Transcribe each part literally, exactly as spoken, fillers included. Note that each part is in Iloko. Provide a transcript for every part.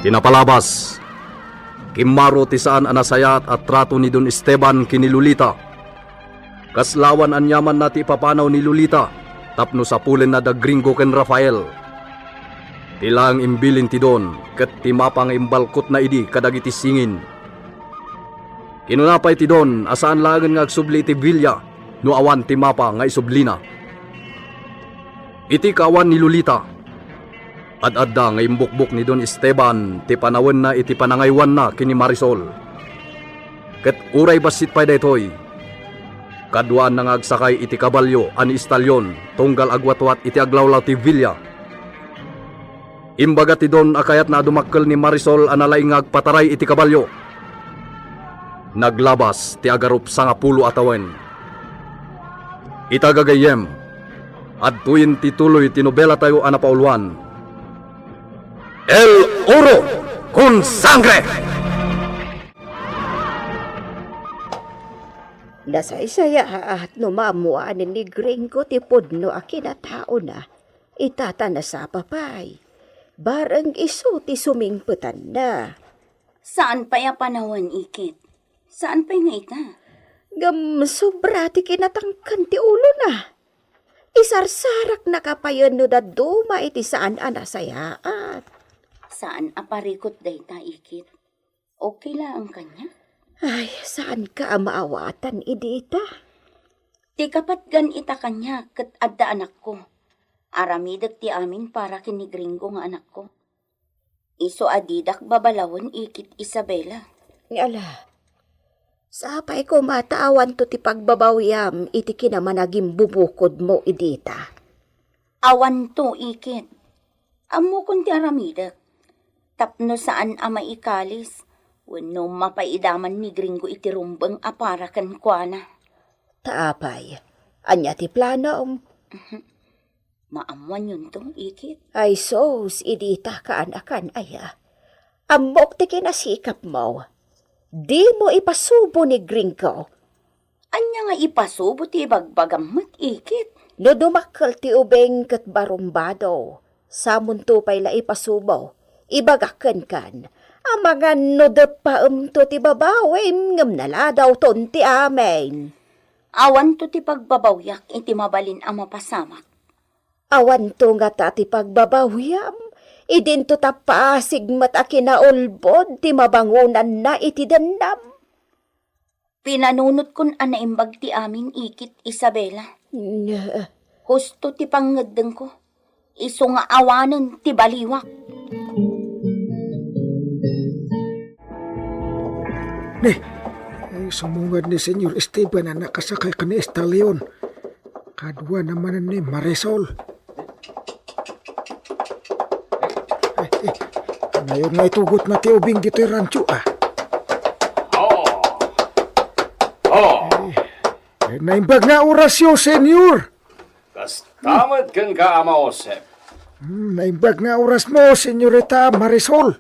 Kinapalabas, kimmaro ti saan a nasayaat a trato ni Don Esteban ken ni Lolita. Kasla awan aniamanna ti ipapanaw ni Lolita tapno sapulenna da Gringo ken Rafael. Ti laeng imbilin ti Don ket ti mapa nga imbalkotna idi kadagiti singin. Kinuna pay ti Don a saan laengen nga agsubli iti villa no awan ti mapa nga isublina. Iti kaawan ni Lolita, ad-adda nga imbukbok ni Don Esteban ti panawenna iti panangaywanna ken ni Marisol. Ket uray bassit pay daytoy, kaduaanna nga agsakay iti kabalio a ni Estalion tunggal agwatwat iti aglawlaw ti villa. Imbaga ti Don a kayatna a dumakkel ni Marisol a nalaing nga agpataray iti kabalio. Naglabas ti agarup sangapulo a tawen. Ita gagayyem, adtoyen ti tuloy ti nobelatayo a napauluan, El Oro con Sangre! Nasaysayaat no maammoanen ni Gringo ti pudno a kinataona. Ita ta nasapa pay. Bareng isu ti sumingpetanna. Saan pay a panawen, Ikit. Saan pay nga ita. Ngem sobra ti kinatangken ti ulona. Isarsarakna kapayen no dadduma iti saan a nasayaat. Saan a parikut dayta, Ikit. Okay laeng kaniak? Ay, saanka a maawatan idi ita? Ti kapatgan ita kaniak ket adda anakko. Aramidek ti amin para ken ni Gringo nga anakko. Isu a didak babalawen, Ikit Isabela. Ala, sapay koma ta awanto ti pagbabawiam iti kinamanagimbubukod mo idi ita. Awanto, Ikit. Ammokon ti aramidek. Tapno saan a maikalis, wenno mapaidaman ni Gringo iti rumbeng a para kenkuana. Ta apay, ania ti planom? Maammoanyonto, Ikit. Ay sus, idi ta kaanakan aya. Ammok ti kinasikapmo. Dimo ipasubo ni Gringo. Ania nga ipasubo ti ibagbagam met, Ikit? No dumakkel ti ubing ket barumbado, samonto pay la ipasubo, ibagak kenkan. Amangan no deppaemto ti babawim ngem naladawton ti amin. Awanto ti pagbabawiak iti mabalin a mapasamak. Awanto ngata ti pagbabawiam, idinto ta pasig met a kinaulbod ti mabangonanna iti dennam. Pinanunotkon a naimbag ti amin, Ikit Isabela. Ne. Husto ti pangngeddengko. Isu nga awanen ti baliwak. Ne, ay, sumungad ni Senyor Esteban a nakasakay ken ni Estalion. Kaduana manen ni Marisol. Ay, eh, kanayon nga itugotna ti ubing ditoy rancho, ah. Oh. Oh. Eh, naimbag nga orasyo, Senyor. Kasta met kenka, Ama Josep. Hmm, naimbag nga orasmo, Senyorita Marisol.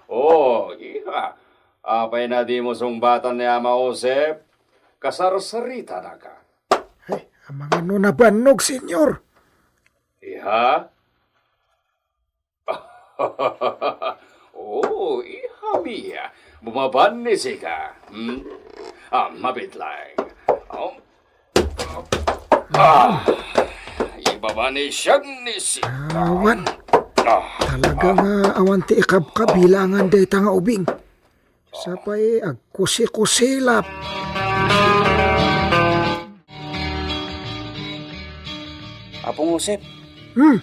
Oh, iha. Apay na dimo sungbatan ni Ama Josep? Kasarsaritanaka. Ay, amangan no nabannog, Senyor. Iha? Oh, iha mia. Bumabanni sika. Hmm? Ah, mabitlang. Oh. Ah, ibaba ni siag ni sika. Awan. Ah. Talaga nga awan ti ikabkabilangan dayta nga ubing. Sapay agkusikusilap. Apong Josep. Hmm.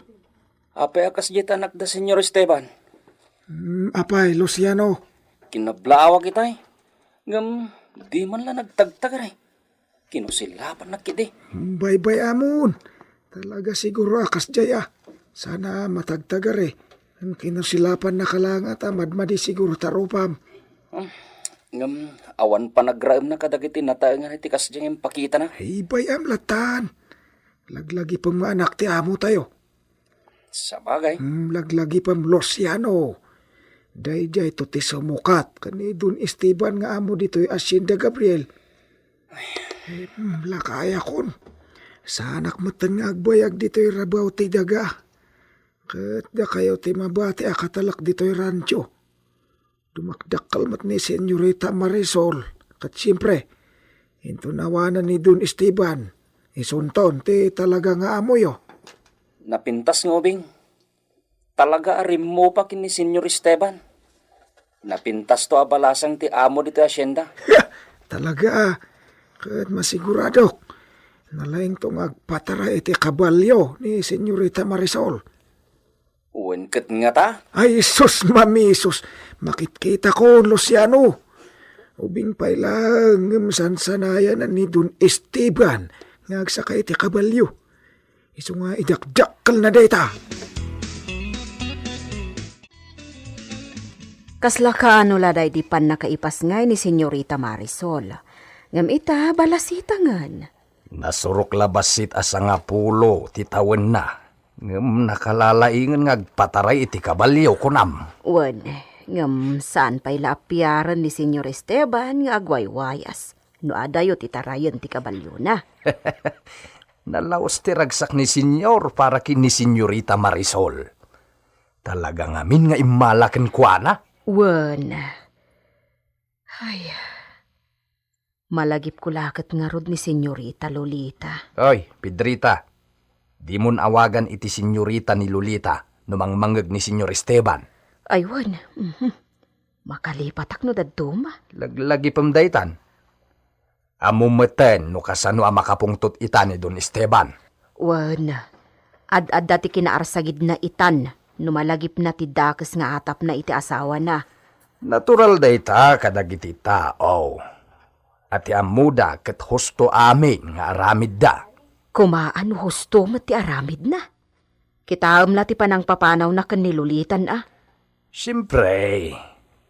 Apay a kasdiay ti anak da Senyor Esteban? Hmm, apay, Luciano. Kinablaawak itay. Ngem, di man la nagtagtagari. Kinusilapannak idi. Baybay-amon. Talaga siguro a kasdiay a. Saan a matagtagari. Kinusilapannaka la nga ta madmadi siguro ta rupam. Hmm, ngem, awan panagraemna kadagiti nataengan iti kasdiay nga impakitana. Ay, bay-am latan. Laglagipem nga anak ti amo tayo. Sabagay. Hmm, laglagipem, Luciano. Daydiay to ti sumukat ken ni Don Esteban nga amo ditoy Hacienda Gabriel. Eh, hmm, lakayakon. Saanak metten nga agbayag ditoy rabaw ti daga. Ket dakayo ti mabati a katalek ditoy rancho. Dumakdakkel met ni Senyorita Marisol, ket siempre, inton awanan ni Don Esteban, isunton ti talaga nga amoyo. Napintas nga ubing. Talaga a rimmupa ken ni Senyor Esteban. Napintasto a balasang ti amo ditoy hacienda. Talaga, ket masiguradok, nalaingto nga agpataray iti kabalio ni Senyorita Marisol. Wen ket ngata? Ay, sus, mamisus! Makitkitakon, Luciano! Ubing pay laeng ngem sansanayanan ni Don Esteban nga agsaka iti kabalio. Isu nga idakdakkelna dayta. Kasla kaano la daydi pannakaipasngay ni Senyorita Marisol. Ngem ita, balasitangen. Nasurok la bassit a sangapulo ti tawenna, ngem nakalalaingen nga agpataray iti kabalio, kunam. Wen, ngem saan pay la a piaren ni Senyor Esteban nga agwaywayas no adayo ti tarayen ti kabaliona. Nalaus ti ragsak ni Senyor para ken ni Senyorita Marisol. Talaga ngamin nga immala kenkuana. Wen. Ay. Malagipko la ket ngarud ni Senyorita Lolita. Oy, Pedrita, dimon awagan iti senyorita ni Lolita no mangmangngeg ni Senyor Esteban. Ay, wen. Mhm. Makalipatak no dadduma. Laglagipem daytan. Ammom metten no kasano a makapungtot ita ni Don Esteban. Wen, ad-adda ti kinaarsagidna itan no malagipna ti dakes nga atapna iti asawana. Natural dayta kadagiti tao a ti ammoda ket husto amin nga aramidda. Kumaan husto met ti aramidna. Kitaem la ti panangpapanawna ken ni Lolitan a. Siempre,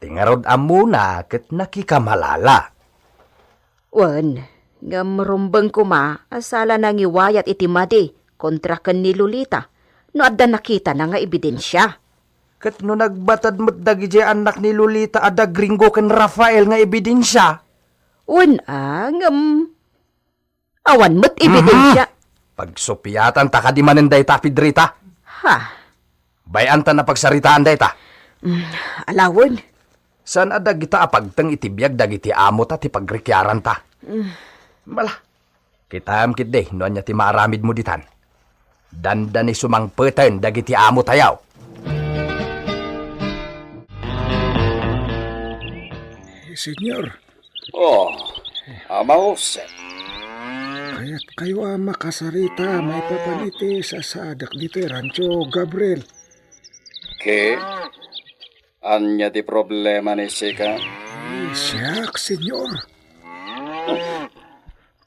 ti ngarud ammona ket nakikamalala. Wen, ngem rumbeng koma a sala nangiwayat iti madi kontra ken ni Lolita no adda nakitana nga ebidensia. Ket no nagbatad met dagiti annak ni Lolita a dagringo ken Rafael nga ebidensia? Wen a, ngem awan met ebidensia. Mhm. Pagsupiatan ta kadi manen dayta, Pedrita. Ha? Bay-an ta napagsaritaan dayta. Mm, alawen. Saan a dagita a pagteng iti biag dagiti amo ta ti pagrikiaranta. Mm. Bala. Kitaem ketdi no ania ti maaramidmo ditan. Dandani sumangpeten dagiti amo tayo. Eh, Senyor. Oh, Ama Jose. Kayatkayo a makasarita maipapan iti sasadak ditoy rancho, Gabriel. Ke? Ania ti problema ni sika? Eh, siak, Senyor.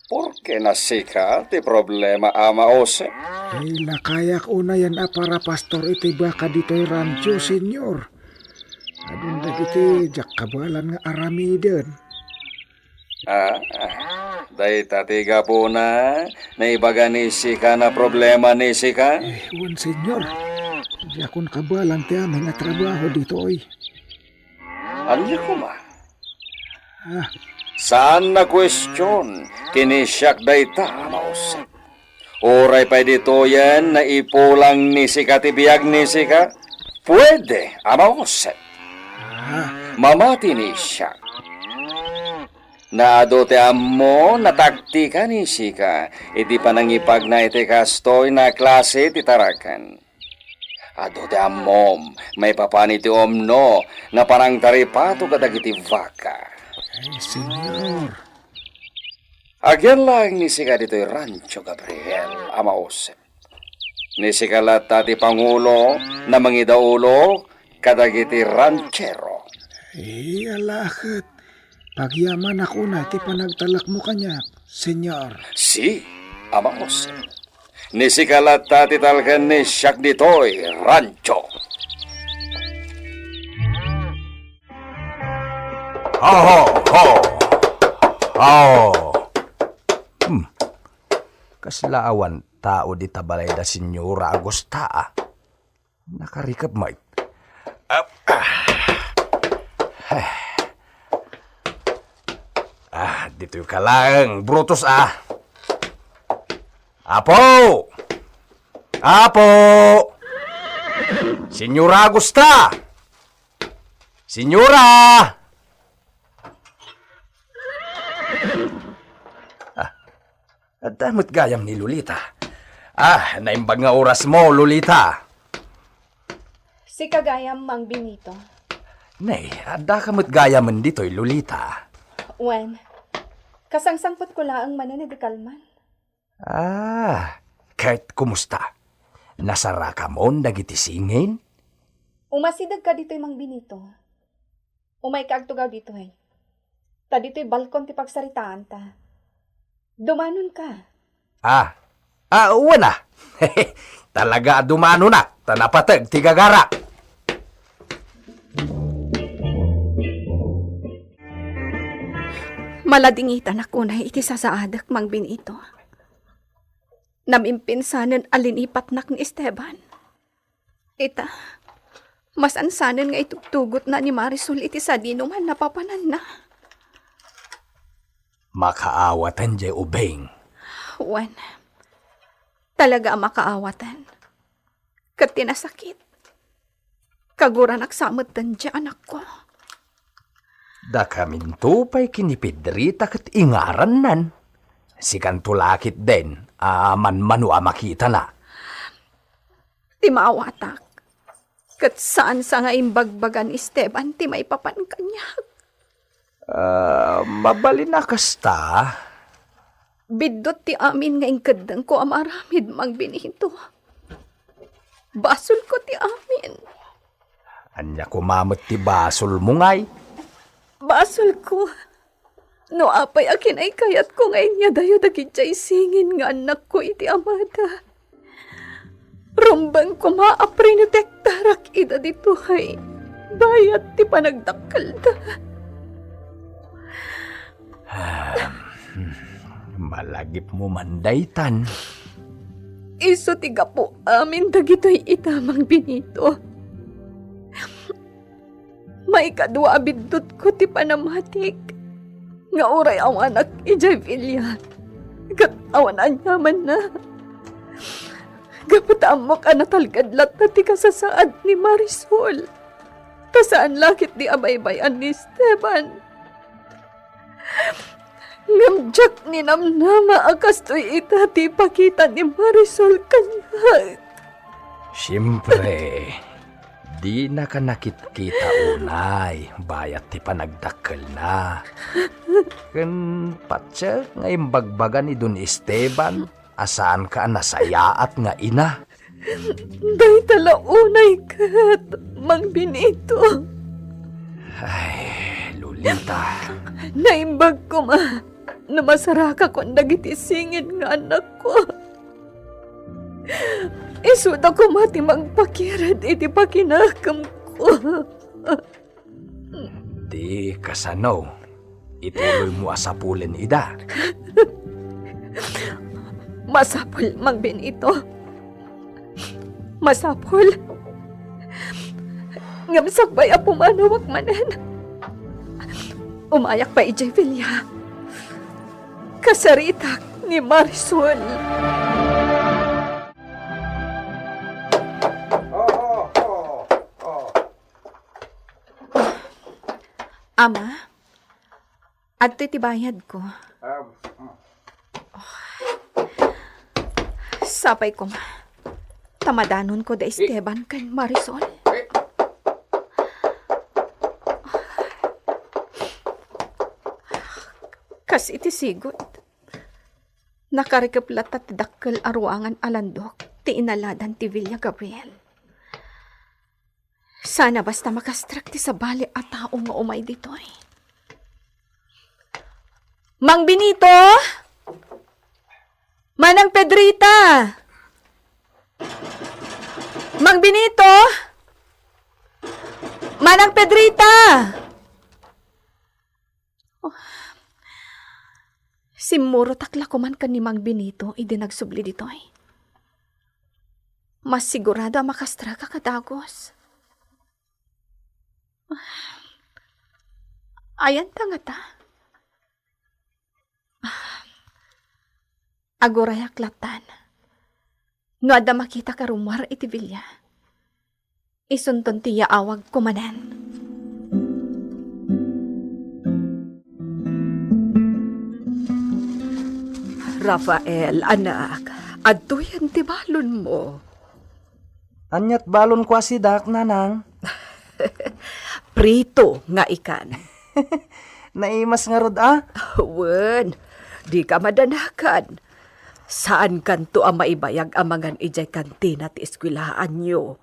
Porke na sika ti problema, Ama Jose? Ay, lakayak unayen a parapastor iti baka ditoy rancho, Senyor. Adun dagiti diak kabaelan nga aramiden. Ah, dayta ti gapuna, naibaga ni sika na problema ni sika? Eh, wen, Senyor. Diakon kabaelan ti amin a trabaho ditoy. Ania koma? Ah. Saan a kuestion, ken ni siak dayta, Ama Jose. Uray pay ditoyen naipulang ni sika ti biag ni sika, puede, Ama Jose. Ah. Mamati ni siak. Naadu ti ammo, nataktika ni sika iti panangipagna iti kastoy a klase ti taraken. Adu ti ammom, maipapan iti umno, napanangtaripato kadagiti baka. Ay, Senyor. Agyat laeng ni sika ditoy rancho, Gabriel, Ama Jose. Ni sika latta ti pangulo a mangidaulo kadagiti ranchero. Ay, alaket. Pagyamanak unay ti panagtalekmo kaniak, Senyor. Si, Ama Jose. Ni sika latta ti talken ni siak ditoy rancho. Ho, ho, ho! Ho! Hmm. Kasla awan tao dita balay da Senyora Agusta, a? Nakarikep met. Ah, ah. Ah, ditoy ka laeng, Brutus, a. Apo! Apo! Senyora Augusta! Senyora! Ah, adda met gayam ni Lolita. Ah, naimbag nga orasmo, Lolita. Sika gayam, Mang Benito. Nay, addaka met gayamen ditoy, Lolita. Wen, kasangsangpetko laeng manen idi kalman. Ah, ket kumusta? Nasarakamon dagiti singin? Umasidegka ditoy, Mang Benito. Umayka agtugaw ditoy. Ta ditoy balkon ti pagsaritaanta. Dumanonka. Ah, ah, wen a. Talaga a dumanonak, ta napateg ti gagarak. Maladingitanak unay iti sasaadek, Mang Benito. Namimpinsanen a linipatnak ni Esteban. Ita, masansanen nga itugtugotna ni Marisol iti sadinoman a napapananna. Makaawatan jay ubing. Wen, talaga a makaawatan. Ket ti nasakit, kaguranak sa metten ti anakko. Dakaminto pay ken ni Pedrita ket ingarannan. Sikanto la ketdin a manmano a makitana. Ti maawatak, ket saan sa nga imbagbaga ni Esteban ti maipapan kaniak. Ah, mabalin a kasta? Biddut ti amin nga inkeddengko a maaramid, Mang Benito. Basolko ti amin. Ania koma met ti basolmo, ngay? Basolko. No apay a kinaykayatko nga inyadayo dagidiay singin nga annakko iti amada. Rumbeng koma a prinotektarak ida ditoy bayat ti panagdakkelda. Ah, malagipmo man daytan. Isu ti gapu amin dagitoy ita, Mang Benito. Maikadua a biddutko ti panamatik nga uray awanak idiay villa ket awan aniamanna. Gapu ta ammok a natalged latta ti kasasaad ni Marisol, ta saan la ketdi a baybay-an ni Esteban. Ngem diak ninamnama a kastoy ita ti ipakita ni Marisol kaniak. Siempre, dinaka nakitkita unay bayat ti panagdakkelna. Ken patiek nga imbagbaga ni Don Esteban a saanka a nasayaat nga ina. Dayta la unay ket, Mang Benito. Ay, Lolita. Naimbag koma no masarakakon dagiti singin nga annakko. Isuda koma ti mangpakired iti pakinakemko. Di kasano, ituloymo a sapulen ida. Masapul, Mang Benito. Masapul. Ngem sakbay a pumanawak manen, umayak pay idiay villa. Kasaritak ni Marisol. Ama, adtoy ti bayadko. Ah, mm. Sapay koma. Ta madanonko da Esteban ken Marisol. Eh. Kas iti sigud, nakarikep latta ti dakkel a ruangan a landok ti inaladan ti Villa Gabriel. Sana basta makastrek ti sabali a tao nga umay ditoy. Mang Benito! Manang Pedrita! Mang Benito! Manang Pedrita! Oh. Simmurotak la koman ken ni Mang Benito idi nagsubli ditoy. Masigurado a makastrek a dagus. Ayan ta ngata? Agurayak lattan no adda makitak a rummuar iti villa. Isunton ti yaawagko manen. Rafael, anak, adtoyen ti balonmo. Aniat balonko a sidak, nanang? Prito nga ikan. Naimas ngarud a? Wen, dika madanagan. Saankanto a maibayag a mangan idiay kantina ti eskwelahanyo.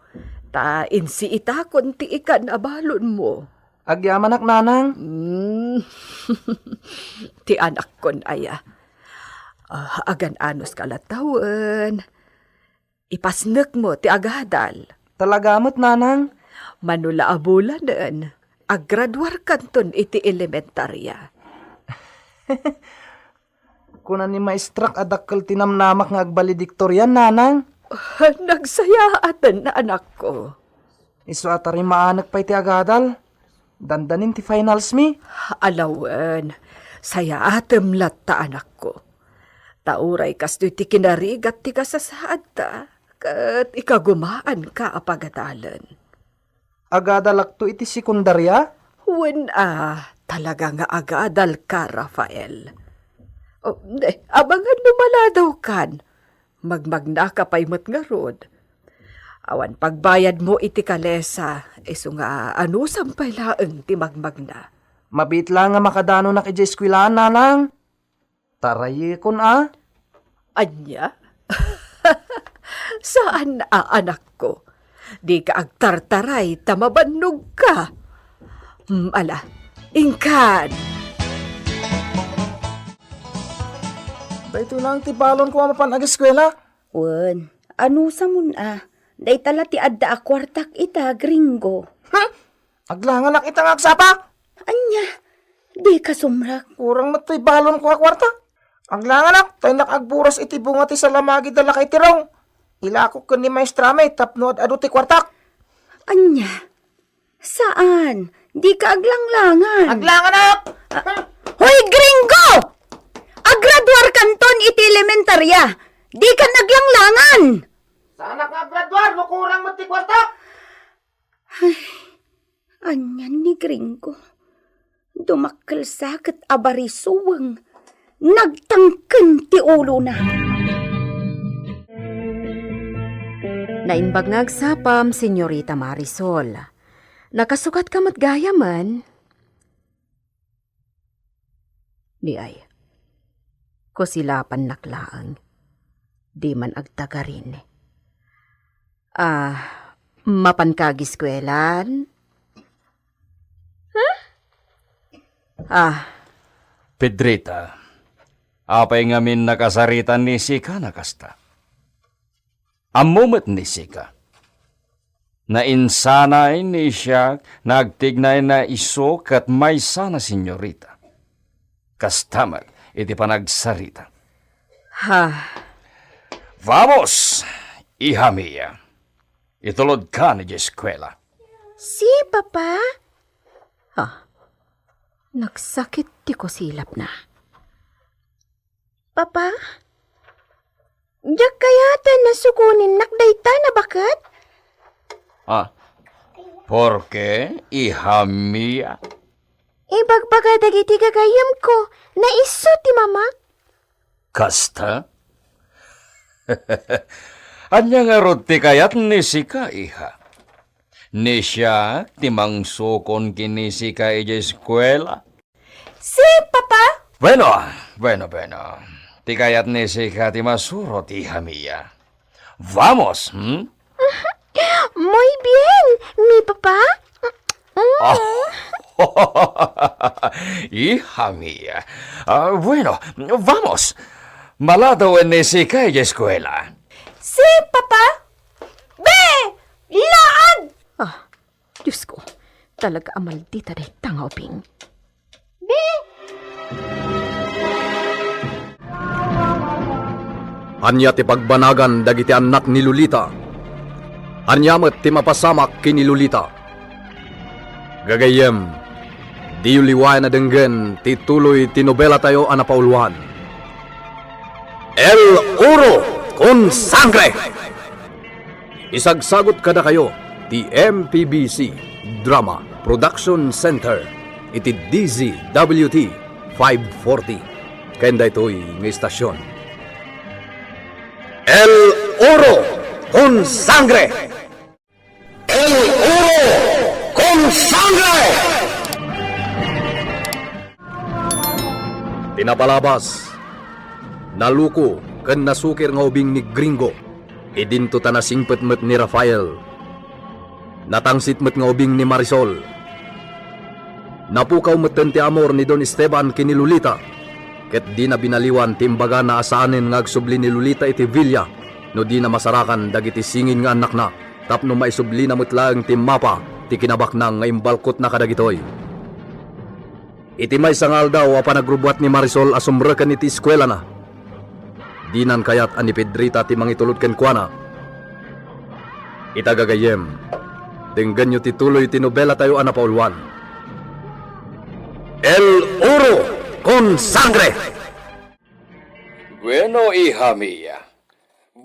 Ta insiitakon ti ikan a balonmo. Agyamanak, nanang. Mm. Ti anakkon aya. Ah, agan-anos ka la tawen. Ipasnekmo ti agadal. Talaga met, nanang? Mano la a bulanen, agraduarkanton iti elementarya. Kuna ni maestrak a dakkel ti namnamak nga agbalediktorian, nanang. Nagsayaaten, anakko. Isu a tarimaanek pay ti agadal. Dandanin ti finals mi. Alawen, sayaatem latta, anakko. Ta uray kastoy ti kinarigat ti kasasaadta, ket ikagumaanka a pagadalen. Agadalakto iti sekundaria? Wen a, talaga nga agadalka, Rafael. O, eh, abangan no maladawkan. Magmagnaka pay met ngarud. Awan pagbayadmo iti kalesa, isu nga anusam pay laeng ti magmagna. Mabiit la nga makadanonak idiay eskwelaan, nanang. Tarayekon a? Ania? Saan a, anakko. Dika agtartaray ta mabannogka. Hmm, ala, inkan. Daytoy laeng ti balonko a mapan ageskwela. Wen, anusamon a. Dayta la ti adda a kuartak ita, gringo. Hmm? Aglanganak ita nga agsapa? Ania? Dika sumrek. Kurang met toy balonko a kuarta. Aglanganak, ta innak agburas iti bunga ti salamagi da lakay ti rong. Ilakok ken ni maestrami tapno ad-adu ti kuartak. Ania? Saan? Dika aglanglangan. Aglanganak! Ah, hoy, gringo! Agraduarkanton iti elementarya. Dikan aglanglangan. Saanak nga agraduar no kurang met ti kuartak? Ay, anian ni gringo? Dumakkel sa ket abarisueng. Nagtangken ti ulona. Naimbag nga agsapam, Senyorita Marisol. Nakasukatka met gayamen? Di ay. Kusilapannak laeng. Di man agtagarin. Ah, mapanka agiskuelan? Huh? Ah. Pedrita, apay ngamin nakasaritan ni sika na kasta? Ammo met ni sika. Nainsanay ni siak, nagtignay na isu ket maysana, senyorita. Kasta met iti panagsarita. Ha? Vamos, iha mia. Itulodka idiay eskuela. Si, Papa? Ha? Nagsakit ti kusilapna. Papa? Diak kayat a sukoninnak dayta, nabaket? Ah, porke, iha mia? Ibagbaga dagiti gagayyemko, naisu ti mamak. Kasta? Ania ngarud ti kayat ni sika, iha? Ni siak ti mangsukon ken ni sika idiay eskuela? Si, Papa? Bueno, bueno, bueno. Ti kayat ni sika ti masurot, iha mia. Vamos, hmm? Muy bien, mi papa. Mm. Ah. Iha mia. Ah, bueno, vamos. Maladaw ni sika idiay eskuela. Si, Papa? Be! Laag! Ah, Diosko, talaga a maldita dayta nga ubing. Be! Ania ti pagbanagan dagiti annak ni Lolita? Ania met ti mapasamak ken ni Lolita? Gagayyem, diyo liwayan a denggen ti tuloy ti nobelatayo a napauluan, El Oro con Sangre! Isagsagot kadakayo Ti M P B C Drama Production Center iti D Z W T five forty ken daytoy nga istasyon. El Oro con Sangre! El Oro con Sangre! Ti napalabas, naluko ken nasukir nga ubing ni Gringo. Idinto ta nasingpet met ni Rafael. Natangsit met nga ubing ni Marisol. Napukaw metten ti amor ni Don Esteban ken ni Lolita, ket dina binaliwan ti imbagana a saanen nga agsubli ni Lolita iti villa no dina masarakan dagiti singin nga annakna tapno maisublina met laeng ti mapa ti kinabaknang nga imbalkotna kadagitoy. Iti maysa nga aldaw a panagrubbuat ni Marisol a sumreken iti eskuelana, dinan kayat a ni Pedrita ti mangitulod kenkuana. Ita gagayyem, denggenyo ti tuloy ti nobelatayo a napauluan, El Oro con Sangre! Bueno, hija mia.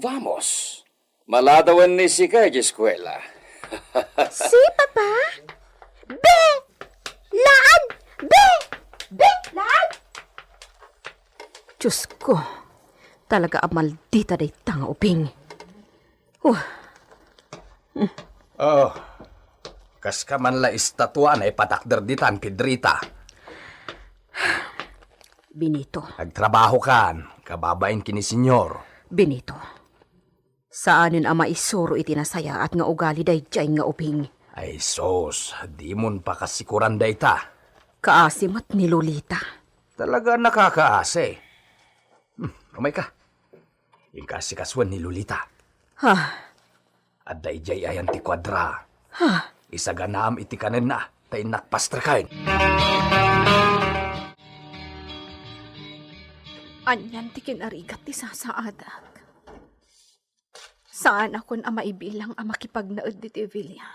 Vamos. Maladawen ni sika idiay eskuela. Si Papa? Be! Laan! Be! Be! Laan! Diyos ko, talaga a maldita dayta nga ubing. Huh. Oh, kaska man la estatua nga ipatakder ditan, Pedrita. Benito. Agtrabahokan, kababain ken ni Señor. Benito, saanen a maisuro iti nasayaat nga ugali daydiay nga ubing. Ay sus, dimon pakasikuran dayta. Kaasi met ni Lolita. Talaga nakakaasi. Hmm, umayka. Inka asikasuen ni Lolita. Ha? Adda idiay ayan ti kuadra. Ha? Isaganaam iti kanenna, ta innak pastreken. Anian ti kinarigat ti sasaadak. Saanakon a maibilang a makipagnaed ditoy villa.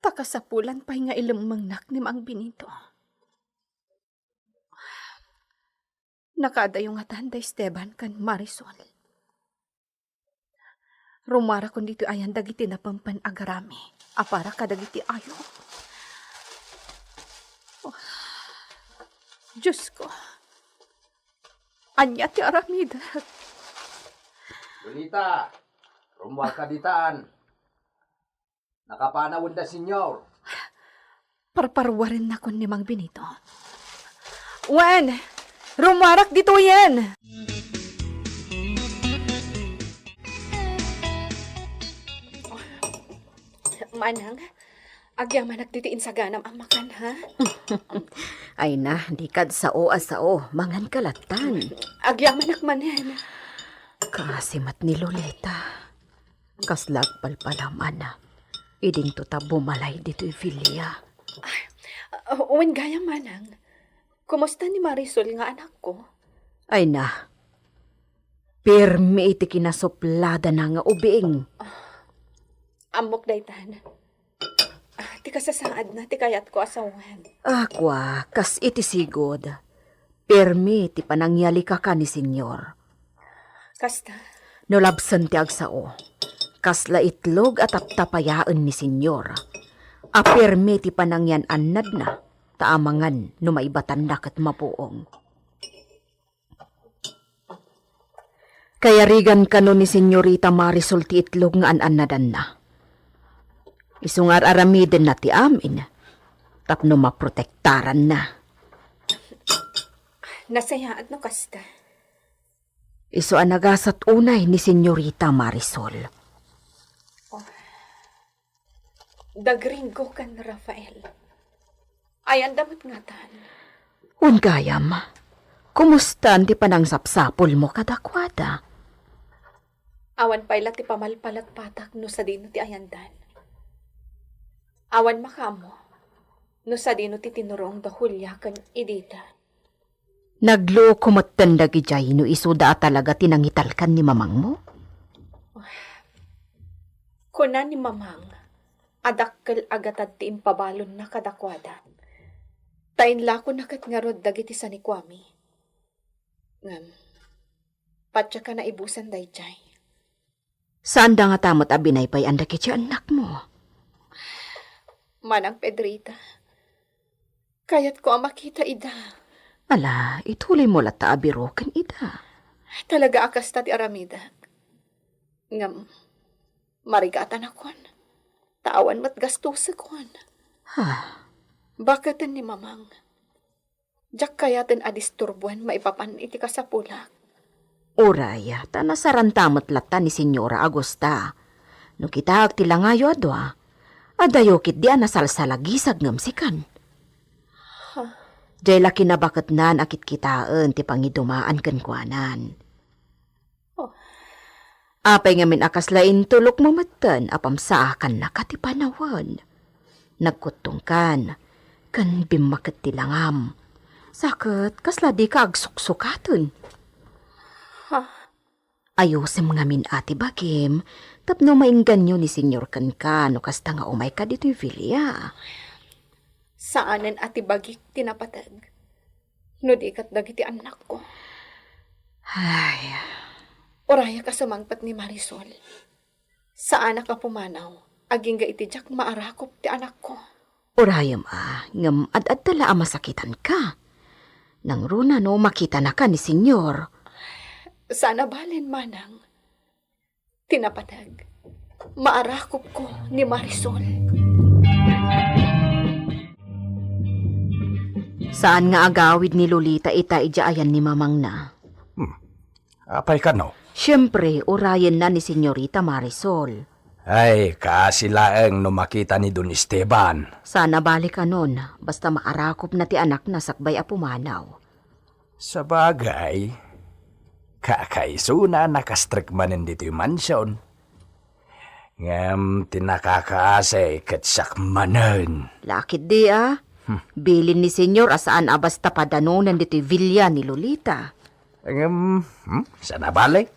Ta kasapulan pay nga ilemmengnak ni Mang Benito. Nakaadayo ngatan da Esteban ken Marisol. Rumuarakon ditoy ayan dagiti napempen a garami a para kadagiti ayo. Oh, Diyos ko, ania ti aramidek? Lolita, rumuarka ditan. Nakapanawen da, Señor. Parparuarennakon ni Mang Benito. Wen, rumuarak ditoyen. Manang, agyamanak ditoy insaganam a makan, ha? Ay na, dika sao a sao, manganka lattan. Agyamanak manen. Kaasi met ni Lolita. Kasla agpalpalam, Ana. Idinto ta bumalay ditoy villa. Ay, uh, wen gayam, Manang. Kumusta ni Marisol nga anakko? Ay na, pirmi iti kinasupladana nga ubing. Ammok daytan. Ah, ti kasasaadna ti kayatko a sawen. Akua, kas iti sigud, pirmi ti panangyalikakan ni Señor. Kasta? No labsen ti agsao, kasla itlog a taptapayaen ni Señor, a pirmi ti panangyan-annadna, ta amangan no maibatanna ket mapuong. Kayarigan kano ni Señorita Marisol ti itlog nga an-annadanna. Isu nga ar-aramidenna ti amin tapno maprotektaranna. Nasayaat no kasta. Isu a nagasat unay ni Señorita Marisol. Oh. Da Gringo ken Rafael. Ayanda met ngatan. Wen gayam, kumustan ti panangsapsapulmo kadakuada? Awan pay la ti pamalpalatpatak no sadino ti ayandan. Awan makaammo no sadino ti tinurong da Julia ken Edita. Nagluko metten dagidiay no isuda a talaga ti nangitalkan ni mamangmo? Kuna ni mamang a dakkel a gatad ti impabalonna kadakuada. Ta inlakona ket ngarud dagiti sanikuami. Ngem, patiaka naibusan daydiay. Saanda ngata met a binaybayan dagiti annakmo. Manang Pedrita, kayatko a makita ida. Ala, itulimo latta a biroken ida. Talaga a kasta ti aramidek. Ngem, marigatanakon. Ta awan met gastusekon. Ha? Baketen ni Mamang. Diak kayaten a disturbuen maipapan iti kasapulak. Uray, ta nasaranta met latta ni Señora Augusta. No kitaek ti langayo a dua, adayo ketdi a nasalsalagisag ngem sikan. Ha? Diay la kinabaketnan a kitkitaen ti pangidumaan kenkuanan. Oh. Apay ngamin a kasla intulokmo metten a pamsaakannaka ti panawen? Nagkuttongkan, ken bimmaket ti langam. Sa ket kasla dika agsuksukaten. Ha? Ayusem ngamin a ti bagim tapno maingganyo ni Señor kenka no kasta nga umayka ditoy villa. Saanen a ti bagik ti napateg. No di ket dagiti annakko. Ay. Urayak a sumangpet ni Marisol. Saanak a pumanaw, agingga iti diak maarakop ti anakko. Urayem a, ngem ad-adda la a masakitanka. Nangruna no makitanaka ni Señor. Saan a balen, manang. Ti napateg, maarakopko ni Marisol. Saan nga agawid ni Lolita ita idiay ayan ni mamangna. Hmm. Apay kano? Siempre, urayenna ni Señorita Marisol. Ay, kaasi laeng no makita ni Don Esteban. Saan a bale kanon, basta maarakopna ti anakna sakbay a pumanaw. Sabagay, kakaisuna a nakastrek manen ditoy mansion. Ngem ti nakakaasi ket siak manen. Lakit di a? Hmm. Bilin ni Señor a saan a basta padanonen ditoy villa ni Lolita. Ngem, hmm, saan a bale?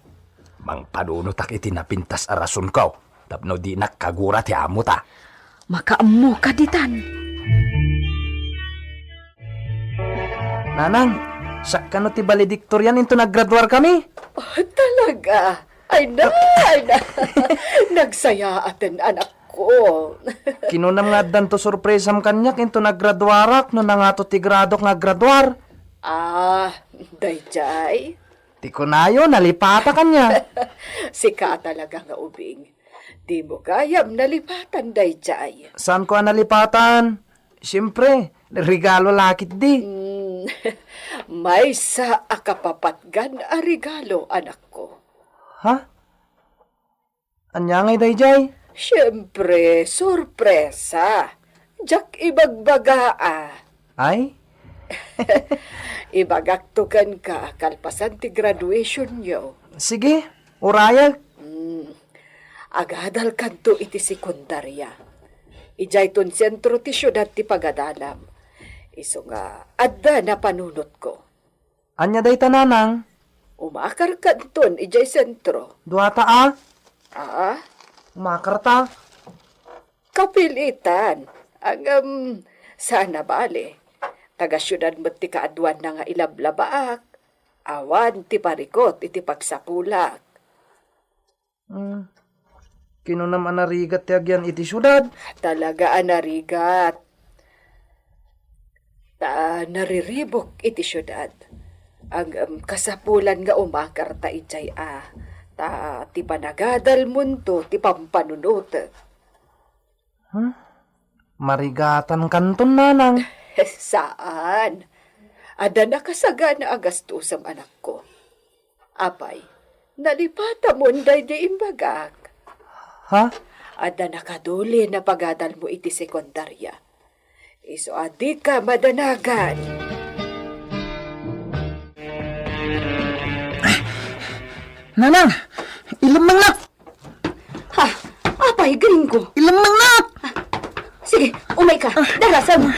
Mangpanunotak iti napintas a rasonko tapno dinak kagura ti amota. Makaammoka ditan. Nanang, siak kano ti valedictorian inton aggraduarkami? Oh, talaga? Ay na, ay na. Nagsayaaten, anakko. Kinunam nga addanto sorpresam kaniak inton aggraduarak no nangato ti gradok nga aggraduar. Ah, daydiay? Ti kunayo, nalipata kaniak. Sika talaga nga ubing. Dimo gayam nalipatan daydiay. Saanko a nalipatan? Siempre, regalo lakit di. Mm, maysa a kapapatgan a regalo, anakko. Ha? Ania ngay daydiay? Siempre, sorpresa. Diak ibagbaga a. Ay? Ibagakto kenka kalpasan ti graduationyo. Sige, urayag. Mm. Agadalkanto iti sekundaria. Idiayton sentro ti siudad ti pagadalam. Isu nga adda napanunotko. Ania dayta, nanang? Umakarkanton idiay sentro. Duata a? Ah? Umakarta? Kapilitan. Ngem, saan a bale. Taga-siudad met ti kaaduanna nga ilablabaak. Awan ti parikut iti pagsapulak. Hmm. Kinunam a narigat ti agian iti siudad. Talaga a narigat. Ta nariribuk iti siudad. Ngem, kasapulan nga umakarta idiay a. Ta ti panagadalmonto ti pampanunotek. Hmm? Marigatan kanton, nanang. Saan. Adda nakasagana a gastosem, anakko. Apay, nalipatamon daydi imbagak? Ha? Adda nakadulin a pagadalmo iti sekundaria. Isu a dika madanagan. Nanang, ilemmengnak! Ha? Apay, Gringo? Ilemmengnak! Sige, umayka. Darasem.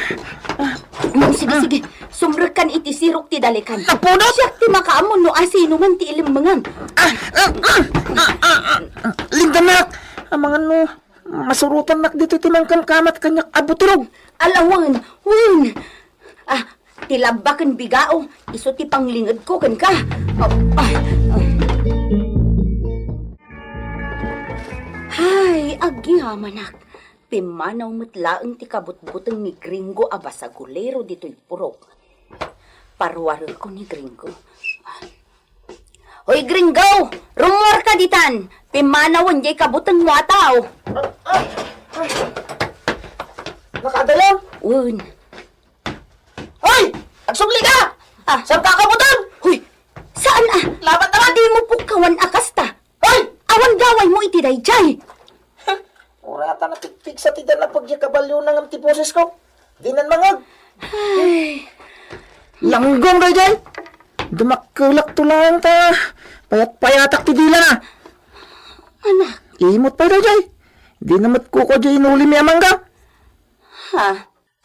Sige, sige. Sumrekkan iti sirok ti dalikan. Napudot! Siak ti makaammo no asino man ti ilemmengam. Ah, ah, ah, ah, ah, ah. Lindanak! Amangan no, masurotannak ditoy ti mangkamkamat kaniak a butirog. Ala, wen, wen. Ah, ti labba ken bigao, isu ti panglingedko kenka. Ah, ah. Hay, agyamanak. Pimmanaw met laeng ti kabutbuteng ni Gringo a basagulero ditoy purok. Paruareko ni Gringo. Hoy, Gringo! Rummuarka ditan! Pimmanawen jay kabutengmo a tao! Nakadalon? Wen. Hoy! Agsubli ka! Ah. Saan ka kabutan? Hoy! Saan a? Labat naman! Di mo pukkawan a kasta! Hoy! Awan gawaymo iti dayjay! Urata na pigpigsa ti dan a pagya kabalyo na ngam ti boses ko. Dinan mangag. Ay. Langgong dayjay. Dumakkelak to lang ta. Payat-payatak ti dila na. Anak. Imot pay dayjay. Di na met kuko di inuli mi a mangga. Ha?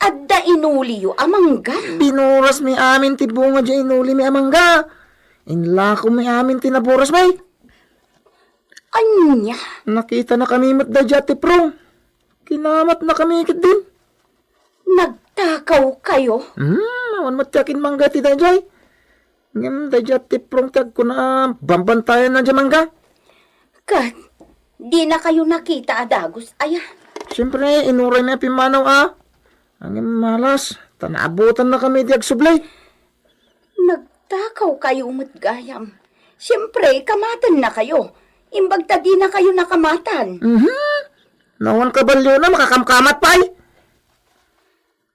Adda inuliyo a mangga? Binuras mi amin ti bunga di inuli mi a mangga. Inlako mi amin ti naburas mi. Anya? Nakita na kami met da ti prong. Kinamat na kami ket din. Nagtakaw kayo? Hmm, awan met ti akin mangga ti dayjay. Ngem dayjay ti prong ti agkuna, bambantayan na dayjay mangga. Kat, di na kayo nakita a dagus, aya? Siyempre, inuray na pimmanaw a. Ngem malas, ta naabutan na kami di agsubli. Nagtakaw kayo met gayam. Siyempre, kamatan na kayo. Imbag ta di na kayo nakamatan. Mhm. Nawan kabalyo na, makakamkamat pay.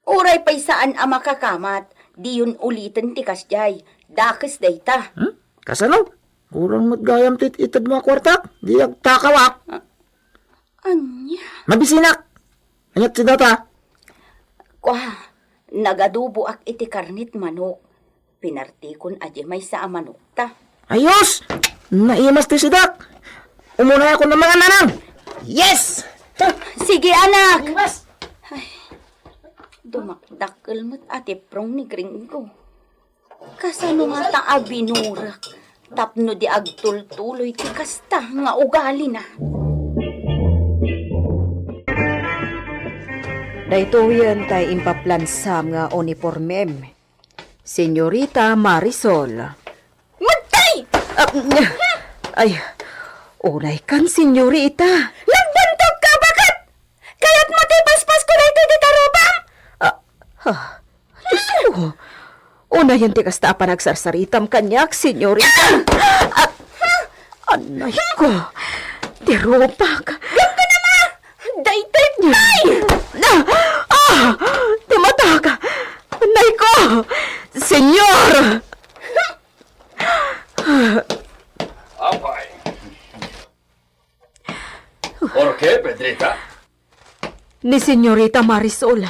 Uray pay saan a makakamat, diyon uliten ti kasjay. Dakes dayta. Hmm? Kasano? Kurang met gayam ti ited mo a kuartak. Di agtakawak. Ah, anya? Mabisinak. Anyat si data? Kwa, nagaduboak iti karnit manok. Pinartikon a di maysa a manokta. Ayos! Naimas ti sidak. Umuna ako ng mga nanang. Yes! Sige, anak! Imas! Ay, dumakdakkel met a ti prong ni Gringo. Kasano nga ta a binurak tapno di agtultuloy ti kasta nga ugalina? Daytoyen tay impaplansam nga unipormem. Senyorita Marisol. Matay! Ah, ay, unay kan, senyorita. Nagbantog ka, baket? Kayat mo ti paspas ko daytoy dita rupam? Ah, ah, Diyos ko. Unayen ti kasta a panagsarsaritam kaniak, senyorita. Ah, anay ko. Ti rupak. Gapka na, ma! Daytoy pay! Ah! Ah! Ti matak! Nay ko! Senyor! Apay. Por qué, Pedrita? Ni Senyorita Marisol.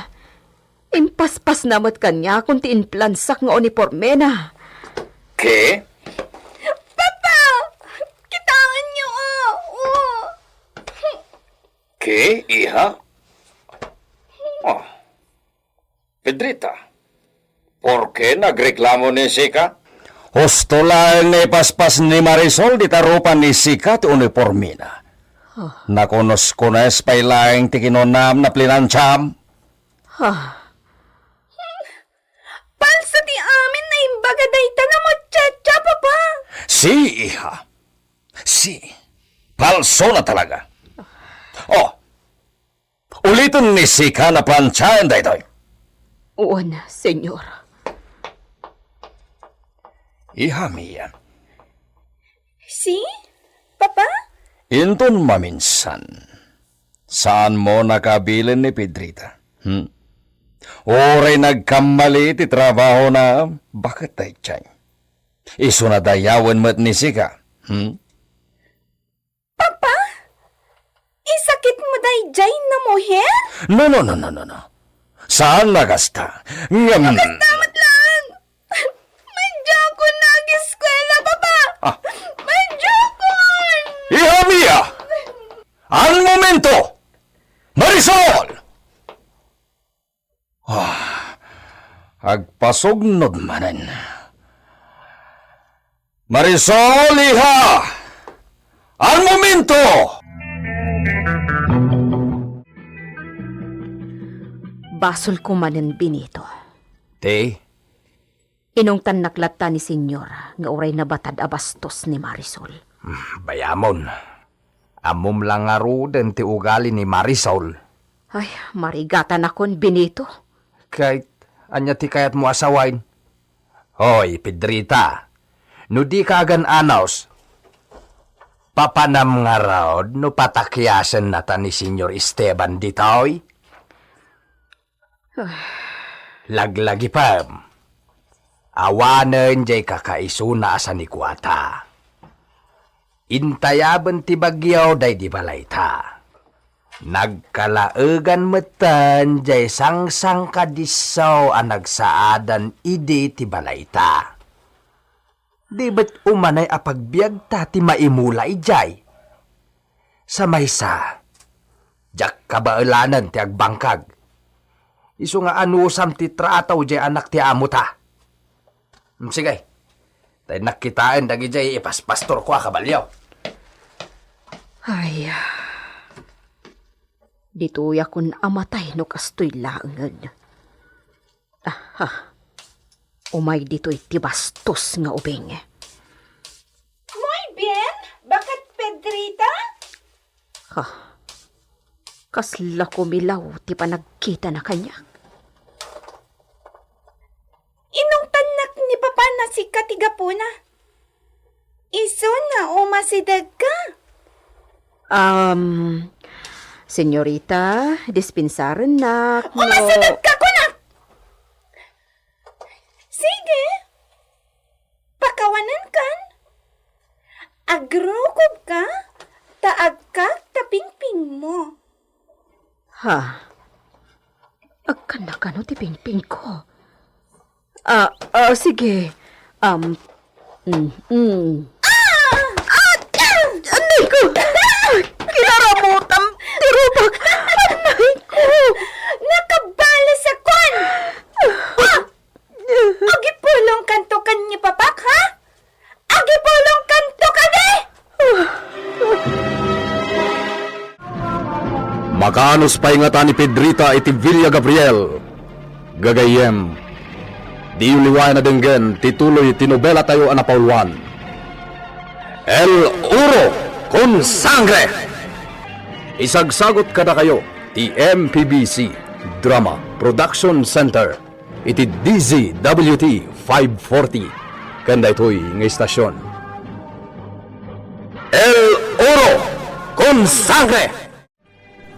Impaspas na met kaniakon ti implansak nga unipormena. Qué? Papa! Kitaenyo, ah! Oh. Qué, hija? Ah. Pedrita, por qué nagreklamo ni Sika? Husto laeng naipaspas ni Marisol dita rupa ni Sika ti unipormena. Ah. Nakunuskones pay laeng ti kinunam na plinansiam. Ah. Palsa ti amin nga imbaga dayta a muchacha, Papa. Si, hija. Si. Palso na talaga. Oh, uliten ni Sika a plansiaen daytoy. Wen, senyor. Hija mia. Si? Papa? Inton maminsan, saanmo nakabilin ni Pedrita. Hmm? Uray nagkammali ti trabahona, baket daydiay? Isuna dayawen met ni Sika. Hmm? Papa? Isakitmo daydiay a muher? No, no, no, no, no, no. Saan a kasta? Ngem... Kasta met laeng. Madiakon nga ageskuela, Papa. Ah. Madiakon. Hija mia! Al momento! Marisol! Ah, agpasugnod manen. Marisol, hija! Al momento! Basolko manen, Benito. Te? Inungtannak latta ni Senyor nga uray nabatad a bastos ni Marisol. Hmm, bayamon. Ammom la ngaruden ti ugali ni Marisol. Ay, marigatanakon, Benito. Ket ania ti kayatmo a sawen? Hoy, Pedrita, no dika agan-anos, papanam ngarud no patakiasennata ni Señor Esteban ditoy? Laglagipem. Awanen jay kakaisuna a sanikuata. Intayaben ti bagyo daydi balayta. Nagkalaegan metten jay sangsangkadisso a nagsaadan idi ti balayta. Di met umanay a pagbiagta ti maimula idiay. Sa maysa, diak kabaelanen ti agbangkag. Isu nga anusam ti trato jay anak ti amota. Mm, sige. Ta innak kitaen dagidiay ipaspastorko a kabalio. Ay, ditoyakon a matay no kastoy laengen. Aha. Umay ditoy ti bastos nga ubing. Muy bien, baket Pedrita? Ha. Kasla kumilaw ti panagkitana kaniak. Inungtannak ni Papa a sika ti gapuna. Isu nga umasidegka. Um, Senyorita, dispensarennak no... Umasidegka, kunak! Sige. Pakawanenkan. Agrukobka, ta agkak ta pingpingmo. Ha? Agkanna kano ti pingpingko? Ah, ah, sige. Um, mm, mm. Ah! Ah! Anay ko! Ah! Kinaramutam ti rupok! Anay ko! Nakabalasakon! Ah! Agipulongkanto ken ni Papak, ha? Agipulongkanto kadi? Makaanus pay ngata ni Pedrita iti Villa Gabriel. Gagayyem, diyo liwayan a denggen ti tuloy ti nobelatayo a napauluan, El Oro con Sangre. Isagsagut kadakayo ti M P B C Drama Production Center iti D Z W T five forty ken daytoy nga istasion. El Oro con Sangre!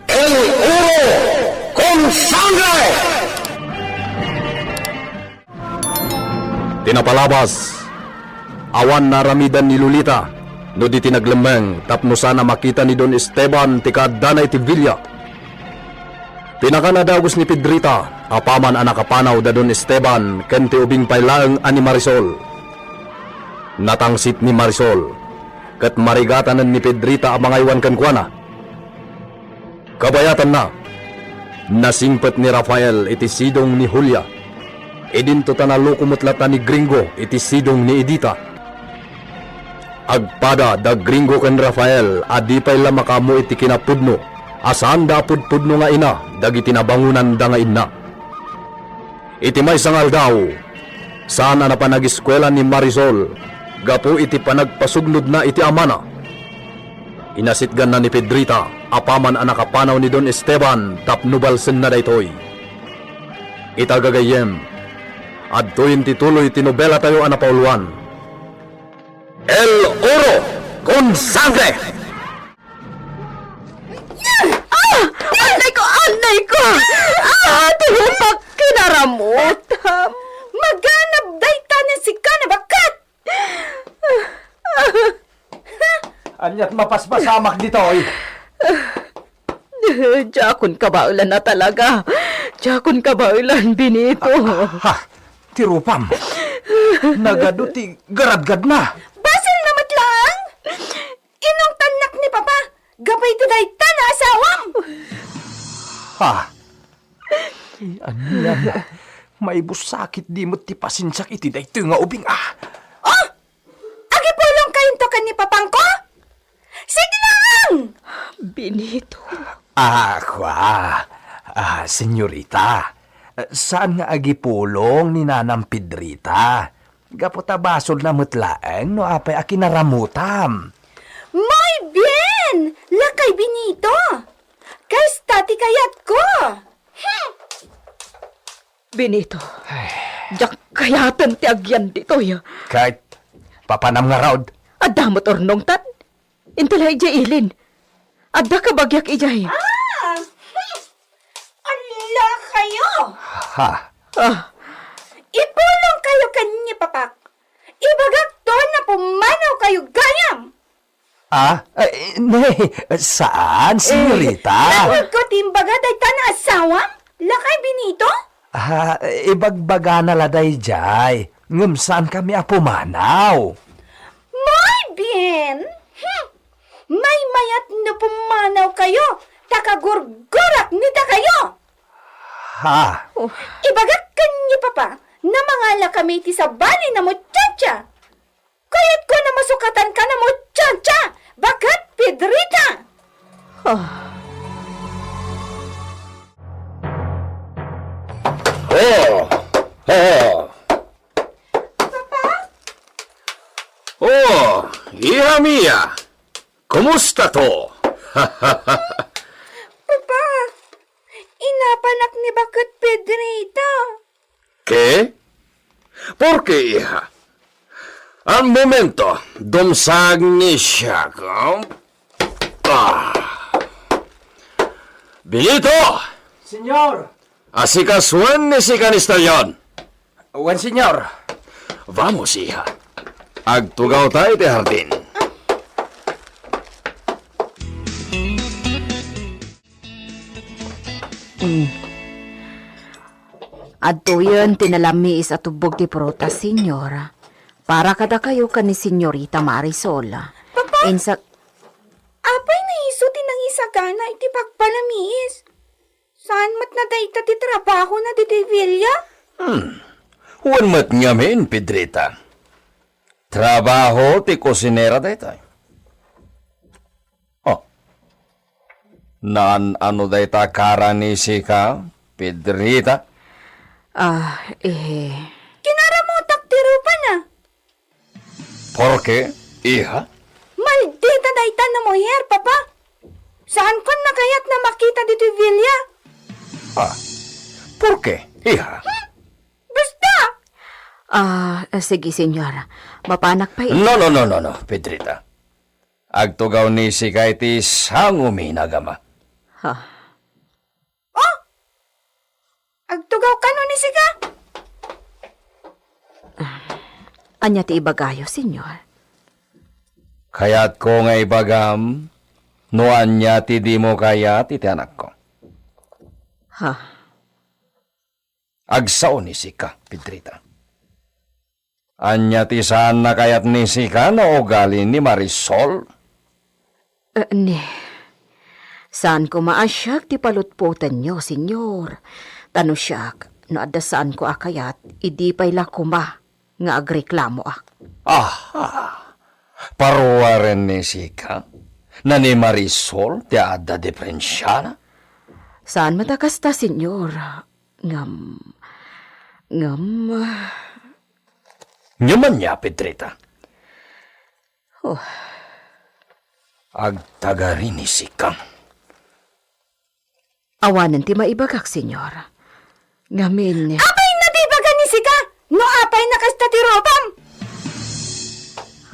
El Oro con Sangre! Ti napalabas, awan naaramidan ni Lolita no di ti naglemmeng tapno saan a makita ni Don Esteban ti kaaddana iti villa. Pinakana dagus ni Pedrita apaman a nakapanaw da Don Esteban ken ti ubing pay laeng a ni Marisol. Natangsit ni Marisol, ket marigatanen ni Pedrita a mangaywan kenkuana. Kabayatanna, nasingpet ni Rafael iti sidong ni Julia. Idinto ta naloko met latta ni Gringo iti sidong ni Edita. Agpada da Gringo ken Rafael a di pay la makaammo iti kinapudno a saanda a pudpudno nga ina dagiti nabangonanda nga inna. Iti maysa nga aldaw, saan a napan agiskuela ni Marisol gapu iti panagpasugnodna iti amana. Inasitganna ni Pedrita apaman a nakapanaw ni Don Esteban tapno balsenna daytoy. Ita gagayyem, adtoyen ti tuloy ti nobelatayo a napauluan. El Oro con Sangre! Ah! Anay ko! Anay ko! Ah, ti rupak kinaramutam! Maganab dayta na sika, nabakat! Aniat mapaspasamak ditoy? Diakon kabaelan a talaga. Diakon kabaelan, Benito. Ha? Ti rupam? Nagadu ti garadgadna. Basol na met laeng! Inungtannak ni Papa gapu iti dayta nga asawam. Ha? Ay, anian? Maibussakit di met ti pasensiak iti daytoy nga ubing, ah. Oh! Agipulongkayo ken ni Papangko? Sige lang! Benito. Ah, kua. Ah, senyorita, saan nga agipulong ni Nanang Pedrita? Gapu ta basolna met laeng no apay a kinaramutam. Muy bien! Lakay Benito! Kasta ti kayatko. Hmm. Benito, diak kayaten ti agyan ditoy. Ket, papanam ngarud? Adda met urnongtan. Inta la idiay ilin. Adda kabagiak idiay. Ah! Hmm. Ala kayo! Ha? Ah. Ipulong kayo ken ni Papak. Ibagak to na pumanaw kayo gayam. Ah, eh, ne, saan, senyorita? Nagagko ti imbaga dayta nga asawam? Lakay Benito? Ah, ibagbagana la daydiay. Ngem saankami a pumanaw. Muy bien! Hmm. Maymayat no pumanaw kayo, ta kagurgurak ni dakayo. Ha? Oh. Ibagak ken ni Papa, na mangala kami ti sabali na muchacha. Kayatko na masukatanka na muchacha, baket Pedrita. Ah. Oh! Oh! Papa? Oh, iha mia. Kumusta to? Papa, inapanak ni baket Pedrita. Ke? Porke, iha? An momento, dumsag ni siak, oh? Ah. Benito! Senyor! Asikasuen ni sika ni Stallion. Wen, senyor. Vamos, iha. Agtugawta iti hardin. Mm. Adtoyen ti nalamiis a tubbog ti prutas, senyor. Para kadakayo ken ni Senyorita Marisol. Papa! Insa- Apay nga isu ti nangisagana iti pagpalamiis? Saan met na dayta ti trabahona ditoy villa? Hmm. Wen met ngamin, Pedrita. Trabaho ti kusinera daytoy. Oh. Naan-ano dayta kara ni sika, Pedrita? Ah, eh. Kinaramotak ti rupana. Porke, iha? Maldita dayta a muher, Papa. Saankon a kayat a makita ditoy villa. Ah, porke, iha? Hmm? Basta! Ah, sige, senyor. Mapanak pay. No, no, no, no, no, Pedrita. Agtugaw ni sika iti sangomi nga agama. Ha? Oh? Agtugaw kano ni sika? Ah, ania ti ibagayo, senyor? Kayatko nga ibagam no ania ti dimo kayat iti anakko. Ha? Agsao ni sika, Pedrita. Ania ti saan a kayat ni sika nga ugali ni Marisol? Eh, ni, saan koma a siak ti palutpotenyo, senyor. Ta no siak, no adda saanko a kayat, idi pay la koma nga agreklamoak. Aha! Paruaren ni sika? Na ni Marisol ti adda diferensiana? Saan met a kasta, senyor. Ngem, ngem, Ngem ania, Pedrita? Oh. Agtagari ni sika. Awanen ti maibagak, senyor. Ngamin. Apay na ti ibaga ni sika? No apay na kasta ti rupam?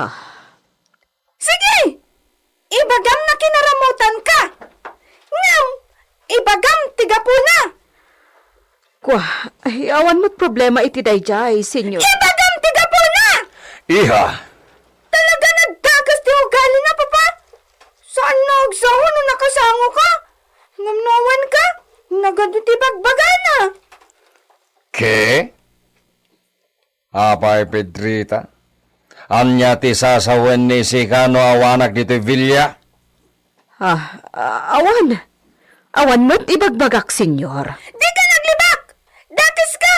Ah. Sige! Ibagam na kinaramutanka. Ngem, ibagam ti gapuna. Kua, ay, awan met problema iti daydiay, senyor. Ibagam ti gapuna! Iha! Talaga nadakes ti ugalina, Papa. Saan nga agsao no nakasangoka. Ngem no awanka, nagadu ti bagbagana. Ke? Apay, Pedrita, ania ti sasawen ni sika no awanak ditoy villa? Ah, ah, awan. Awan met ibagbagak, senyor. Dika naglibak! Dakeska!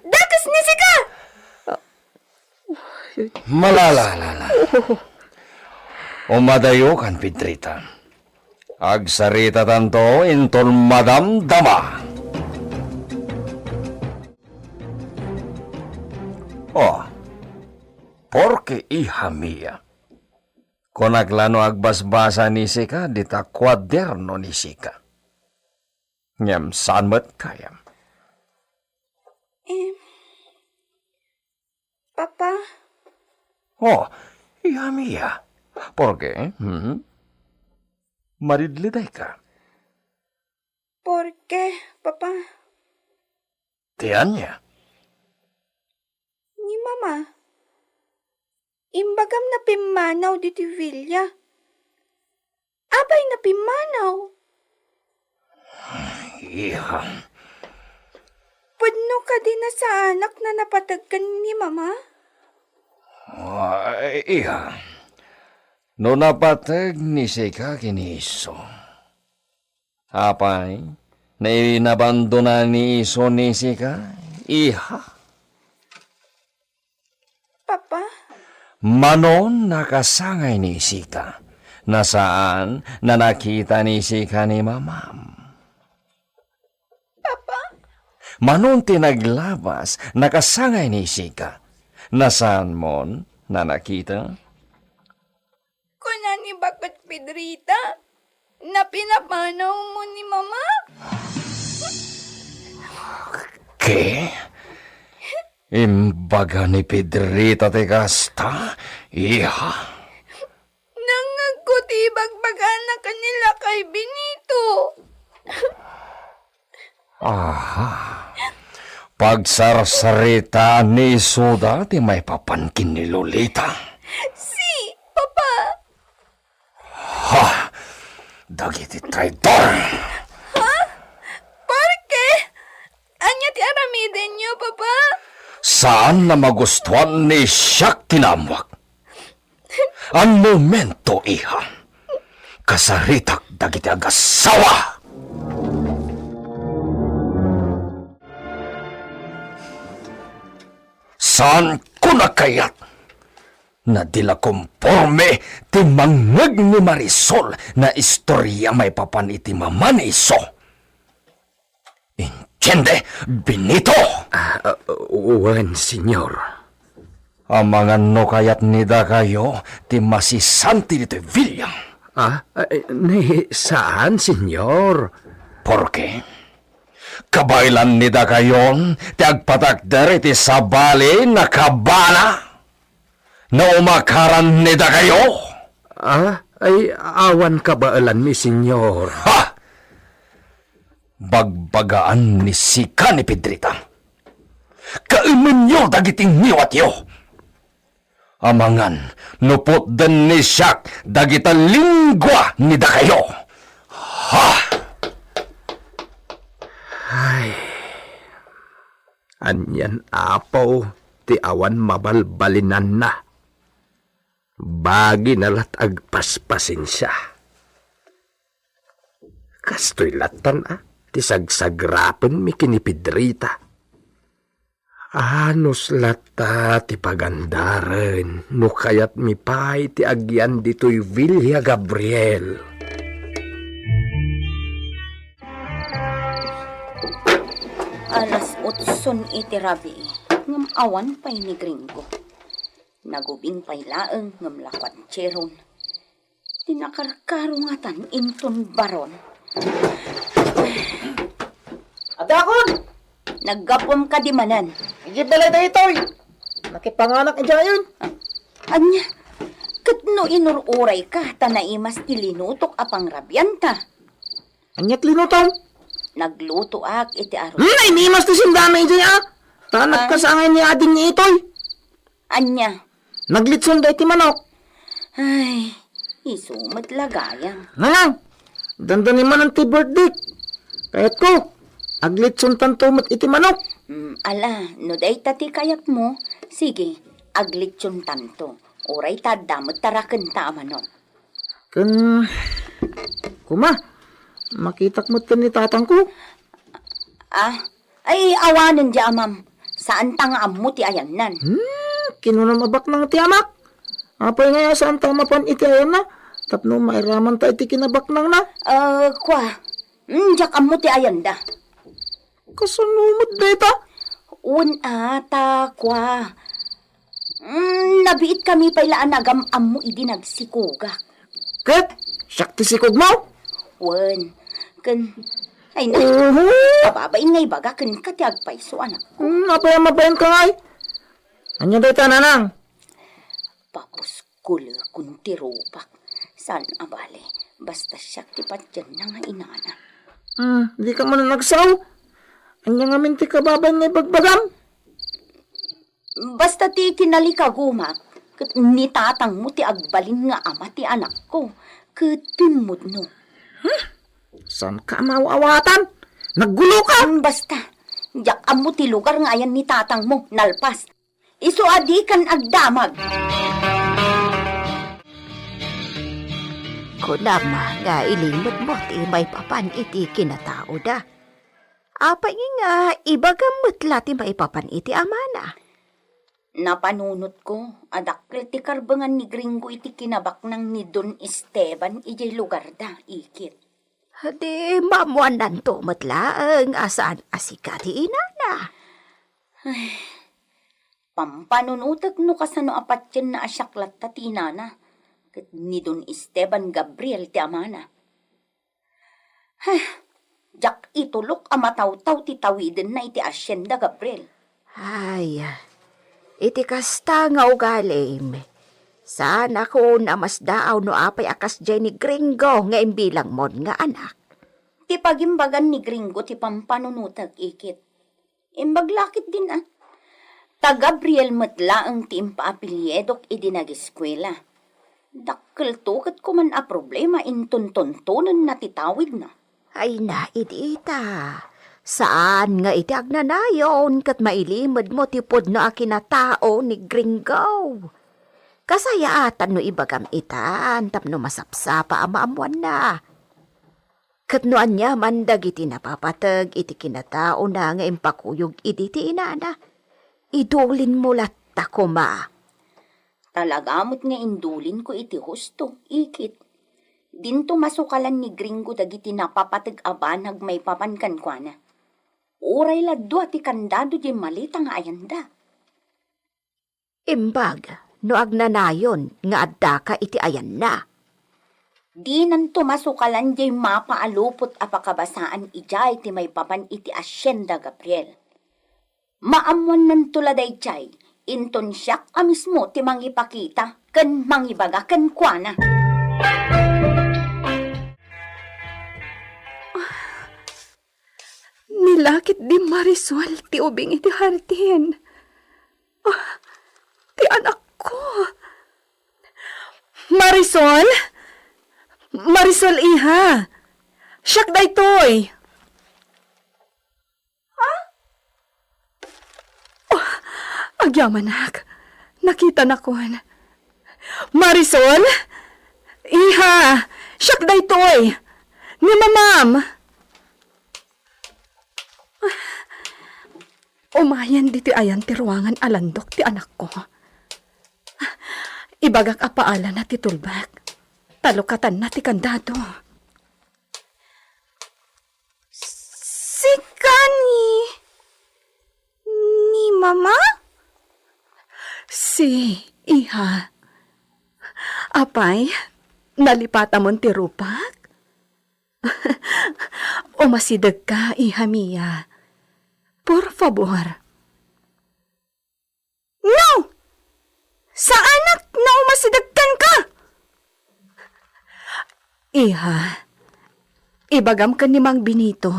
Dakes ni sika! Malalalala. Umadayokan, Pedrita. Agsaritatanto inton madamdama. Oh, porke, iha mia, kunak la no agbasbasa ni sika dita kuaderno ni sika. Ngem saan met gayam. Em, Papa? Oh, iya Mia. Porke, hmm? Maridlidayka? Porke, Papa. Ti ania? Ni Mama, imbagam napimmanaw ditoy villa. Apay napimmanaw? Iha. Pudno kadi nasaanak na napateg ken ni Mama? Ay, iha. No napateg ni sika ken ni isu, apay, nainabandona ni isu ni sika, iha? Papa? Manon nakasangay ni isika, nasaan na nakita ni isika ni Mamam. Papa? Manon ti naglabas, nakasangay ni isika, nasaan mon na nakita? Kuna ni Baket Pedrita, napinapanawmo ni Mama? Ke? Imbaga ni Pedrita ti kasta, iha? Nangngegko ti ibagbagana ken ni Lakay Benito. Aha. Pagsarsaritaan ni isuda ti maipapan ken ni Lolita. Si, Papa. Ha! Dagiti traidor! Ha? Porke? Ania ti aramidenyo, Papa? Saan a magustuan ni siak ti naammuak. A momento, iha. Kasaritak dagiti agassawa. Saanko a kayat. Na di la komporme ti mangngeg ni Marisol na istoria maipapan iti mama ni isu. Entiende, Benito? Ah, uh, wen, Senyor. Amangan no kayat ni dakayo ti masisanti ditoy villa. Ah, eh, ni saan, Senyor? Porke, kabaelan ni dakayon ti agpatakder iti sabali a kabana. No umakaran ni dakayo? Ah, ay, awan kabaelanmi, Senyor. Ha! Bagbagaan ni sika ni Pedrita. Kaemenyo dagiti ngiwatyo. Amangan no putden ni siak dagita lingua ni dakayo. Ha! Ay. Anian, Apo, ti awan mabalbalinanna? Bagina lat agpaspasensia. Kastoy lattan a ti sagsagrapenmi ken ni Pedrita. Anus latta ti pagandaren no kayatmi pay ti agyan ditoy Villa Gabriel. Alas otson iti rabii, ngem awan pay ni Gringo. Nagubing pay laeng ngem la kuatsieron. Ti nakarkarungatan inton baron. Adakon! Naggapuam kadi manen. Idiay balay daytoy. Nakipanganak idiayen. Ania? Ket no inur-urayka ta naimas ti linutok a pangrabianta. Ania ti linutom? Naglutoak iti arus. Hmm, ay, nimas ti sundami idiay, ah. Ta Ah. nagkasangay ni ading ni Itoy. Ania? Naglitson da iti manok. Ay, isu met la gayam. Nanang, dandani manen ti birthday. Kayatko, aglitson tanto met iti manok. Mm, ala, no dayta ti kayatmo, sige, aglitson tanto. Uray ta adda met tarakenta a manok. Ken, kuma, makitak met ken ni tatangko. Ah, ay, awanen di amam. Saanta nga ammo ti ayannan. Hmm, kinunam a baknang ti amak. Apay nga saanta mapan iti ayanna? Tapno mairamanta iti kinabaknangna. Ah, kua. Hmm, diak ammo ti ayanda. Kasano met dayta? Wen a, ta kua. Mm, nabiitkami pay la a nagam-ammo idi nagsikogak. Ket, siak ti sikogmo? Wen, ken, Ay na, Oho! Ababain nga ibaga kenka ti agpayso, anak. Hmm, apay a mabain ka ngay? Ania dayta, nanang? Papuskulekon ti rupak. Saan a bale, basta siak ti patienna nga inana. Hmm, di ka man nagsao? Ania ngamin ti kababain nga ibagbagam? Basta ti kinalikagumak, ket ni tatangmo ti agbalin nga ama ti anakko, ket pimmudno. Huh? Saan ka maaw-awatan? Naggulo ka? Hmm, basta, diak ammo ti lugar nga ayan ni tatangmo, nalpas. Isu a dikan agdamag. Kunam nga ilimedmo ti maipapan iti kinataoda. Apay nga ibagam met la ti maipapan iti amana? Napanunotko a dakkel ti karbengan ni Gringo iti kinabaknang ni Don Esteban idiay lugarda, Ikit. Di maammoannanto met laeng a saan a sika ti inana. Ay, pampanunotek no kasano a patienna a siak latta ti inana, ket ni Don Esteban Gabriel ti amana. Heh, diak itulok a matawtaw ti tawidenna iti Hacienda Gabriel. Ay, iti kasta nga ugalim, saanakon a masdaaw no apay a kasdiay ni Gringo nga imbilangmon nga anak. Ti pagimbagan ni Gringo ti pampanunotek, Ikit. Imbag la ketdin a. Ta Gabriel met laeng ti impaapelyidok idi nageskuela. Dakkelto ket koman a problema inton tontonenna ti tawidna. Ay na, idi ita. Saan nga iti agnanayon ket mailimedmo ti pudno a kinatao ni Gringo. Kasayaatan no ibagam itan tapno masapsapa a maammoanna. Ket no aniaman dagiti napapateg iti kinataona nga impakuyog idi ti inana, idulinmo latta koma. Talaga met nga indulinko iti husto, Ikit. Dinto masukalan ni Gringo dagiti napapateg a banag maipapan kenkuana. Uray la dua ti kandado diay maleta nga ayanda. Imbag no agnanayon nga addaka iti ayanna. Dinanto masukalan diay mapa a lupot a pakabasaan idiay ti maipapan iti Hacienda Gabriel. Maammoannanto la daydiay, inton siak a mismo ti mangipakita ken mangibaga kenkuana. Ni la ketdi Marisol ti ubing iti hardin. Ah, ti anakko. Marisol? Marisol, iha. Siak daytoy. Ha? Oh, agyamanak. Nakitanakon. Marisol? Iha, siak daytoy. Ni mamam. Umayen ditoy ayan ti ruangan a landok ti anakko. Ibagak a paalana ti tulbek. Talukatanna ti kandado. Sika ni, ni Mama? Si, iha. Apay, nalipatamon ti rupak? Umasidegka, iha mia. Por favor. No! Saanak no umasideg kenka! Iha, ibagam ken ni Mang Benito,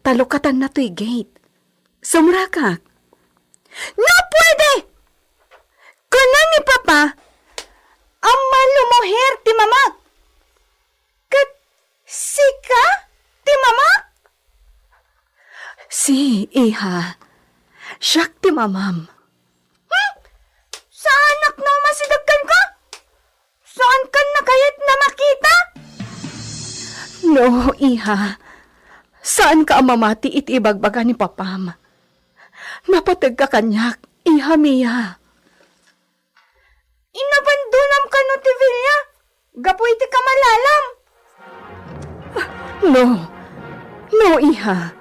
talukatanna toy gate. Sumrakak. No puede! Kuna ni Papa, a malumuher ti mamak. Ket sika ti mamak? Si, iha. Siak ti mamam. Hmm? Saanak no umasideg kenka? Saankan a kayat a makita? No, iha. Saanka a mamati iti ibagbaga ni papam. Napategka kaniak, iha mia. Inabandonam kano ti Villa gapu iti kamalalam? No. No, iha.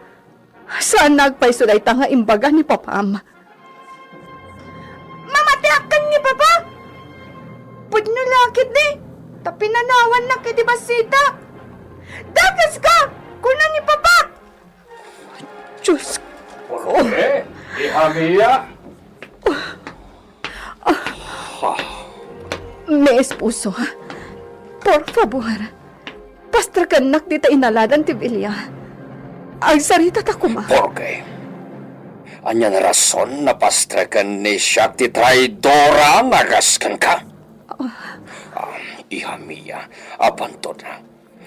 Saan nga agpayso dayta nga imbaga ni papam. Mamatiak ken ni papa? Pudno la ketdi, ta pinanawannak iti bassitak. Dakaska, kuna ni papa. Diyos ko. Por qué, hija mía? Mi esposo, por favor, pastrekennak dita inaladan ti bilia. Agsarita ta koma. Por qué? Anian a rason a pastrekennak ti traidora a kas kenka? Ah, hija mía, apanto na.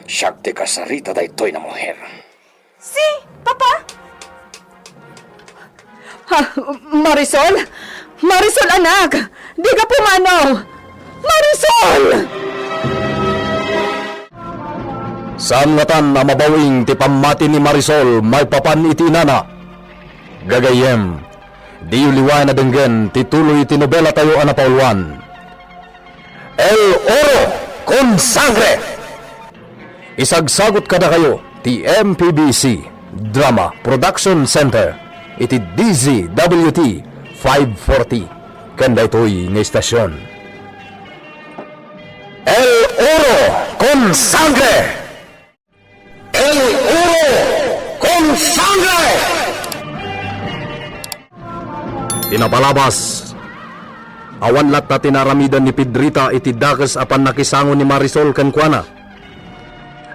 Siak ti kasarita daytoy a muher. Si, Papa! Ha, Marisol? Marisol, anak! Dika pumanaw! Marisol! Saan ngatan a mabaw-ing ti pammati ni Marisol maipapan iti inana. Gagayyem, diyo liwayan a denggen ti tuloy ti nobelatayo a napauluan, El Oro con Sangre! Isagsagut kadakayo ti M P B C Drama Production Center iti D Z W T five forty ken daytoy nga istasyon. El Oro con Sangre! El Oro con Sangre! Ti napalabas, awan latta ti naaramidan ni Pedrita iti dakes a pannakisango ni Marisol kenkuana.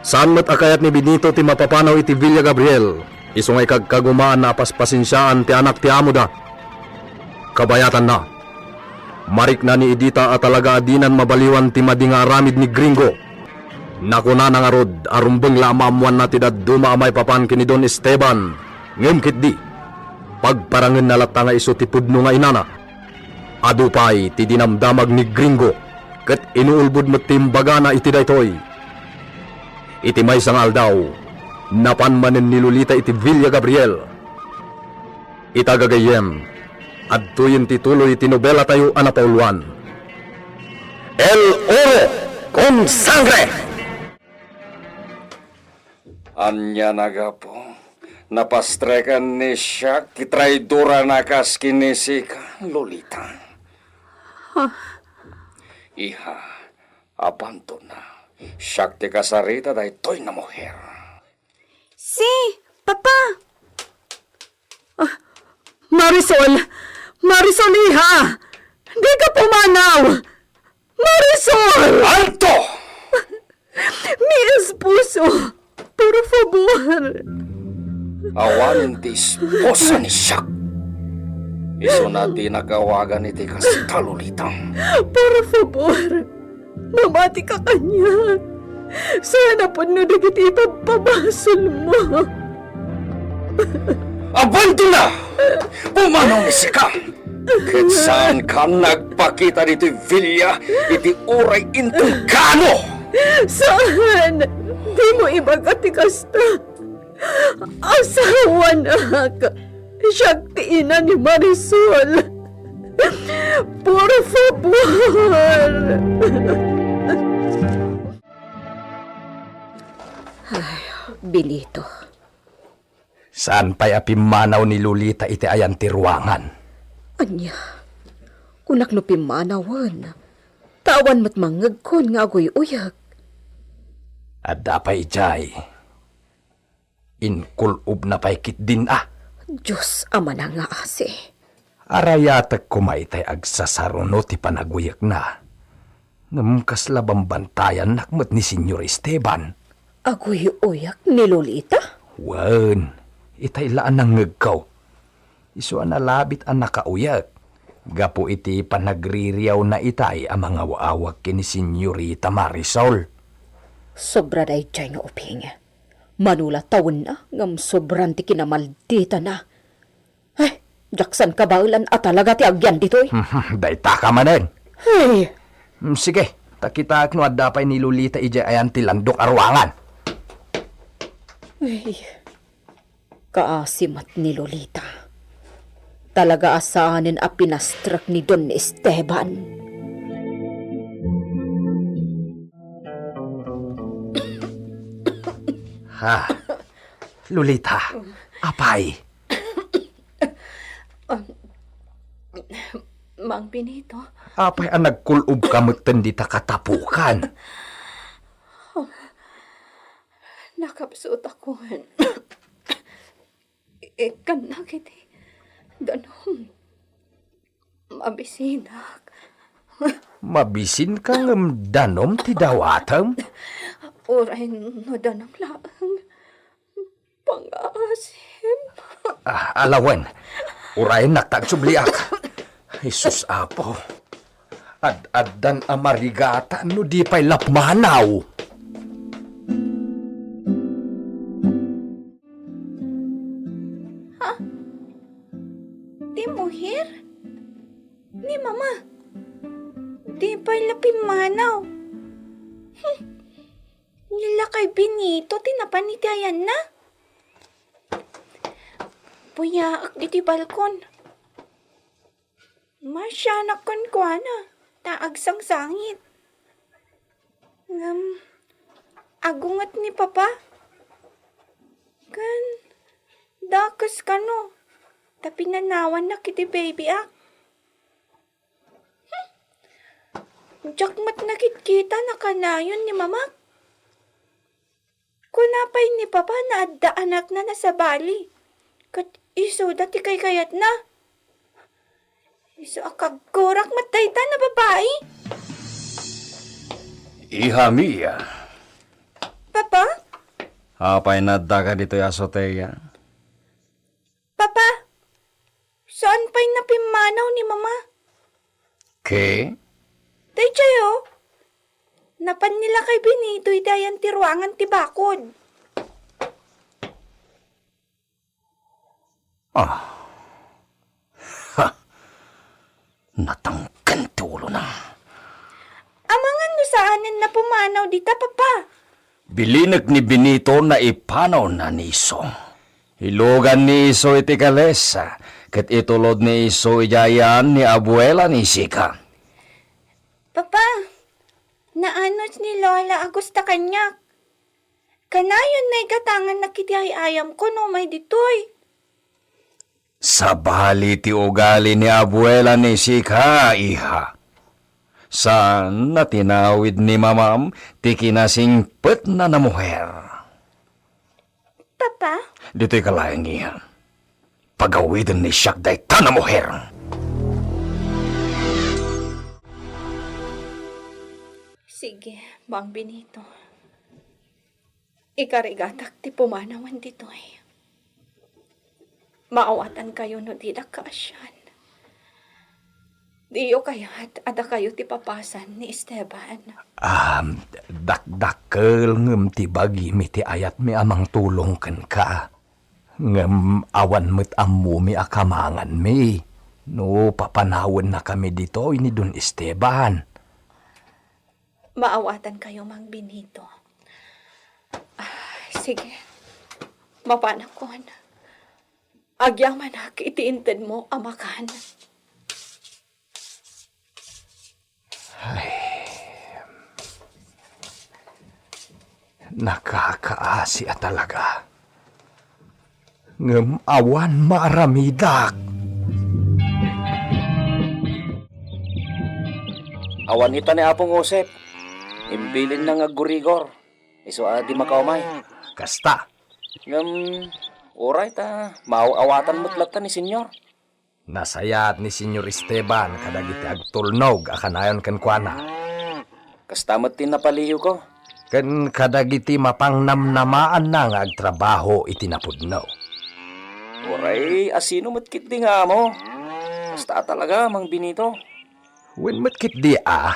Saan met a kayat ni Benito ti mapapanaw iti Villa Gabriel, isu nga ikagkagumaan a paspasensiaan ti anak ti amoda. Kabayatanna, marikna ni Edita a talaga a dinan mabaliwan ti madi nga aramid ni Gringo. Nakunana ngarud a rumbeng la a maammoanna ti dadduma a maipapan ken ni Don Esteban, ngem ketdi, pagparangenna latta nga isu ti pudno nga inana. Adu pay ti dinamdamag ni Gringo, ket inuulbod met ti imbagana iti daytoy. Iti maysa nga aldaw, napan manen ni Lolita iti Villa Gabriel. Ita gagayyem, adtoyen ti tuloy ti nobelatayo a napauluan, El Oro con Sangre! Ania a gapu, napastrekan ni siak ti traidora a kas ken ni sika, Lolita? Iha, apanto na, siak ti kasarita daytoy a muher. Si, Papa! Ah, Marisol! Marisol, iha! Dika pumanaw! Marisol! Alto! Mi esposo! Por favor! Awan ti esposa ni siak. Isuna ti nakawagan iti kasta, Lolita. Por favor! Mamatika kaniak. Saan a pudno dagiti ipabpabasolmo. Abanto na! Pumanaw ni sika! Ket saanka nagpakita ditoy villa iti uray inton kaano? Saan! Dimo ibaga ti kasta. Asawanak! Siak ti ina ni Marisol! Por favor! Ay, Benito. Saan pay a pimmanaw ni Lolita iti ayan ti ruangan? Ania? Kunak no pimmanawen. Ta awan met mangngegkon nga aguy-uyak. Adda pay idiay. Inkul-obna pay ketdin a. Dios a manangngaasi. Arayatek koma itay agsasaruno ti panaguyekna. Ngem kasla bambantayannak met ni Señor Esteban. Aguy-uyak ni Lolita? Wen, itay la a nangngegko. Isu a nalabit a nakauyek gapu iti panagririawna itay a mangaw-awag ken ni Señorita Marisol. Sobra daydiay nga ubing. Mano la tawenna ngem sobran ti kinamalditana. Ay, diak saan kabaelan a talaga ti agyan ditoy. Daytaka manen. Ay! Mm, sige, ta kitaek no adda pay ni Lolita idiay ayan ti landok a ruangan. Ay, kaasi met ni Lolita. Talaga a saanen a pinastrek ni Don Esteban. Ha? Lolita, apay? Ah, Mang Benito. Apay a nagkul-obka metten dita katapukan? Nakapsutakon. Ikkannak iti danum. Mabisinak. Mabisinka ngem danum ti dawatem? Uray no danum laeng. Pangaasim. Ah, alawen. Urayennak ta agsubliak. Jesus, Apo. Ad-addan a marigatan no di pay la pumanaw. Ha? Ti muher? Ni Mama? Di pay la pimmanaw. Hmm. Ni lakay Benito ti napan iti ayanna. Puyaak ditoy balkon. Masianak kenkuana ta agsangsangit. Ngem, agunget ni Papa. Ken, dakes kano ta pinanawannak iti baby-ak. Hmm. Diak met nakitkitan a kanayon ni Mamak. Kuna pay ni Papa nga adda anakna a sabali, ket isuda ti kaykayatna. Isu a kaggurak met dayta a babai. Iha Mia. Papa? Apay nga addaka ditoy azotea? Papa, saan pay a pimmanaw ni Mama? Ke? Daydiay, o. Napan ni lakay Benito iti ayan ti ruangan ti bakod. Ah. Ha! Natangken ti ulona. Amangan no saanen a pumanaw dita, Papa. Bilinek ni Benito nga ipanawna ni isu. Ilugan ni isu iti kalesa, ket itulod ni isu idiay ayan ni abuela ni Sika. Papa, naanus ni Lola a gusta kaniak. Kanayon nga igatangannak iti ay-ayamko no umay ditoy. Sabali ti ugali ni abuela ni Sika, iha. Saan a tinawid ni Mamam ti kinasingpetna a muher. Papa? Ditoy ka laeng, iha. Pagawiden ni siak dayta a muher. Sige, Mang Benito. Ikarigatak ti pumanawen ditoy. Maawatankayo no didak kaasian. Diyo kayat a dakayo ti papasan ni Esteban? Ah, dakdakkel ngem ti bagimi ti ayatmi a mangtulong kenka. Ngem awan met ammomi a kamanganmi no papanawennakami ditoy ni Don Esteban. Maawatankayo, Mang Benito. Ah, sige. Mapanakon. Agyamanak iti intedmo a makan. Ay, nakakaasi a talaga. Ngem awan maaramidak. Awan ita ni Apong Josep. Imbilinna nga aggurigor. Isu a di makaumay. Kasta. Ngem, uray ta, maaw-awatan met latta ni Senyor. Nasayaat ni Senyor Esteban kadagiti agtulnog a kanayon kenkuana. Kasta met ti napaliiwko. Ken kadagiti mapangnamnamaanna nga agtrabaho iti napudno. Uray, asino met ketdi nga amo? Kasta a talaga, Mang Benito. Wen met ketdi a?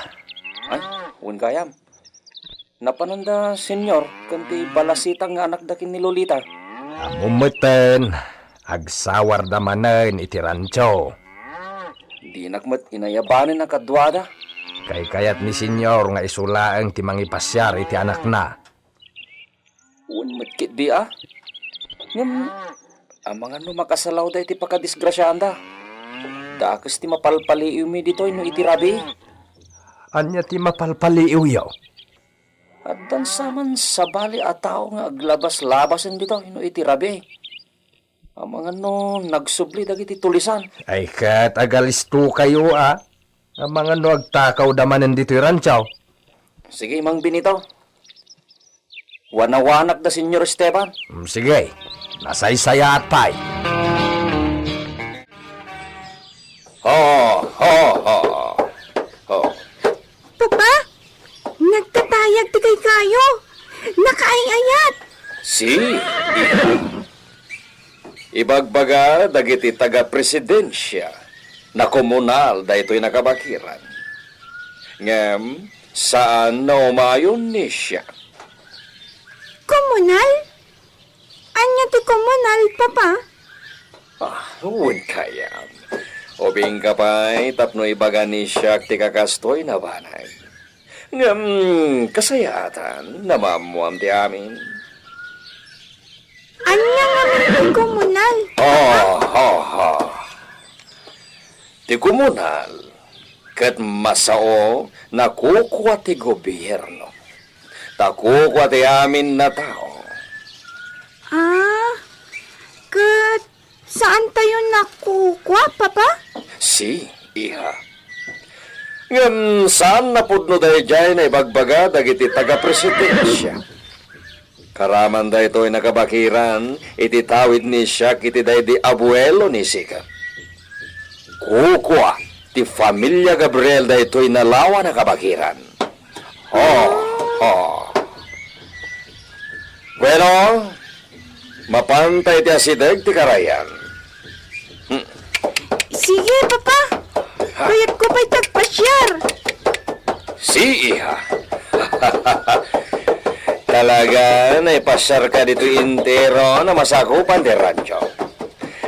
Ay, wen gayam. Napananda, Senyor, ken ti balasitang nga anakda ken ni Lolita. Ammom metten, agsawarda manen iti rancho. Dinak met inayabanen a kaduada. Kaykayat ni Senyor nga isu laeng ti mangipasiar iti anakna. Wen met ketdi a. Ngem, amangan no makasalawda iti pakadisgrasiaanda. Dakes ti mapalpaliiwmi ditoy no iti rabii. Ania ti mapalpaliiwyo? Addan sa man sabali a tao nga aglabaslabasen ditoy no iti rabii. Amangan no nagsubli dagiti tulisan. Ay, ket agalistokayo a. Amangan no agtakawda manen ditoy rancho. Sige, Mang Benito. Wanawanak da Senyor Esteban. Mm, sige. Nasaysayaat pay. Ho, ho, ho. Ho. Papa, nagtatayag ti kaykayo. Nakaay-ayat. Si, iha. Ibagbaga dagiti taga-presidensia, nakomunal daytoy nakabakiran. Ngem, saan naumayon ni siak. Komunal? Ania ti komunal, Papa? Ah, wen kayam. Ubingka pay tapno ibaga ni siak ti kakastoy a banag. Ngem, kasayaatan, namaammoam ti amin. Ania ngamin ti komunal? Ah, ha, ha. Ti komunal, ket masao, nakukua ti gobierno. Ta kukua ti amin a tao. Ah, ket saantayo nakukua, Papa? Si, iha. Ngem saan a pudno daydiay naibagbaga dagiti taga-presidensia. Karaman daytoy nakabakiran iti tawid ni siak iti daydi abuelo ni sika. Kukua ti familia Gabriel daytoy nalawa nakabakiran. Ho, ho. Bueno, mapanta iti asideg ti karayan. Hmm. Sige, Papa. Ha? Kayatko pay ti agpasiar. Si, iha. Talaga, naipasiarka ditoy entero a masakupan ti rancho.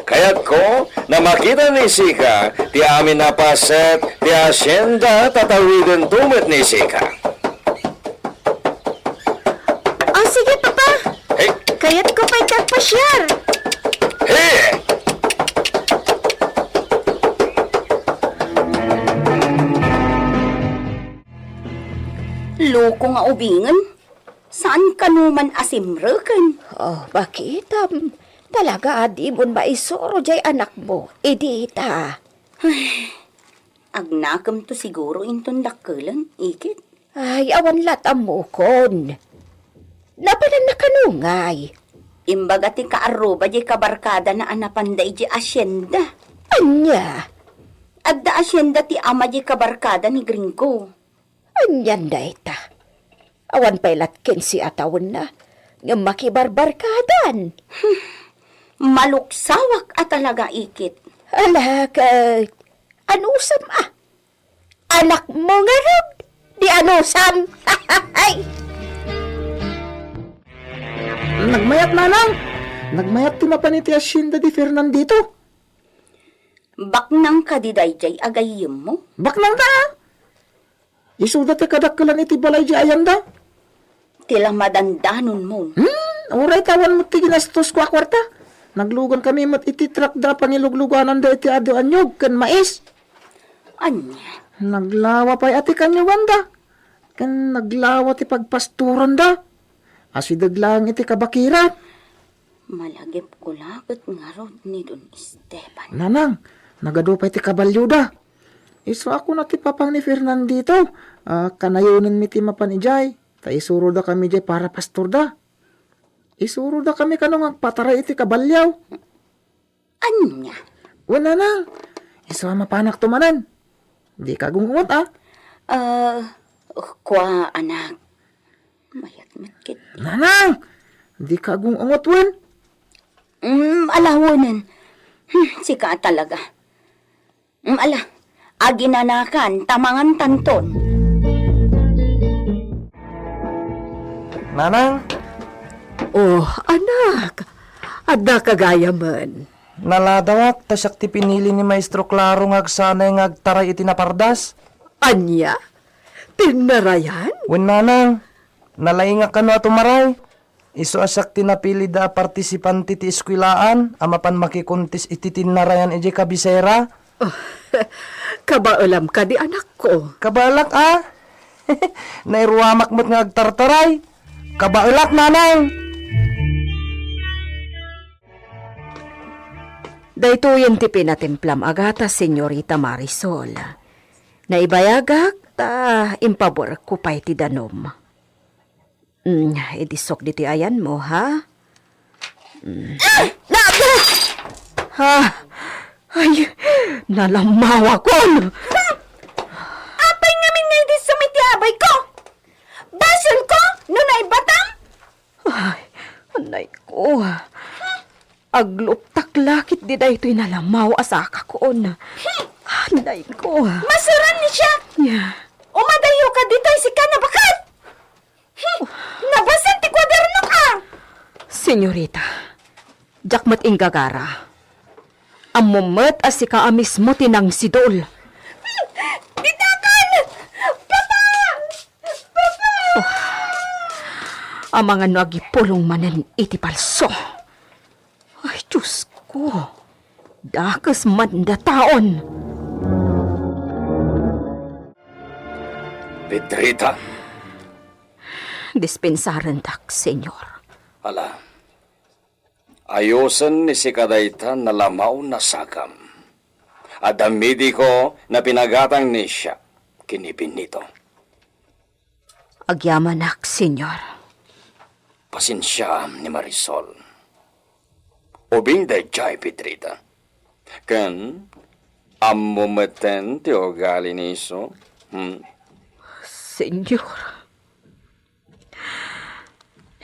Kayatko a makita ni sika ti amin a paset ti hacienda, tatawidento met ni sika. O, sige, Papa. Hey! Kayatko pay ti agpasiar. Hey! Loko nga ubingen. Saan kano man a simreken? Oh, makitam. Talaga a dimon maisuro jay anakmo, Edita. Ay, agnakemto siguro inton dakkelen, Ikit. Ay, awan lat' ammokon. Napananna kano ngay? Imbaga ti kaarruba jay kabarkadana a napanda idiay asienda. Ania? Adda asienda ti ama jay kabarkada ni Gringo. Anian dayta? Awan pay lat' kinse a tawenna, ngem makibarbarkadan. Maluksawak a talaga, Ikit. Ala, ket anusam a? Anakmo ngarud, di anusam. Nagmayat, Nanang! Nagmayat ti mapan iti asienda di Fernandito. Baknang kadi daydiay a gayyemmo? Baknang ta! Isuda ti kadakkelan iti balay di ayanda. Ti la madandanonmon. Hmm, uray ta awan met ti ginastosko a kuarta. Naglugan kami met iti trakda a pangiluglugananda iti adu a niyog ken mais. Ania? Naglawa pay a ti kanyoganda. Ken naglawa ti pagpastoranda. Asideg laeng iti kabakiran. Malagipko la ket ngarud ni Don Esteban. Nanang, nagadu pay ti kabalioda. Isu a kuna ti papang ni Fernandito, a, kanayonenmi ti mapan idiay, ta isurodakami idiay para pastorda. Isurodakami kano nga agpataray iti kabalio. Ania? Wen, nanang, isu a mapanakto manen. Dika agung-ungot, a? Ah, kua, anak. Mayat met ket. Nanang! Dika agung-ungot wen? Mm, ala wenen. Hmm, sika talaga. Mm, ala, aginanakan, ta mangantanton. Nanang! Oh, anak, adda ka gayamen. Naladawak, ta siak ti pinili ni Maestro Claro nga agsanay nga agtaray iti napardas. Ania? Tinnarayan? Wen, nanang, nalaingak kano a tumaray. Isu a siak ti napilida a partisipante ti eskuelaan a mapan makikontis iti tinnarayan idiay kabisera. Oh, kabaelam kadi, anakko? Kabaelak a. Nairuamak met nga agtartaray. Kabaelak, nanang. Daytoyen ti pinatimplam a gatas, Señorita Marisol. Naibayagak ta impaburekko pay ti danum. Mm, idisok ditoy ayanmo, ha? Ah! Naku! Ah! Ay, nalamawakon! Apay ngamin nga idi sumiti abay ko? Basol ko no naibatam? Ay, anay ko. Agluptak la ketdi daytoy nalamaw a sakakon. Anay ko. Masuran ni siya. Ya. Umadayo ka ditoy sika nabakat. Hmm, nabasag ti kuadernok, a! Senyorita, diak met inggagara. Ammom met a sika a mismo ti nangsidul. Hmm, bitakon! Papa! Papa! Oh, amangan no agipulong manen iti palso. Ay, Diyos ko. Dakes man dataon. Pedrita. Dispensarendak, Senyor. Ala, ayosen ni sika dayta nalamaw a sakam. Adda mediko a pinagatang ni siak ken ni Benito. Agyamanak, Senyor. Pasensiaam ni Marisol. Ubing daydiay, Pedrita. Ken, ammom metten ti ugali ni isu? Hmm? Senyor.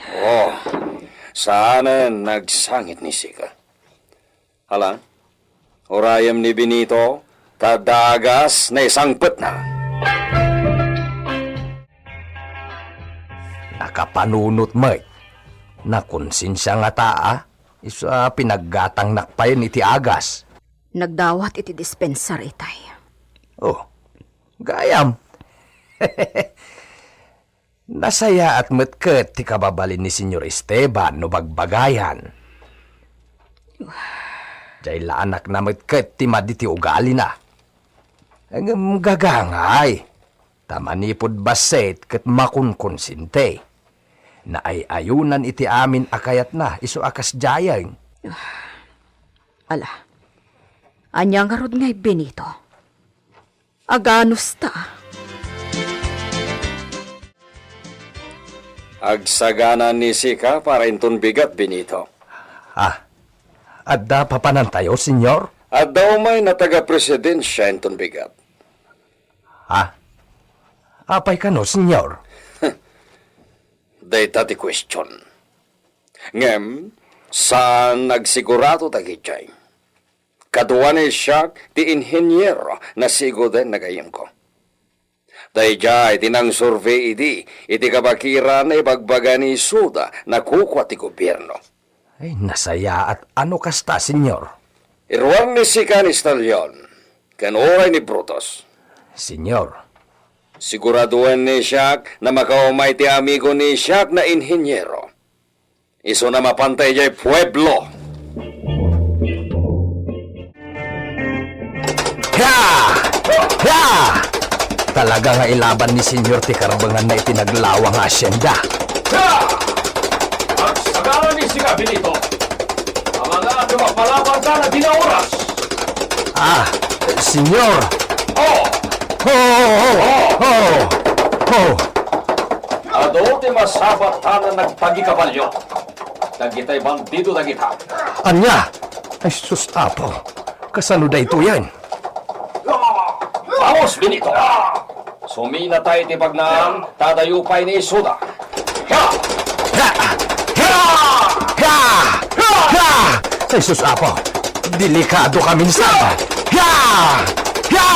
Oh, saanen nga agsangit ni sika. Ala, urayem ni Benito, ta adda agas a naisangpetna. Nakapanunot met. Nakonsensia ngata, a? Isu a pinaggatangnak payen iti agas. Nagdawat iti dispensar itay. Oh, gayam. Nasayaat met ket ti kababalin ni Senyor Esteban no bagbagayan. Diay la anakna met ket ti madi ti ugalina. Ngem gagangay, ta manipud bassit ket makonkonsinti. Naay-ayonan iti amin a kayatna isu a kasdiayen. Ala, ania ngarud ngay, Benito? Aganusta? Agsagana ni sika para inton bigat, Benito. Ah, adda papanantayo, Senyor? Adda umay a taga-presidensia inton bigat. Ah, apay kano, Senyor? Dayta ti kuestion. Ngem, saan a agsigurado dagitoy. Kadua ni siak ti inheniero a siguden a gayyemko. Daydiay ti nangsurvey idi iti kabakiran a ibagbaga ni Suda a kukua ti gobierno. Ay, nasayaat a no kasta, Senyor. Iruar ni sika ni Stallion, ken uray ni Brutus. Senyor. Siguradoen ni siak a makaumay ti amigo ni siak a inheniero. Isuna a mapanta idiay pueblo. Hia! Hia! Talaga nga ilaban ni Senyor ti karbenganna iti naglawa nga asyenda. Hia! Agsagana ni sika, Benito. Amangan no mapalabanta na dina oras. Ah, Senyor. Oh! Oh! Oh! Oh! Oh! Adu ti masabat a nagpagikabalio. Dagitay bandido dagita. Ania? Ay, sus, Apo. Kasano daytoyen? Vamos, Benito! Suminatay ti bagnaan, ta adayo pay ni Suda. Ha! Ha! Ha! Ha! Ha! Ay, sus, Apo. Delikado ka minsan. Ha! Ha!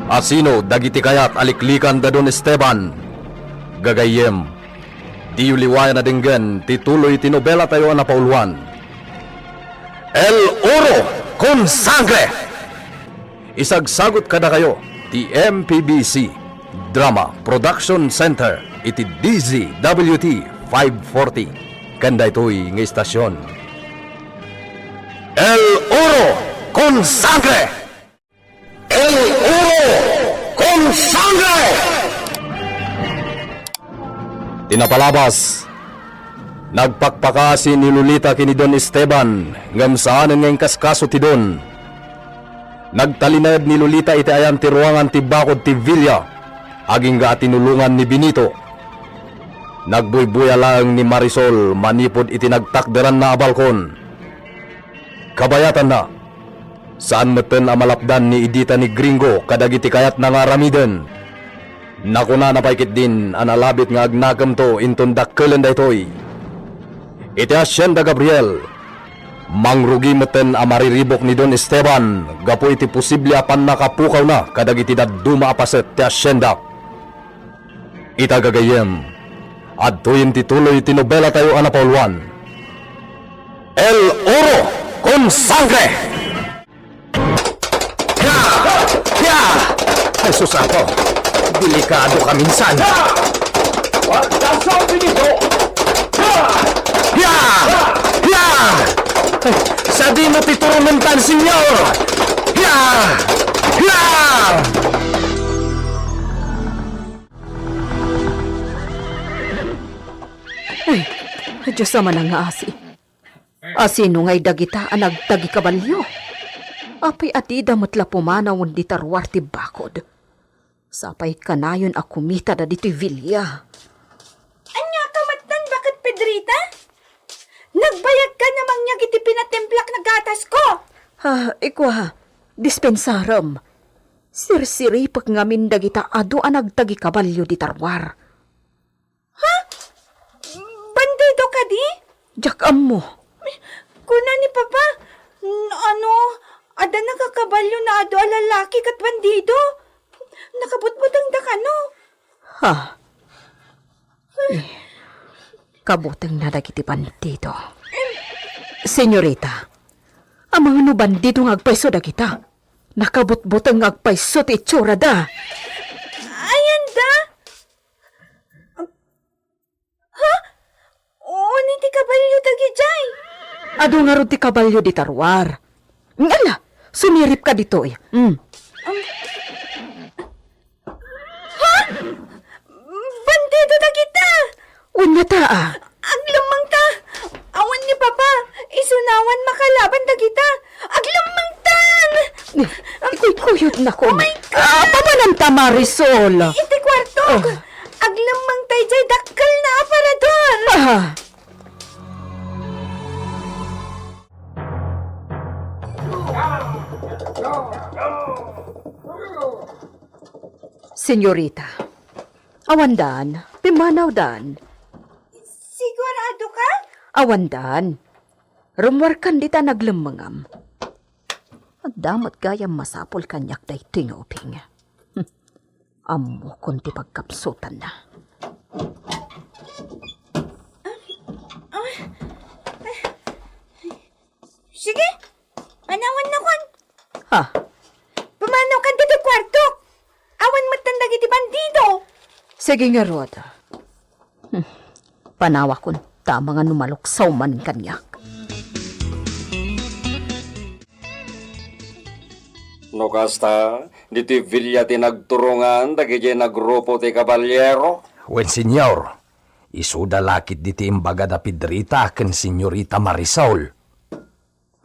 Asino dagiti kayat a liklikan da Don Esteban? Gagayyem, diyo liwayan a denggen ti tuloy ti nobelatayo a napauloan, El Oro con Sangre! Isagsagut kadakayo ti M P B C Drama Production Center iti D Z W T five forty ken daytoy nga istasion. El Oro con Sangre! El Oro con Sangre! Ti napalabas, nagpakpakaasi ni Lolita ken ni Don Esteban, ngem saanen nga inkaskaso ti Don. Nagtalinaed ni Lolita iti ayan ti ruangan ti bakod ti villa, agingga a tinulongan ni Benito. Nagbuybuya laeng ni Marisol manipud iti nagtakderanna a balkon. Kabayatanna, saan metten a malapdan ni Edita ni Gringo kadagiti kayatna nga aramiden. Nakunana pay ketdin a nalabit nga agnakemto inton dakkelen daytoy. Iti Hacienda Gabriel, mangrugi metten a mariribuk ni Don Esteban gapu iti posible a pannakapukawna kadagiti dadduma a paset ti hacienda. Ita gagayyem, adtoyen ti tuloy ti nobelatayo a napauluan, El Oro con Sangre! Ya! Ya! Ay, sus, Apo! Delikado ka minsan! Ya! Ya! Ya! Ay, sadino ti turmentan, Senyor! Ya! Ya! Ay, Diyos a manangaasi. Asino ngay dagita a nagtagikabalio? Apay a dida met la pumanaw wenno dita ruar ti bakod? Sapay kanayon a kumitada ditoy bilia. Ania ka met, baket Pedrita? Nagbayagka a mangngeg iti pinatimplak a gatasko? Ah, ikua, dispensarem. Sirsiripek ngamin dagita adu a nagtagikabalio dita ruar. Ha? Bandido kadi? Diak ammo. Kuna ni Papa, n-, ano, adda nakakabalio a adu a lalaki ket bandido. Nakabutbutengda kano? Ha? Eh, kabutengna dagiti bandido. Senyorita, amangan no bandido nga agpayso dagita. Nakabutbuteng nga agpayso ti itsurada. Ayanda? Ha? Wen ti kabalio dagidiay? Adu ngarud ti kabalio dita ruar. Ala, sumiripka ditoy. Mm. Ha? Bandido dagita! Wen ngata a. Aglemmengta! Awan ni Papa, isuna awan makalaban dagita. Aglemmengtan! Ni, ikuykuyodnakon. Oh my God! Ah, papanamta, Marisol. Iti kuartok. Oh. Aglemmengta idiay dakkelna a aparador. Ah. Senyorita, awandan, pimmanawdan. Sigurado ka? Awandan. Rummuarkan dita naglemmengam. Adda met gayam masapul kaniak daytoy nga ubing. Hmm. Ammokon ti pagkapsutanna. Sige, panawannakon. Ha? Pumanaw kan ditoy kuartok. Awan met dagiti bandido. Sige ngarud. Hmm. Panawakon ta amangan no maluksaw man kaniak. No kasta, ditoy bilia ti nagturongan dagidiay nagrupo ti kabaliero? Wen, Senyor. Isuda la ketdi ti imbaga da Pedrita ken Senyorita Marisol.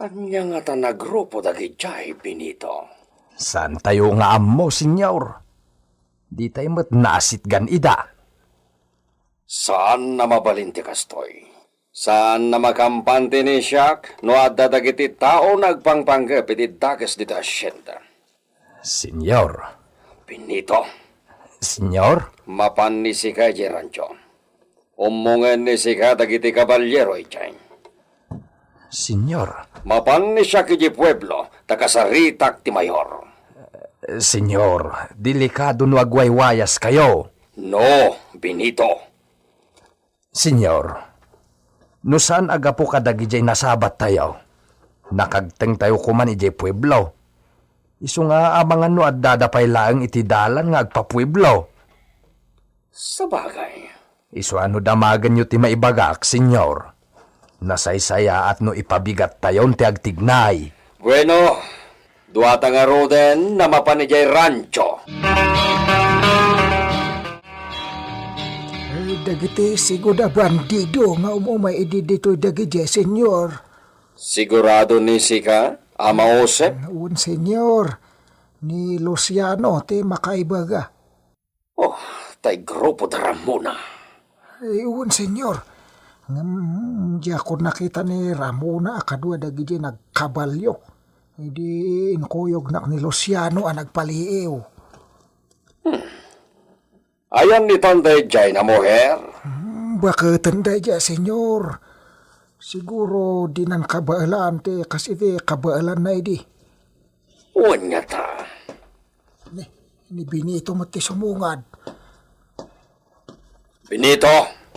Ania ngata nagrupo dagidiay, Benito? Saantayo nga ammo, Senyor. Ditay met naasitgan ida. Saan a mabalin ti kastoy. Saan a makaampan ti inisiak no adda dagiti tao nga agpangpanggep iti dakes dita hacienda. Senyor. Benito. Senyor? Mapan ni sika idiay rancho. Ummongen ni sika dagiti kabaliero idiay. Senyor. Mapan ni siak idiay pueblo, ta kasaritak ti mayor. Senyor, delikado no agwaywayaskayo. No, Benito. Senyor, no saan a gapu kadagidiay nasabattayo, nakagtengtayo koman idiay pueblo. Isu nga amangan no addada pay laeng iti dalan nga agpapueblo. Sabagay. Isu a no damagenyo ti maibagak, Senyor, nasaysayaat no ipabigattayon ti agtignay. Bueno, duata ngaruden a mapan idiay rancho. Eh, dagiti sigud a bandido nga um-umay idi ditoy dagidiay, Senyor. Sigurado ni sika, Ama Jose? Wen, Senyor. Ni Luciano ti makaibaga. Oh, tay grupo da Ramona. Ay, wen, Senyor. Ngem, diakon nakita ni Ramona a kadua dagiti nagkabalio. Idi inkuyognak ni Luciano a nagpaliiw. Ayan itan daydiay a muher? Hmm, baketen daydiay, Senyor. Siguro dinan kabaelan ti kas iti kabaelanna idi. Wen ngata. Ni, ni Benito met ti sumungad. Benito,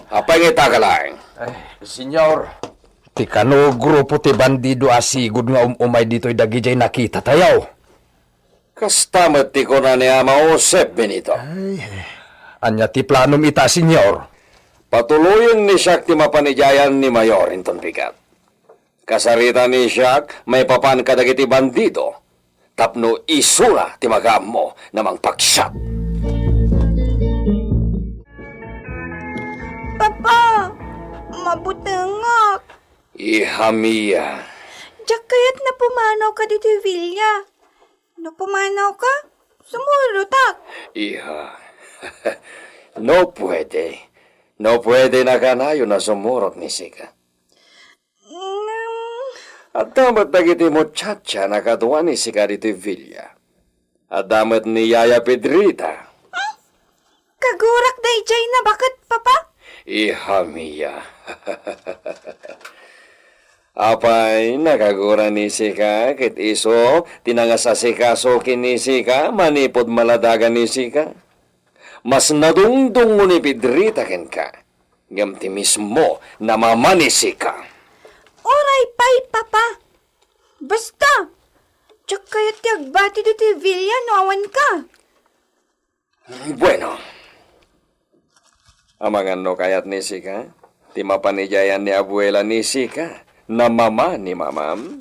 apay nga ita ka laeng? Ay, Senyor. Ti kano grupo ti bandido a sigud nga um-umay ditoy dagidiay nakitatayo. Kasta met ti kuna ni Ama Josep, Benito. Ay. Ania ti planom ita, Senyor? Patuloyen ni siak ti mapan idiayan ni Mayor inton bigat. Kasarita ni siak maipapan kadagiti bandido tapno isuna ti makaammo na mangpaksiat. Papa, mabutengak. Iha Mia. Diak kayat a pumanawka ditoy villa. No pumanawka, sumurotak. Iha. No pwede. No pwede, nakanayon a sumurot ni sika. Ngem adda met dagiti muchacha a kadua ni sika ditoy villa. Adda met ni Yaya Pedrita. Kagurak daydiay a baket, Papa? Iha Mia. Apay, nakagura ni sika, ket isu ti nangasasikaso ken ni sika, manipud maladagan ni sika? Mas nadungdungo ni Pedrita kenka, ngem ti mismo a mama ni sika. Uray pay, Papa. Basta, diak kayat ti agbati ditoy villa no awan ka. Bueno. Amangan no kayat ni sika, ti mapan idiayan ni abuela ni sika, a mama ni mamam?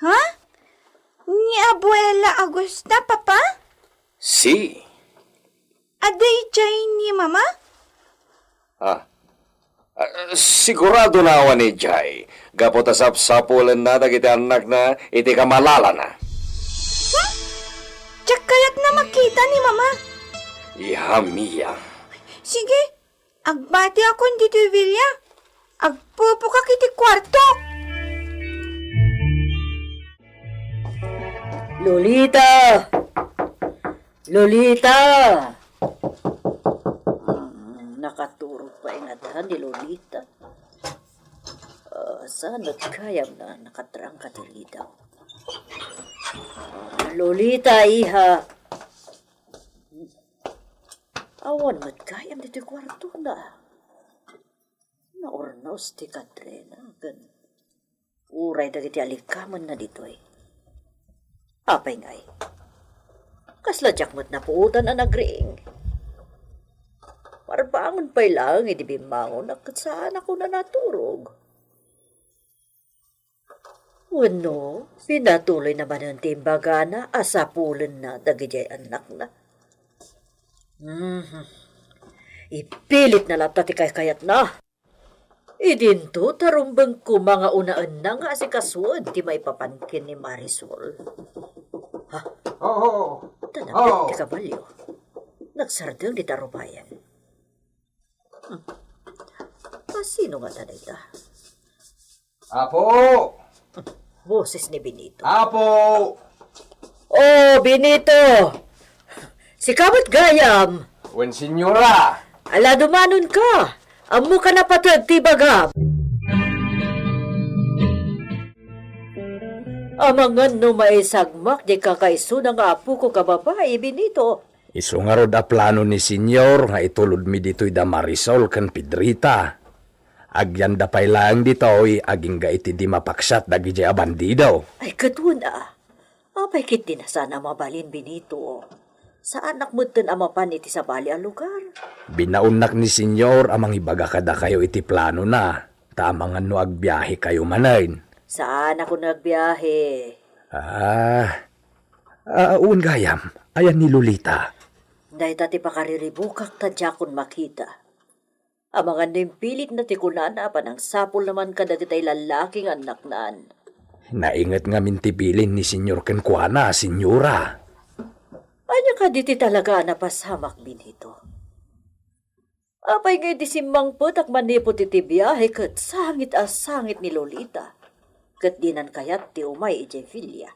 Ha? Ni abuela Augusta, Papa? Si. Adda idiay ni Mama? Ah. Ah, sigurado a awan idiay, gapu ta sapsapulenna dagiti annakna iti kamalalana. Hmm? Diak kayat a makita ni Mama. Iha Mia. Sige, agbatiakon ditoy villa. Agpupukak iti kuartok. Lolita! Lolita! Hmm, nakaturog pay ngata ni Lolita. Ah, saan met gayam a nakatrangka ti ridaw? Ah, Lolita, iha. Awan met gayam ditoy kuartona. Naurnos ti kadrena ken uray dagiti alikamenna ditoy. Apay ngay? Kasla diak met napuotan a nagriing. Parbangon pay laeng idi bimmangonak ket saanak a naturog. Wenno, pinatuloyna manen ti imbagana a sapulenna dagidiay annakna. Mhm. Ipilitna latta ti kaykayatna. Idinto ta rumbeng koma nga unaenna nga asikasuen ti maipapan ken ni Marisol. Ha? Oo. Tanabiat ti kabalio. Nagsardeng dita rupayen. Hmm. Asino ngata dayta? Apo! Boses ni Benito. Apo! Oh, Benito! Sika met gayam! Wen, senyora! Ala, dumanonka! Ammoka napateg ti ibagam! Amangan no maisagmak di kakaisuna nga apoko a babai, Benito. Isu ngarud a plano ni Senyor nga itulodmi ditoy da Marisol ken Pedrita. Agyanda pay laeng ditoy agingga iti di mapaksiat dagidiay a bandido. Ay, ket wen a. Apay ketdi a saan a mabalin, Benito? Saanak metten a mapan iti sabali a lugar. Binaonnak ni Senyor a mangibaga kadakayo iti planona, ta amangan no agbiahekayo manen. Saanak a agbiahe. Ah, ah, wen gayam, ayan ni Lolita. Dayta ti pakariribukak ta diakon makita. Amangan no impilitna ti kunana a panangsapulna man kadagitay lallaki nga annaknan. Nainget ngamin ti bilin ni Senyor kenkuana, Senyora. Ania kadi ti talaga a napasamak, Benito? Apay nga idi simmangpetak manipud iti biahe ket sangit a sangit ni Lolita, ket dinan kayat ti umay idiay villa.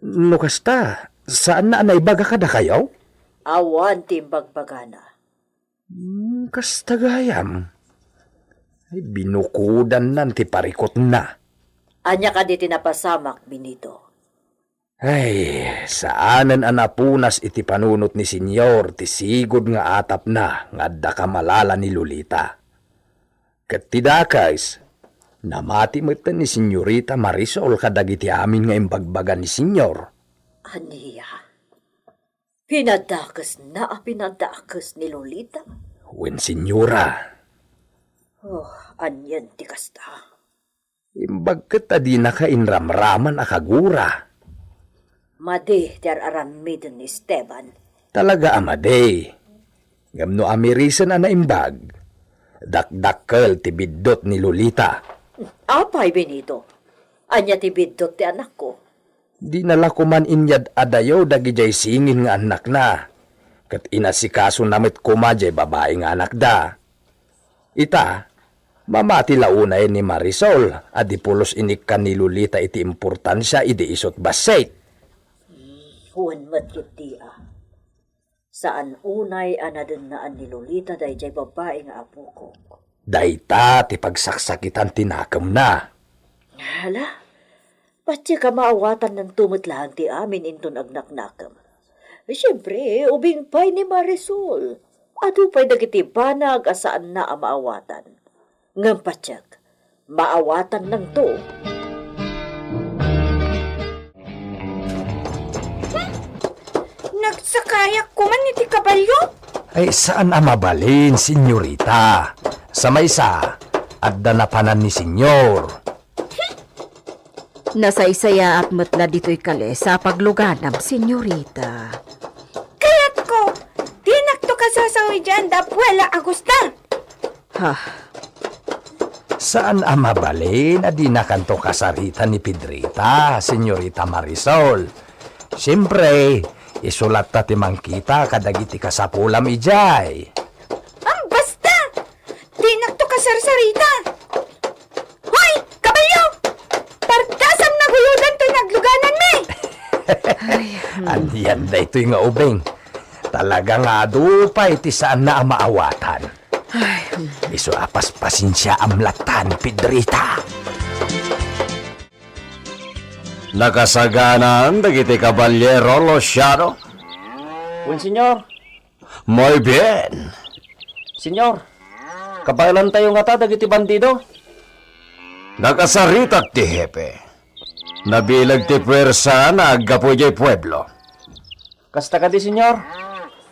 No kasta, saanna a naibaga kadakayo? Awan ti imbagbagana. Hmm, kasta gayam. Ay, binukodannan ti parikutna. Ania kadi ti napasamak, Benito? Ay, saanen a napunas iti panunot ni Senyor ti sigud nga atapna nga adda kamalala ni Lolita. Ket ti dakes, namati metten ni Senyorita Marisol kadagiti amin nga imbagbaga ni Senyor. Ania? Pinadakesna a pinadakes ni Lolita? Wen, Senyora. Oh, anian ti kasta? Imbag ket a dinaka inramraman a kagura. Madi ti ar-aramiden ni Esteban. Talaga a madi. Ngem no amirisen a naimbag, dakdakkel ti biddut ni Lolita. Apay, Benito? Ania ti biddut ti anakko? Dina la koman inyad-adayo dagidiay singin nga annakna, ket inasikasona met koma diay babai nga anakda. Ita, mamati la unay ni Marisol a di pulos inikkan ni Lolita iti importansia idi isut' bassit. Wen met ketdi a. Saan unay a nadennaan ni Lolita daydiay babai nga apokok. Dayta ti pagsaksakitan ti nakemna. Hala, patiek a maawatannanto met laeng ti amin inton agnaknakem. Siempre, ubing pay ni Marisol. Adu pay dagiti banag a saanna a maawatan. Ngem patiek, maawatannanto. Nagsakayak koman iti kabalio? Ay, saan a mabalin, senyorita. Sa maysa, adda napanan ni senyor. Nasaysayaat met la ditoy kalesa a pagluganam, senyorita. Kayatko, dinakto kasasawidian da Abuela Agusta. Ha? Saan a mabalin a dinakanto kasarita ni Pedrita, senyorita Marisol. Siempre, isu latta ti mangkita kadagiti kasapulam idiay. Ang basta! Dinakto kasarsarita! Hoy, kabalyo! Pardasam naguyodan toy naglugananmi! Ay, hmm. Anian daytoy nga ubing? Talaga nga adu pay ti saanna a maawatan. Ay, hmm. Isu a paspasensiaam latta ni Pedrita. Nakasaganaan dagiti kaballero, Luciano? Wen, senyor. Muy bien. Senyor, kabaelantayo ngata dagiti bandido? Nakasaritak ti hepe. Nabileg ti puersa nga aggapu idiay pueblo. Kasta kadi, senyor?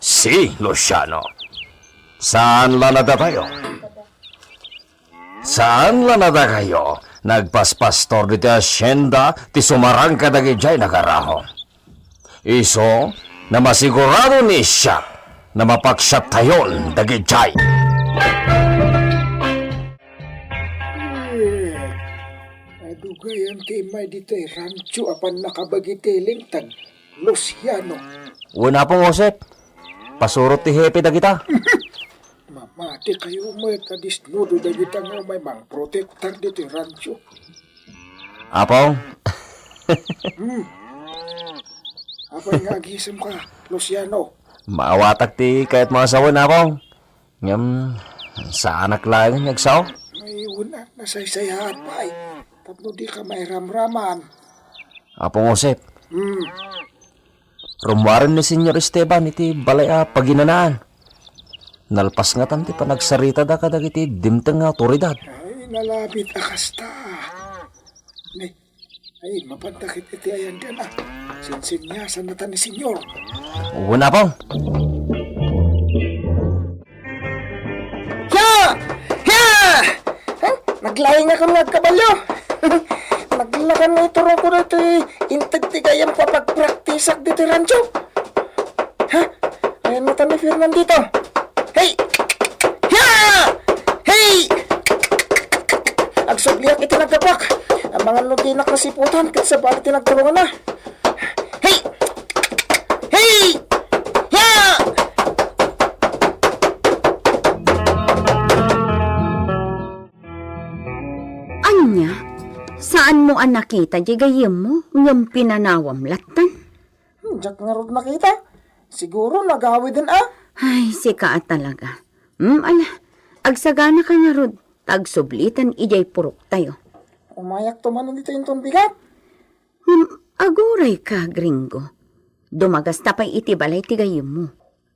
Si, Luciano. Saan la nadatayo? Saan la nadakayo nagpaspastor ditoy hacienda ti sumarang kadagidiay nagaraho? Isu, namasigurado ni siak, namapaksiattayon dagidiay. Adu gayam ti immay ditoy rancho a pannakabagi ti linteg, Luciano. Wen, Apong Josep, pasurot ti hepe dagita. Mamati kayo met a disnudo dagita nga umay mangprotektar ditoy rancho. Apong. Hmm. Apay nga agisemka, Luciano? Maawatak ti kayatmo a sawen, Apong. Ngem, saanak laeng nga agsao? Ay, una, nasaysayaat pay. Tapno dika mairamraman. Apong Josep. Hmm. Rummuaren ni Senyor Esteban iti balay a paginanaan. Nalpas ngatan ti panagsaritada kadagiti dimteng nga awtoridad. Ay, nalabit a kasta. Ni, ay, mapanda ket iti ayandian a. Sinsinyasan natan ni Senyor. Wen, Apong. Siya! Siya! Eh, naglaing ako nga agkabalyo. Naglakan nga iturongko ditoy integ ti gayam ko a pagpraktisak ditoy rancho. Ha? Ayan mo ni Fernandito. Hey! Siya! Hey! Agsubliak iti naggapuak. Amangan no dinak nasiputan, ket sabali ti nagturungan na. Hey! Hey! Ya! Saanmo a nakita diay gayyemmo ngem pinanawam lattan? Hmm, diak ngarud makita. Siguro nagawiden a. Ay, sika a talaga. Hmm, ala, agsaganaka ngarud, ta agsublitan idiay puroktayo. Umayakto manen ditoy inton bigat. Hmm, agurayka, Gringo. Dumagasta pay iti balay ti gayyemmo.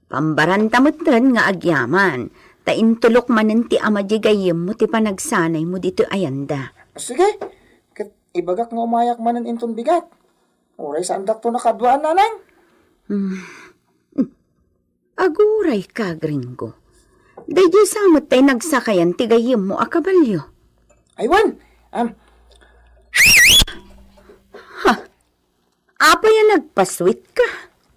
Pambaranta metten nga agyaman, ta intulok manen ti ama diay gayyemmo ti panagsanaymo ditoy ayanda. Sige, ket ibagak nga umayak manen inton bigat. Uray saandakto nakaduaan, nanang. Hmm. Agurayka, Gringo. Daydiay sa met tay nagsakayan ti gayyemmo a kabalio. Ay, wen. Am. Ha? Apay a nagpasweet ka?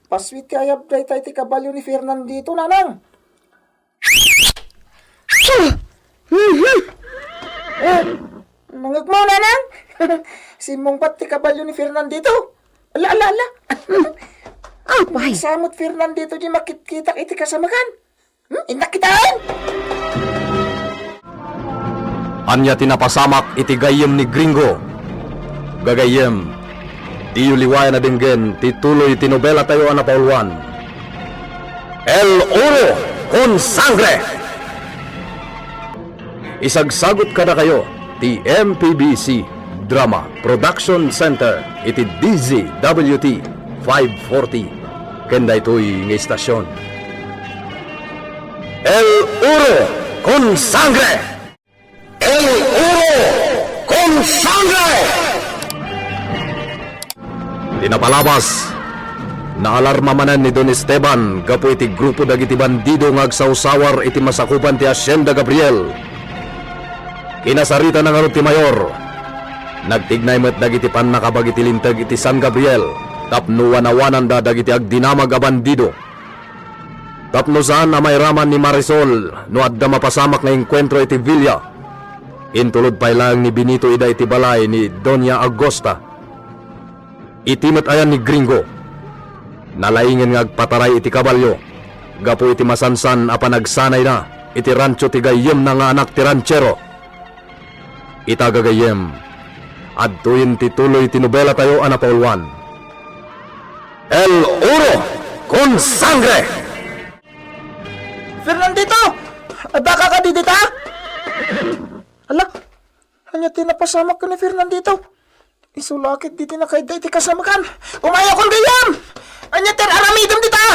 Pasweet ti ayab dayta iti kabalio ni Fernandito, nanang. Mhm. Eh, nangegmo, nanang? Simmungpat ti kabalio ni Fernandito. Ala, ala, ala. Apay? Samot Fernandito di makitkitak iti kasamekan. Hmm? Innak kitaen? Ania ti napasamak iti gayyem ni Gringo? Gagayyem, diyo liwayan a denggen ti tuloy ti nobelatayo a napauluan, El Oro con Sangre! Isagsagut kadakayo ti M P B C Drama Production Center iti D Z W T five forty ken daytoy nga istasion. El Oro con Sangre! El Oro con Sangre! Ti napalabas, naalarma manen ni Don Esteban gapu iti grupo dagiti bandido nga agsawsawar iti masakupan ti Hacienda Gabriel. Kinasaritana ngarud ti mayor. Nagtignay met dagiti pannakabag iti Linteg iti San Gabriel tapno wanawananda dagiti agdinamag a bandido. Tapno saan a mairaman ni Marisol no adda mapasamak nga engkuentro iti villa, intulod pay laeng ni Benito ida iti balay ni Doña Augusta. Iti met ayan ni Gringo, nalaingen nga agpataray iti kabalio gapu iti masansan a panagsanayna iti rancho ti gayyemna nga anak ti ranchero. Ita, gagayyem, adtoyen ti tuloy ti nobelatayo a napauluan, El Oro con Sangre! Fernandito! Addaka kadi dita? Ala, ania ti napasamak ken ni Fernandito? Isu la ket ditoy nakaidda iti kasamekan. Umayakon, gayyem! Ania ti ar-aramidem dita?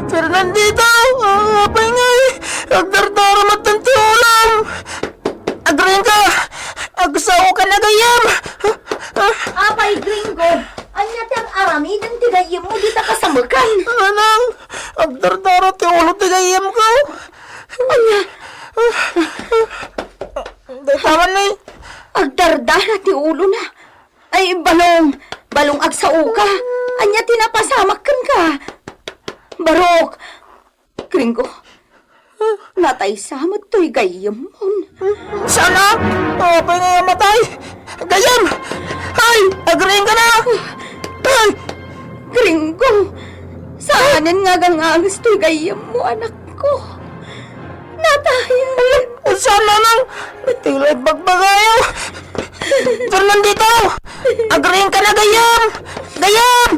Fernandito! Ah, apay ngay! Agdardara met ti ulom! Agringa! Agsaoka na, gayyem! Ah, ah. Apay, Gringo, ania ti ar-aramidem ti gayyemmo dita kasamekan? Nanang, agdardara ti ulo ti gayyemko. Ania? Dayta man ni. Agdardara ti ulona. Ay, Balong, Balong, agsaoka. Ania ti napasamak kenka? Barok, Gringo, nataysa met toy gayyemmon. Sana? Apay nga matay? Gayyem! Ay! Agriingka na! Ay! Gringo, saanen nga agangages toy gayyemmo, anakko. Natay! Saan, Nanang? Iti la ibagbagayo! Fernandito! Agriingka na, gayyem! Gayyem!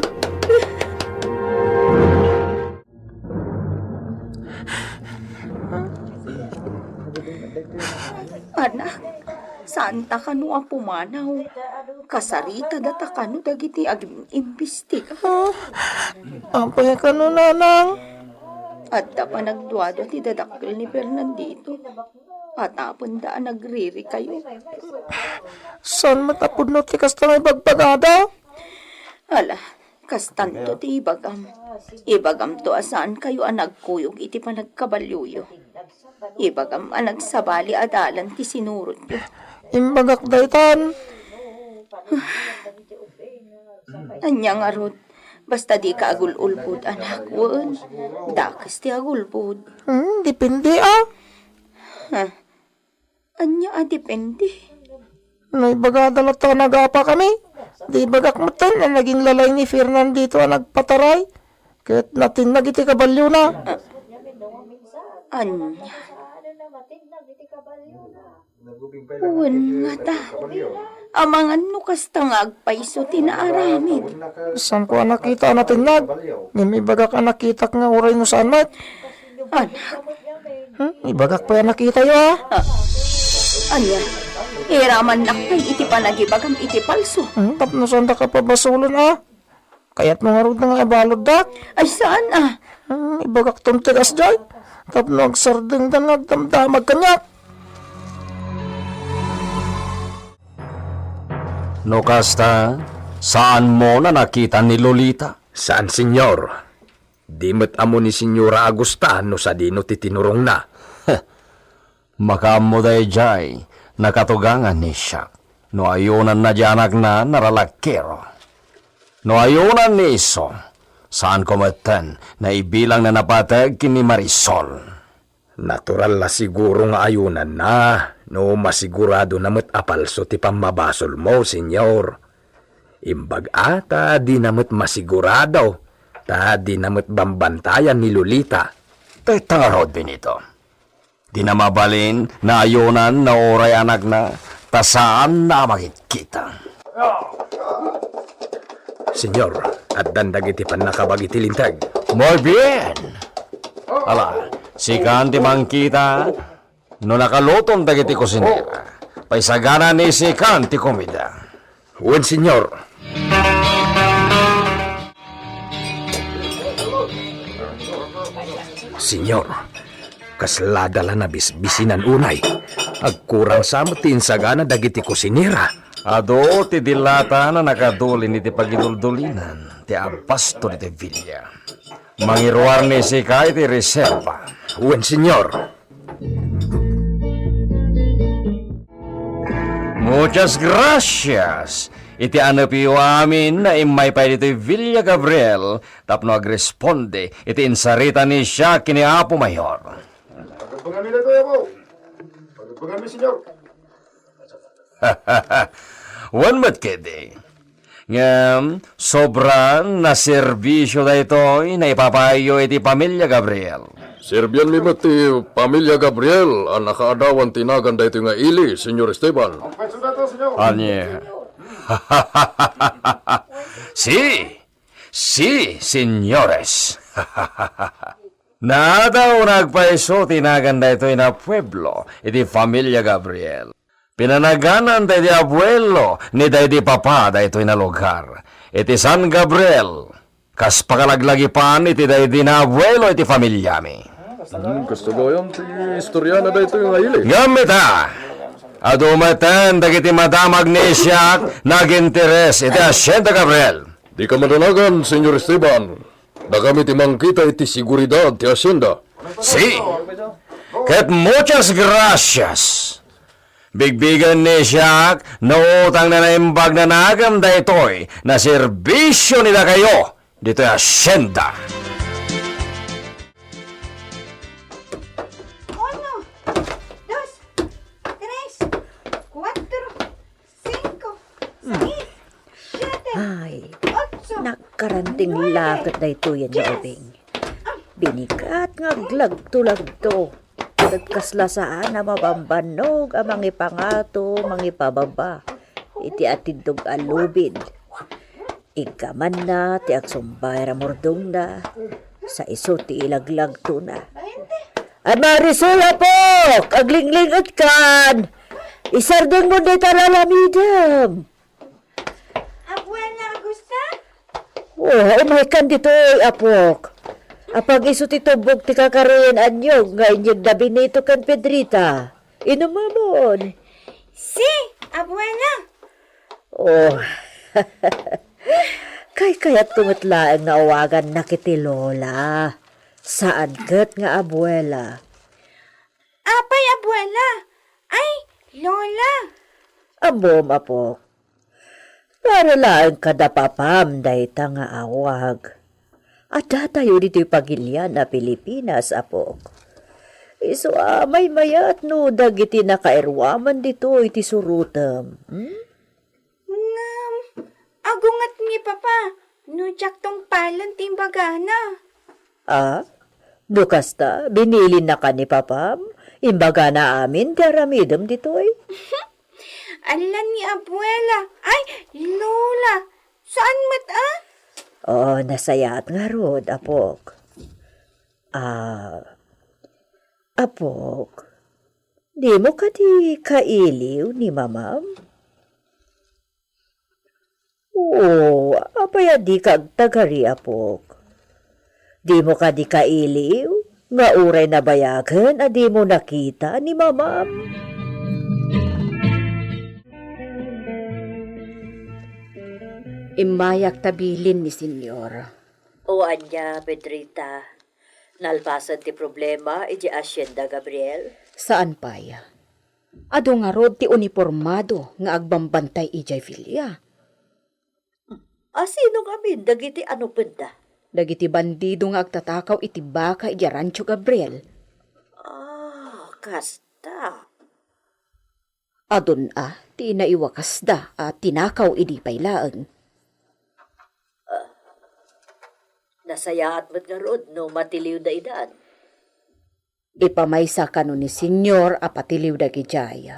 Anak, saanta kano a pumanaw? Kasaritada ta kano dagiti agin-imbestiga? Ah, apay kano, Nanang? Adda panagduadua ti dadakkel ni Fernandito. Patapenda a nagririkayo. Saan met a pudno ti kasta nga ibagbagada? Ala, kastanto ti ibagam. Ibagamto a saankayo a nagkuyog iti panagkabalioyo. Ibagam a nagsabali a dalan ti sinurotyo. Imbagak daytan. Ania ngarud, basta dika agul-ulbod, anak, wen, dakes ti agulbod. Hmm, depende, ah. Ha? Ania a depende? No ibagada latta a nagapakami, di ibagak metten a naging lalay ni Fernandito a nagpataray, ket natinnag iti kaballiona. Ah, ania? Wen ngata, amangan no kasta nga agpayso ti naaramid. Saanko a nakita a natinnag, ngem ibagak a nakitak nga uray no saan met. Anak. Hmm, ibagak pay a nakitayo, a. Ah, ania? Iramannak pay iti panagibagam iti palso. Hmm, tapno saanda kapabasolen, a. Kayatmo ngarud nga ibaluddak? Ay, saan, a? Hmm, ibagakton ti kasdiay. Tapno agsardengdan nga agdamdamag kaniak. No kasta, saanmo a nakita ni Lolita? Saan, Señor. Di met ammo ni Señora Agusta no sadino ti tinurongna. Makaammo daydiay, nakatugangan ni siak. No ayonanna ti anakna, naralakero. No ayonan ni isu, saanko metten, naibilangna napateg ken ni Marisol. Natural la siguro nga ayonanna, no masiguradona met a palso ti pammabasolmo, Señor. Imbag a ta dina met masigurado, ta dina met bambantayan ni Lolita. Dayta ngarud, Benito. Dina mabalin nga ayonan no uray anakna, ta saanna a makitkita. Señor, addan dagiti pannakabag iti linteg. Muy bien! Ala, sikan ti mangkita no nakaluton dagiti kusinera. Paisagana ni sikan ti komida. Wen, Señor. Señor, kaslada la nabisbisinan unay. Agkurang sa met ti insagana dagiti kusinera. Adu ti dilata a nakadulin iti pagiduldulinan ti abasto ditoy villa. Mangiruar ni sika iti reserva. Wen, Señor. Muchas gracias! Iti anepyo amin nga immay pay ditoy Villa Gabriel tapno agresponde iti insarita ni siak ken ni Apo Mayor. Pagabagami daytoy, Apo. Pagabagami, Señor. Wen met ketdi. Ngem, sobran a serbisio daytoy nga ipapaayyo iti pamilya Gabriel. Serbianmi met ti pamilya Gabriel a nakaadawan ti nagan daytoy nga ili, Señor Esteban. Ania? Si, si, señores. Naadaw nga agpayso ti nagan daytoy nga pueblo iti familia Gabriel. Pinanaganan daydi abuelo ni daydi papa daytoy nga lugar iti San Gabriel, kas pakalaglagipan iti daydi nga abuelo iti familiami. Hmm, kastoy gayam ti istoriana daytoy nga ili. Ngem ita, adu metten dagiti madamag ni siak nga aginteres iti Hacienda Gabriel. Dika madanagan, Señor Esteban. Dakami ti mangkita iti seguridad ti hacienda. Si. Ket muchas gracias. Bigbigen ni siak no utang nga naimbag nga nagan daytoy nga serbisio ni dakayo ditoy hacienda. Uno, dos, tres, kuatro, singko, sais, siete, otso, nuebe, diyes. Ay, nagkaranting la ket daytoy nga ubing. Binigat nga aglagto-lagto. Ket kasla saan a mabambannog a mangipangato, mangipababa iti atindog a lubid. Iggamanna ti agsumbay a murdongna, sa isu ti ilaglagtona. Ay, Marisol, apok! Aglingling-etkan! Isardengmo dayta lalamidem! Abuela Augusta? Oh, umaykan ditoy, apok. Apag isu ti tubbog ti kakaruyen a niyog nga inyegda Benito ken Pedrita. Inumamon. Si, Abuela. Oh. Kaykayatko met laeng nga awagannak iti Lola. Saan ket nga abuela. Apay, Abuela? Ay, Lola. Ammom, apok. Para laeng kada papam dayta nga awag. Addatayo ditoy pagilian a Pilipinas, apok. Isu a maymayat no dagiti nakairuaman ditoy ti surotem. Hmm? Ngem, agunget ni Papa no diak tungpalen ti imbagana. Ah? No kasta, binilinnaka ni Papam? Imbagana amin ti aramidem ditoy. Ala ni Abuela. Ay, Lola. Saan met, ah? Oh, nasayaat ngarud, apok. Ah, apok, dimo kadi kailiw ni mamam? Oo, apay a dika agtagari, apok? Dimo kadi kailiw nga uray nabayagen a dimo nakita ni mamam? Immayak ta bilin ni Senyor. O ania, Pedrita? Nalpasen ti problema idiay asienda, Gabriel? Saan pay. Adu ngarud ti unipormado nga agbambantay idiay villa. Asino ngamin dagiti anupenda? Dagiti bandido nga agtatakaw iti baka idiay Rancho Gabriel. Ah, kasta. Adun a ti naiwakasda a tinakaw idi pay laeng. Nasayaat met ngarud no matiliwda idan. Ipamaysa kano ni Senyor a patiliw dagidiay.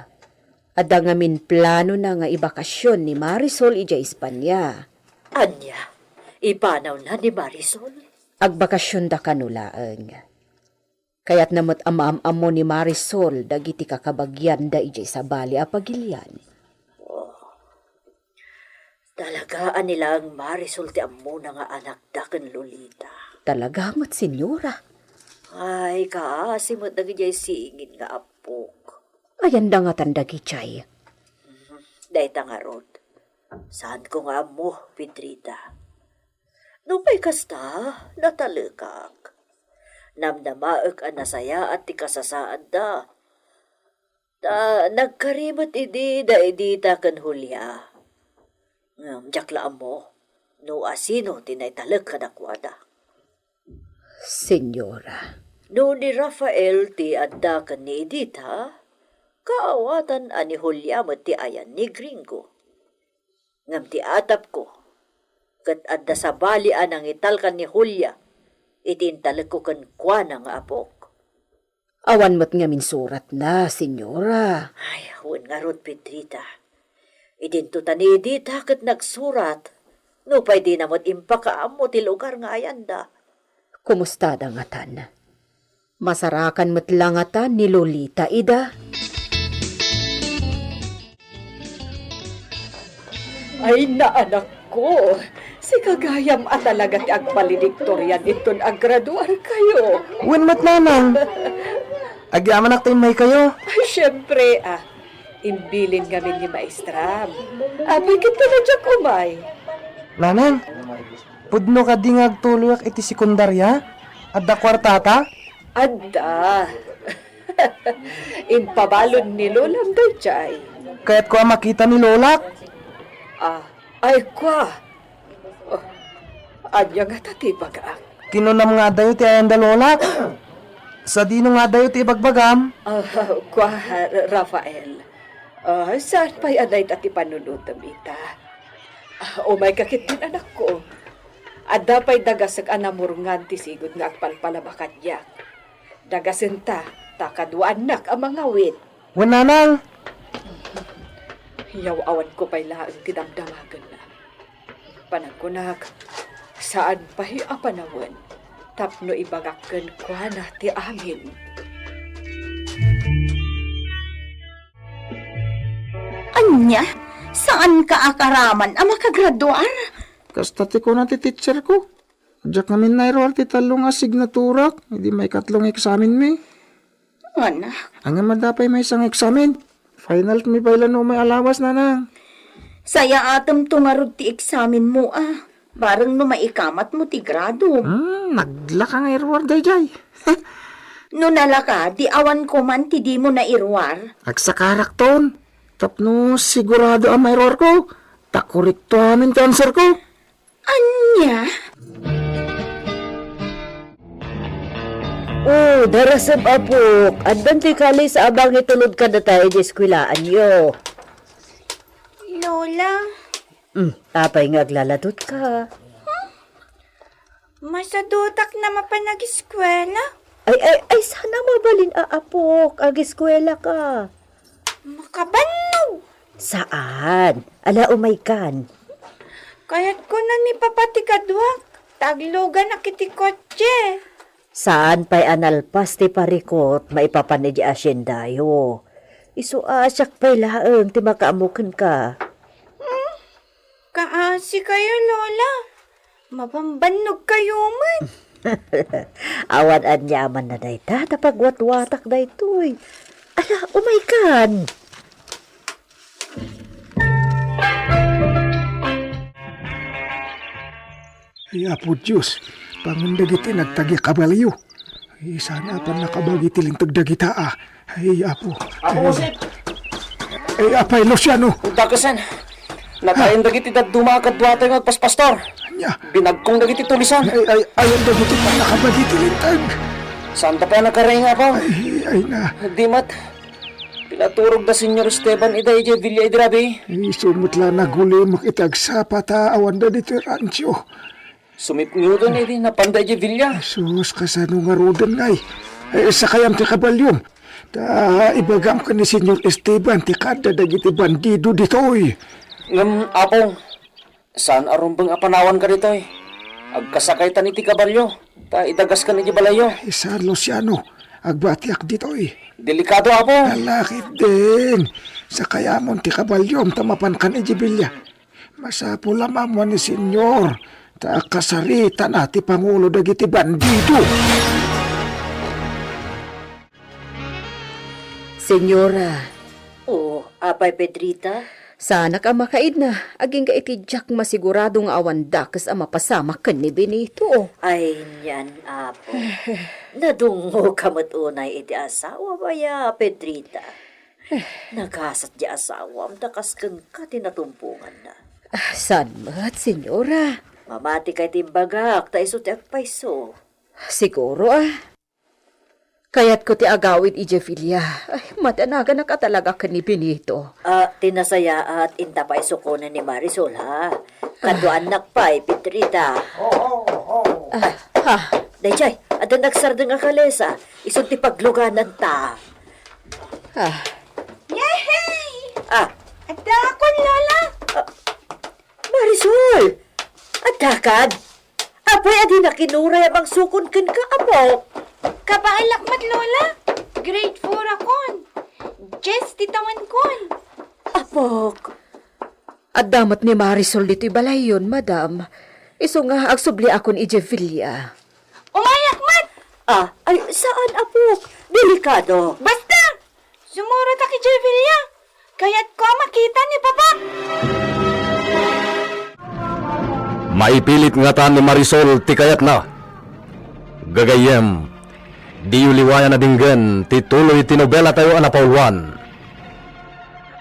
Adda ngamin planona nga ibakasion ni Marisol idiay Espania. Ania? Ipanawna ni Marisol? Agbakasionda kano laeng. Kayatna met a maam-ammo ni Marisol dagiti kakabagianda idiay sabali a pagilian. Oh, talaga a ni laeng Marisol ti ammona nga anakda ken Lolita. Talaga met, Senyora. Ay, kaasi met dagidiay singin nga apok. Ayanda ngatan dagidiay. Dayta ngarud, saanko nga ammo, Pedrita. Nupay kasta, natalekak. Namnamaek a nasayaat ti kasasaadda. Ta nagkari met idi da Edita ken Julia. Ngem diak la ammo no asino ti naitalek kadakuada. Senyora. No ni Rafael ti adda ken ni Edita, kaawatan a ni Julia met ti ayan ni Gringo. Ngem ti atapko, ket adda sabali a nangitalkan ni Julia iti intalekko kenkuana nga apok. Awan met ngamin suratna, Senyora. Ay, wen ngarud, Pedrita. Idinto ta ni Edita ket nagsurat. Nupay dina met impakaammo ti lugar nga ayanda. Kumustada ngatan? Masarakan met la ngatan ni Lolita ida? Ay, naanakko, sika gayam a talaga ti agvaledictorian inton agraduarkayo. Wen met, nanang. Agyamanak ta immaykayo. Ay, siempre, ah. Imbilin ngamin ni maestram. Apay ket ta diak umay. Nanang, pudno kadi nga agtuloyak iti sekundaria? Adda kuartata? Adda. Impabalon ni Lolam daydiay. Kayatko a makita ni Lolak. Ah, ay, kua. Oh, ania ngata ti ibagak? Kinunam nga adayo ti ayanda, Lolak. Sadino nga adayo ti ibagbagam? Ah, kua, Ra-, Rafael. Ah, saan pay a dayta ti panunotem ita? Ah, umayka ketdin, anakko. Adda pay dagasek a namurngan ti sigud nga agpalpalaba kaniak. Dagasenta, ta kaduaannak a mangawit. Wen, nanang. Yaw-awanko pay laeng ti damdamagenna. Panagkunak, saan pay a panawen tapno ibagak kenkuana ti amin. Ania? Saanka a karaman a makagraduar? Kasta ti kuna ti teacherko. Diak ngamin nairuar ti tallo nga asignaturak idi maikatlo nga eksamenmi. Anak. Ngem adda pay maysa nga eksamen. Final mi pay la no umay a lawas, nanang. Sayaatemto ngarud ti eksamenmo, a. Bareng no maikamatmo ti grado. Hmm, naglaka nga iruar daydiay. No nalaka, di awan ko man ti dimo nairuar. Agsakarakton. Tapno sigurado a mairuarko. Ta korekto amin ti answerko. Ania? Oh, darasem, apok. Addan ti kalis a mangitulod kadata iti eskuelaanyo. Lola. Hmm, apay nga aglaladutka? Masadutak na mapan ageskuela? Ay, ay, ay, saan a mabalin a apok, ageskuela ka. Makabannog! Saan? Ala, umaykan. Kayatko na ni Papa ti kaduak, ta agluganak iti kotse. Saan pay a nalpas ti parikut maipapan iti asiendayo. Isu a siak pay laeng ti makaammo kenka. Hmm? Kaasi kayo, Lola. Mabambannog kayo man. Awan aniaman na dayta, ta pagwatwatak daytoy. Ala, umaykan. Ay, Apo Dios, pangan dagiti nagtagi a kabalio. Ay, saan a pannakabagi ti linteg dagita, a. Ay, Apo. Apo Ay. Joseph! Ay, Apay Luciano! Dakasen! Natayen dagiti dadduma a kaduatayo nga agpaspastor. Ania? Binagkong dagiti tulisan. Ay, ay, ayan dagiti pannakabagi ti linteg. Saan ta pay a nakarenga, Apo? Ay, ay na. Di met. Pinaturog da Señor Esteban ida idiay villa idi rabii. Isu met la nagulimek iti agsapa ta awan ditoy rancho. Sumipngeton idi napanda idiay villa. Jesus, kasano ngaruden ngay? Eh, sakayam ti kabaliom. Ta ibagam ken ni Señor Esteban ti kaadda dagiti bandido ditoy. Ngem, Apong, saan a rumbeng a panawanka ditoy. Agkasakaytan iti kabalio, ta idagaskan iti balayyo. Ay, saan, Luciano. Agbatiak ditoy. Delikado, Apo. Ala, ketdin. Sakayamon ti kabaliom ta mapankan iti villa. Masapul a maammuan ni Señor, ta kasaritana ti pangulo dagiti bandido. Señora. O, apay, Pedrita? Saanak a makaidna, agingga iti diak masigurado nga awan dakes a mapasamak ken ni Benito. Ay, nian, Apo. Nadungngogka met unay iti asawam aya, Pedrita. Nagasat ti asawam ta kas kenka ti natumponganna. Ah, saan met, Señora? Mamati kay ti imbagak, ta isu ti agpayso. Siguro, ah. Kayatko ti agawid idiay villa. Ay, madanaganak a talaga ken ni Benito. Ah, ti nasayaat, inta pay sukonen ni Marisol, ha? Kaduaannak pay, Pedrita. Ah, ha? Daydiay, adda nagsardeng a kalesa. Isu ti paglugananta. Ah. Yehey! Ah. Adda akon, Lola. Ah, Marisol! Adda kad? Apay, adi nakinuray a mangsukon kenka, Apok? Kabaelak met, Lola. Grade four akon. Dies ti tawenkon. Apok. Adda met ni Marisol ditoy balayyon, madam. Isu nga agsubliakon idiay villa. Umayak met! Ah, ay, saan, Apok? Delikado. Basta! Sumurotak idiay villa. Kayatko a makita ni Papa. Maipilit ngata ni Marisol ti kayatna. Gagayyem, diyo liwayan a denggen ti tuloy ti nobelatayo a napauluan.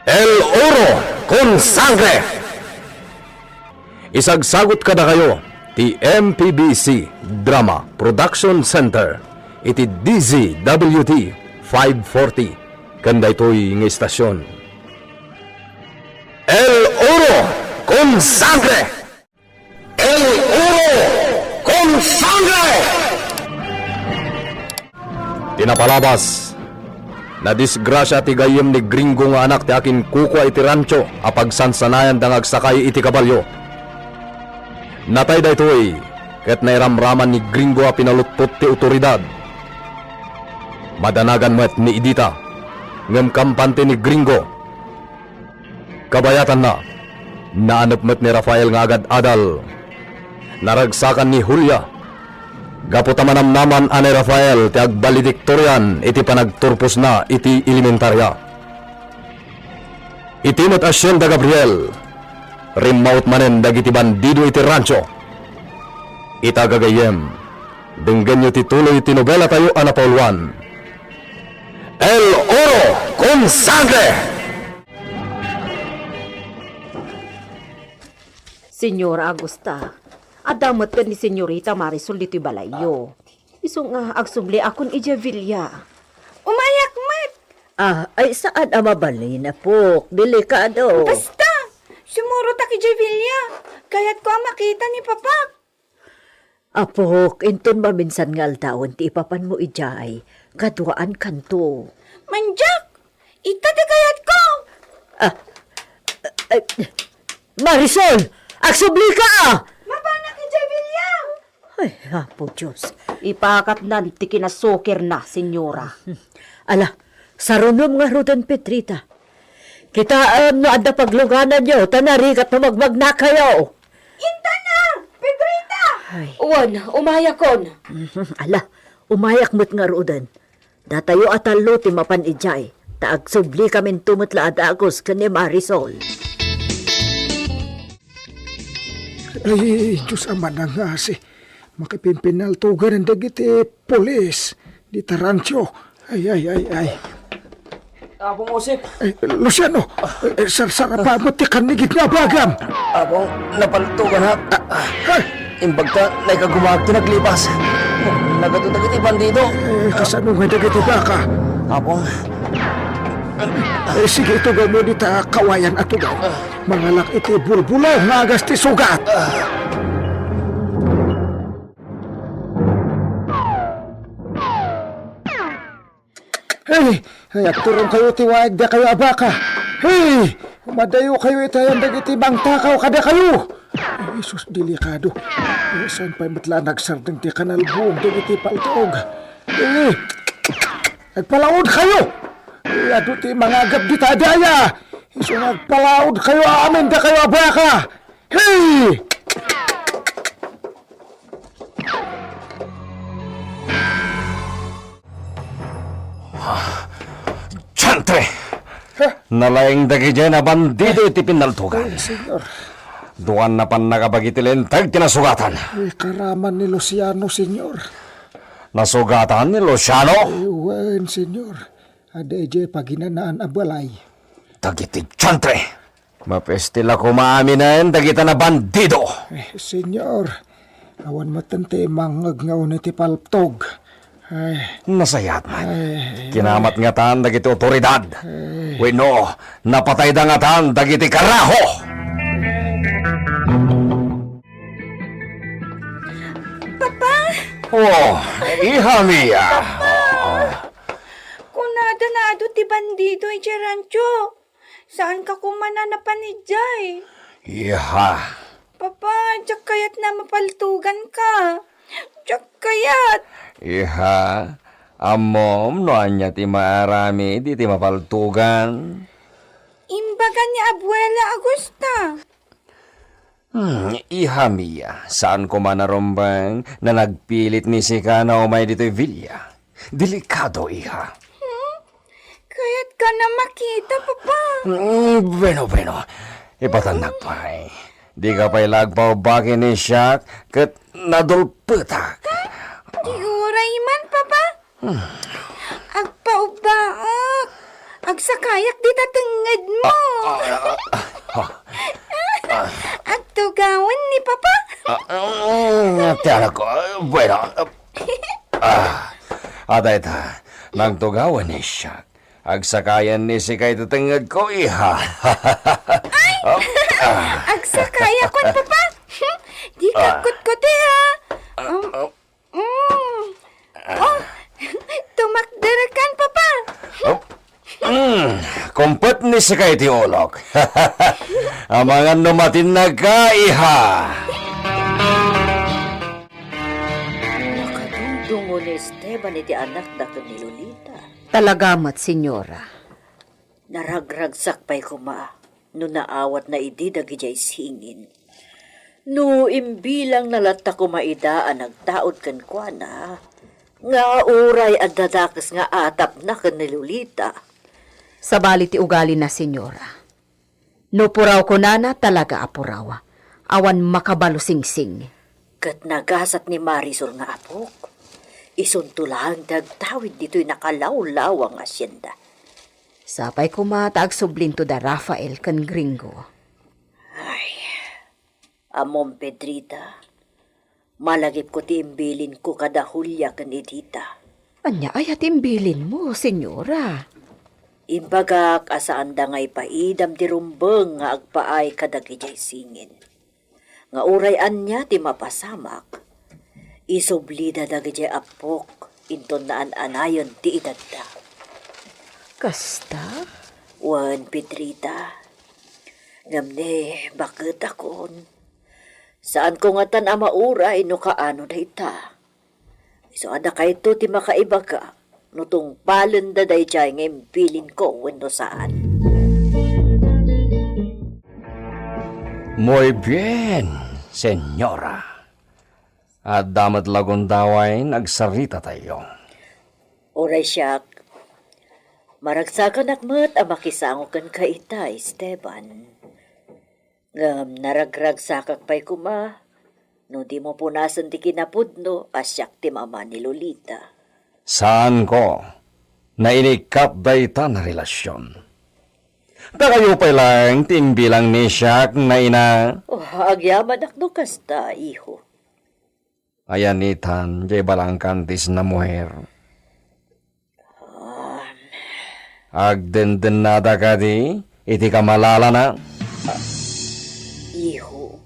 El Oro con Sangre! Isagsagut kadakayo ti M P B C Drama Production Center iti D Z W T five forty ken daytoy nga istasion. El Oro con Sangre! El Oro con Sangre! Ti napalabas, nadisgrasia ti gayyem ni Gringo nga anak ti akinkukua iti rancho a pagsansanayanda nga agsakay iti kabalio. Natay daytoy, ket nairamraman ni Gringo a pinalutpot ti otoridad. Madanagan met ni Edita, ngem kampante ni Gringo. Kabayatanna, naanep met ni Rafael nga agad-adal. Naragsakan ni Julia. Gapu ta manamnaman a ni Rafael ti agbalediktorian iti panagturposna iti elementaria. Iti met a sien da Gabriel, rimmaut manen dagiti bandido iti rancho. Ita gagayyem, denggenyo ti tuloy ti nobelatayo a napauluan. El Oro con Sangre! Señora Augusta, adda met ken ni Señorita Marisol ditoy balayyo. Isu nga agsubliakon idiay villa. Umayak met! Ah, ay saan a mabalin, Apok. Delikado. Basta! Sumurotak idiay villa. Kayatko a makita ni Papa. Apok, inton maminsan nga aldawen ti ipapanmo idiay, kaduaankanto. Mandiak! Ita ti kayatko! Ah, eh, Marisol! Agsublika, ah! Mapanak idiay, William! Ay, Apo Dios. Ipakatnan ti kinasukirna, Senyora. Ala, sarunom ngaruden, Pedrita. Kitaem no adda paglugananyo, ta narigat no magmagnakayo. Intana, Pedrita! Ay. Wen, umayakon. Ala, umayak met ngaruden. Datayo a tallo ti mapan idiay, ta agsubli kaminto met la a dagus ken ni Marisol. Ay, Dios a manangngasi, makipimpinaltugan dagiti pulis dita rancho. Ay, ay, ay, ay. Apo Joseph. Ay, Luciano, ay, sarsarapa met ti kannigit nga abagam. Apo, napaltuganak. Ah, ah. Imbag ta naikagumag ti naglipas. Nagadu dagiti bandido. Eh, kasano nga dagiti baka? Apo. Eh, sige, itugawmo dita kawayan a tugaw. Mangalak iti bulbulaw nga agas ti sugat. Hey! Hey, agturongkayo ti waig dakayo a baka. Hey! Umadayokayo iti ayan dagiti mangtakaw kadakayo. Ay, sus, delikado. Ay, saan pay met la nagsardeng ti kanalbuong dagiti paltog? Hey! Agpalaudkayo! Hey, adu ti mangagap dita daya. Isu nga agpalaudkayo amin dakayo a baka. Hey! Diantre! Ha? Nalaing dagidiay a bandido iti pinaltugan. Ay, Senyor. Duan a pannakabagi ti linteg ti nasugatan. Ay, karaman ni Luciano, Senyor. Nasugatan ni Luciano? Ay, wen, Senyor. Adda idiay paginanaan a balay. Dagiti diantre! Mapesti la koma aminen dagita a bandido. Eh, Senyor, awan metten ti mangngegngawna ti paltog. Ay. Nasayaat man. Ay. Kinamatngatan dagiti otoridad. Ay. Wenno, napatayda ngatan dagiti karaho. Papa! Oh, iha mia. Papa! Oh. Kunada nga adu ti bandido idiay rancho. Saanka koma a napan idiay. Iha. Papa, diak kayat a mapaltuganka. Diak kayat. Iha, ammom no ania ti maaramid iti mapaltugan? Imbaga ni Abuela Augusta. Hmm, iha mia, saan koma a rumbeng no nagpilit ni sika a umay ditoy villa. Delikado, iha. Hmm? Kayatka a makita, Papa. Hmm, bueno, bueno. Ipatannak pay. Dika pay la agpaubba ken ni Shaq ket nadulpetak. Di uray man, Papa. Agpaubbaak. Agsakayak dita tengngedmo. Ah, ah, ah, ah. Agtugawen ni Papa. Ah, mm, ti anak ko. Bueno. Ah, adayta, nagtugawen ni Shaq. Agsakayan ni sika iti tengngedko, iha. Ay! Ah. Agsakayakon, Papa. Di ka kutkuti, ha? Ah, um, ah. Mm. Oh, tumakderkan, Papa. Oh. Mm. Kumpet ni sika iti ulok. Amangan no matinnag ka, iha. Nakadungdungo ni Esteban iti anakna ken ni Lolita. Talaga met, Senyora. Naragragsak pay koma no naawatna idi dagidiay singin. No imbilangna latta koma ida a nagtaud kenkuana, nga uray adda dakes nga atapna ken ni Lolita. Sabali ti ugalina, Senyora. No puraw kunana, talaga a puraw. Awan makabalo singsing. Ket nagasat ni Marisol nga apok. Isunto laeng ti agtawid ditoy nakalawlawang nga asienda. Sapay koma ta agsublinto da Rafael ken Gringo. Ay, ammom, Pedrita, malagipko ti imbilinko kada Julia ken Edita. Ania aya ti imbilinmo, Senyora? Imbagak a saanda nga ipaidam ti rumbeng nga agpaay kadagidiay singin. Nga uray ania ti mapasamak, Isublida dagiti appok inton naan-anayon ti edadda. Kasta? Wen, Pedrita. Ngem ni, baketakon. Saanko ngatan a mauray no kaano dayta. Isu a dakayto ti makaibaga no tungpalenda daydiay nga imbilinko wenno saan. Muy bien, senyora. Adda met la gundaway nga agsaritatayo. Uray siak, maragsakanak met a makisango kenka ita, Esteban. Ngem naragragsakak pay koma no dimo punasen ti kinapudno a siak ti mama ni Lolita. Saanko nga inikkat dayta nga relasion. Dakayo pay laeng ti imbilang ni siak nga ina. Oh, agyamanak no kasta, iho. Ayanitan diay balangkantis nga muher. Agdendennada kadi iti kamalalana? Iho,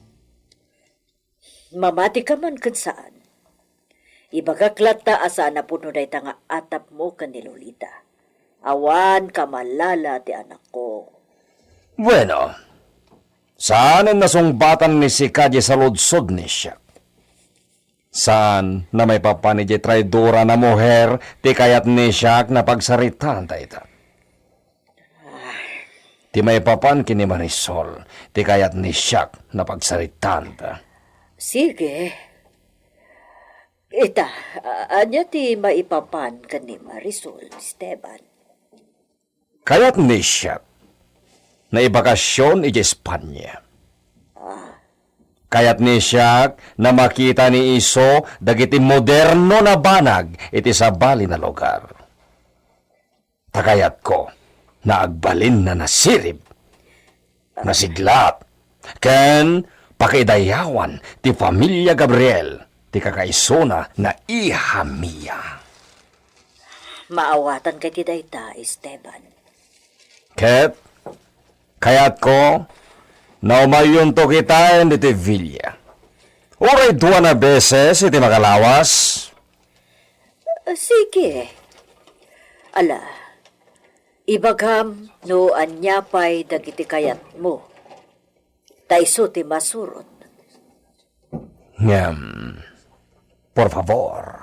mamatika man ken saan. Ibagak latta a saan a pudno dayta nga atapmo ken ni Lolita. Awan kamalala ti anakko. Bueno, saanen a sungbatan ni sika diay saludsod ni siak. Saan a maipapan idiay traidora nga muher ti kayat ni siak nga pagsaritaan dayta. Ti maipapan ken ni Marisol ti kayat ni siak nga pagsaritaanta. Sige. Ita, a-, ania ti maipapan ken ni Marisol, Esteban? Kayat ni siak nga ibakasion idiay Espania. Kayat ni siak nga makita ni isu dagiti moderno nga banag iti sabali nga lugar. Ta kayatko nga agbalin nga nasirib, nasiglat, ken pakaidayawan ti familia Gabriel, ti kakaisuna nga iha mia. Maawatan kadi dayta, Esteban. Ket kayatko nga umayyonto kitaen ditoy villa. Uray dua nga beses iti makalawas. Sige. Ala, ibagam no ania pay dagiti kayatmo. Ta isu ti masurot. Ngem, por favor,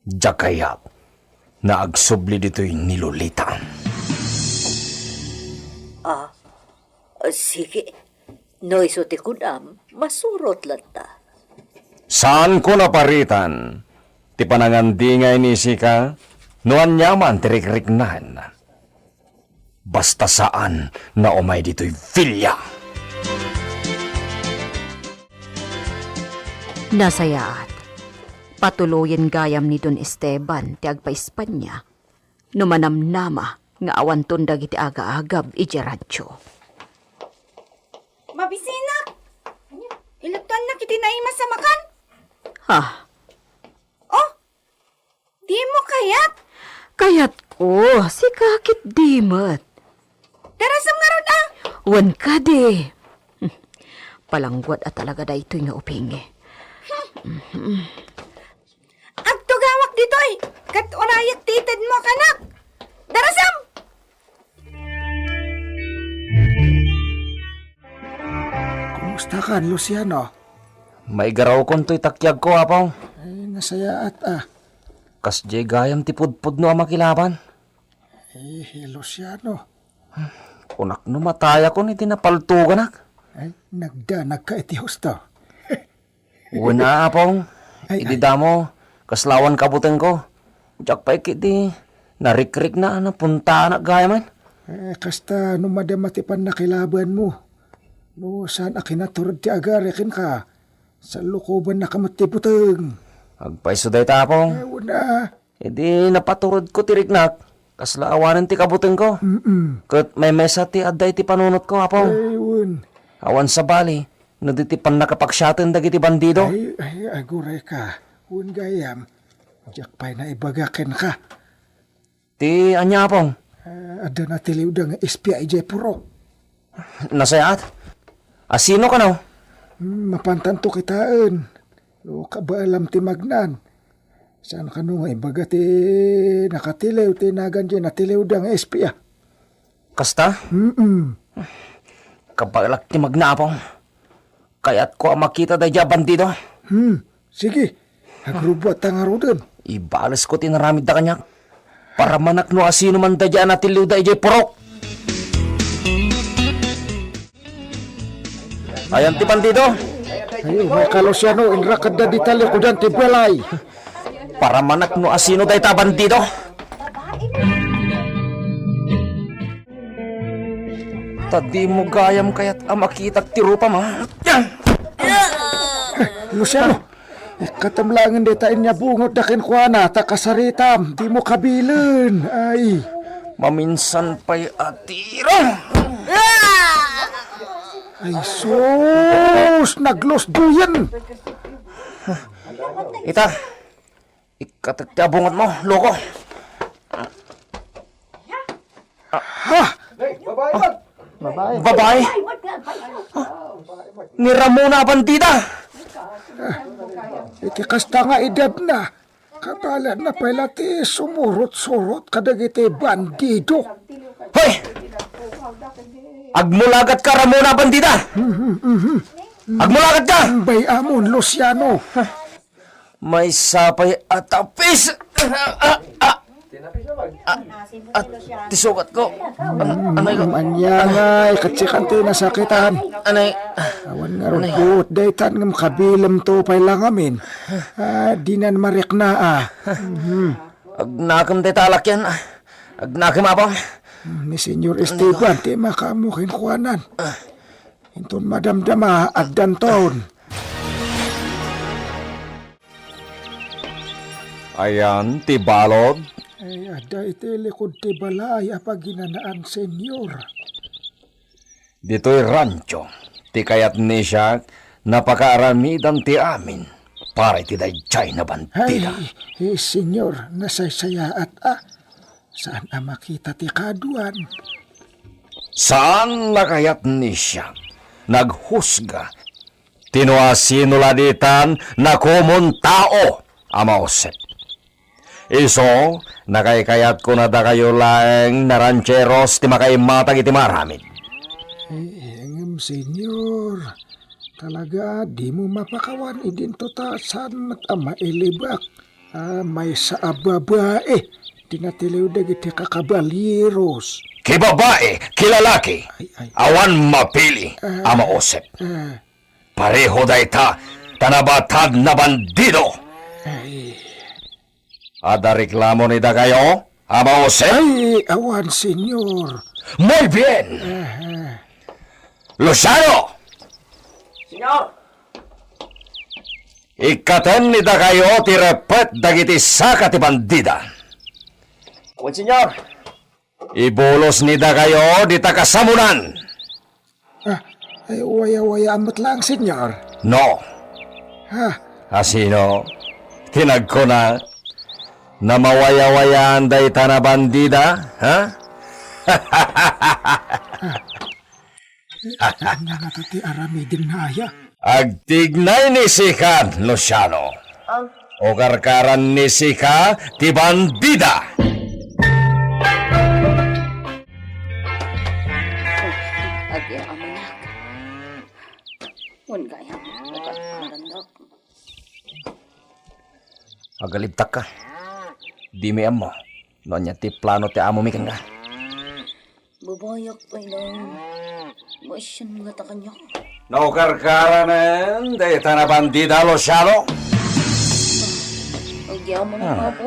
diak kayat nga agsubli ditoy ni Lolita. Ah, sige. No isu ti kunam, masurot latta. Saanko a paritan ti panangandingay ni sika no aniaman ti rikriknaenna. Basta saan nga umay ditoy villa. Nasayaat. Patuloyen gayam ni Don Esteban ti agpa-Espanya no manamnama nga awanton dagiti agaagab idiay rancho. Mabisinak! Iluttuannak iti naimas a makan? Ha? Oh, dimo kayat? Kayatko, sika ket di met. Darasem ngarud, a? Wen kadi. Palangguad a talaga daytoy nga ubing. Agtugawak ditoy, ket urayak ti itedmo a kanak. Darasem! Kumustakan, Luciano? Maigarawkon toy takiagko, Apo. Ay, nasayaat, a. Kasdiay gayam ti pudpudno a makilaban. Eh, Luciano. Kunak no matayakon iti napaltuganak. Ay, nagdanagka iti husto. Wen, Apong. Ay, idi ay. Damo, kasla awan kabutengko. Diak pay ketdi narikrikna a napuntaanak gayamen. Eh, kasta no madama ti pannakilabanmo. No saan a kinaturod ti agari kenka, salukobannaka met ti buteng. Agpayso dayta, Apong. Eh, wen a. Idi napaturodko ti riknak, kasla awanen ti kabutengko. Mm-mm. Ket maymaysa ti adda iti panunotko, Apo. Ay, wen. Awan sabali, no di ti pannakapaksiaten dagiti bandido. Ay, ay, agurayka. Wen gayam, diak pay naibaga kenka. Ti ania, Apong? Ah, adda natiliwda nga espia idiay purok. Nasayaat? A, sino kano? Hmm, mapantanto kitaen. No, kabaelam ti magnan. Saan kano nga ibaga ti nakatiliw ti nagan diay natiliwda nga espia? Kasta? Mm-mm. Kabaelak ti magna, Apong. Kayatko a makita daydiay a bandido. Hmm, sige. Agrubbuatta ngaruden. Ibalesko ti inaramidda kaniak. Paramanak no asino man daydiay a natiliwda idiay purok. Ayan ti bandido. Ay, umay ka, Luciano, inrakadda dita likudan ti balay. Paramanak no asino dayta a bandido. Ta dimo gayam kayat a makitak ti rupam, ha? Luciano, ikkatem laengen dayta inyabungotda kenkuana, ta kasaritam, dimo kabilen. Ay. Maminsan pay a tiro. Ay, sus! Naglusdoyen! Ita, ikkatek ti abungotmo, loko. Ha? Babae? Ni Ramona a bandida! Iti kasta nga edadna, kabaelanna pay la ti sumurot-surot kadagiti bandido. Hoy! Agmulagatka, Ramona a bandida! Mhm, mhm. Agmulagatka! Bay-amon, Luciano. Maysa pay a tapis. Ah, ah, ah, ah, ti sugat ko. An-, anay ko. Ania ngay, ket sikan ti nasakitan. Anay. Awan nga rugbuot daytan ngem kabilemto pay la ngamin. Ah, dinan marikna, ah. Mhm. Agnakem dayta a lakian. Agnakem, Apong. Ni Señor Esteban ti makaammo kenkuanan. Inton madamdama, addanton. Ayan ti balod. Ay, adda iti likud ti balay a paginanaan, Señor. Ditoy rancho, ti kayat ni siak, napakaaramidan ti amin para iti daydiay a bandida. Ay, eh, Señor, nasaysayaat a. Saan a makita ti kaaduan. Saan a kayat ni siak, naghusga. Ti no asino la ditan nakomon tao a mausep. Isu, nakaykayatko a dakayo laeng a rancheros ti makaimatang iti maaramid. Eh, ngem, Señor, talaga, dimo mapakawan idinto ta saan met a mailibak a maysa a babae ti natiliw dagiti kakabalieros. Ki babae, ki lalaki, ay, ay, awan mapili a mausep. Ah. Pareho dayta ta nabatad a bandido. Ay. Adda reklamo ni dakayo a mausep? Ay, awan, Señor. Muy bien! Aha. Luciano! Señor! Ikkatem ni dakayo ti repet dagiti saka ti bandida. Wen, Señor. Ibulos ni dakayo dita kasamunan. Ah, ay, waya-wayaan met laeng, Señor. No. Ha? Asino ti nagkuna, namawaya-wayaan dayta a bandida, ha? Ania ngata ti aramiden aya? Agtignay ni sika, Luciano. O karkaran ni sika ti bandida. Agyamanak. Wen gayam, o karkarannak. Agalibtakka. Dimi ammo no ania ti plano ti amomi kenka. Babayak pay laeng. Maisian ngata kaniak. Nakarkaranen dayta a bandida, Luciano. Agyamanak, Apo.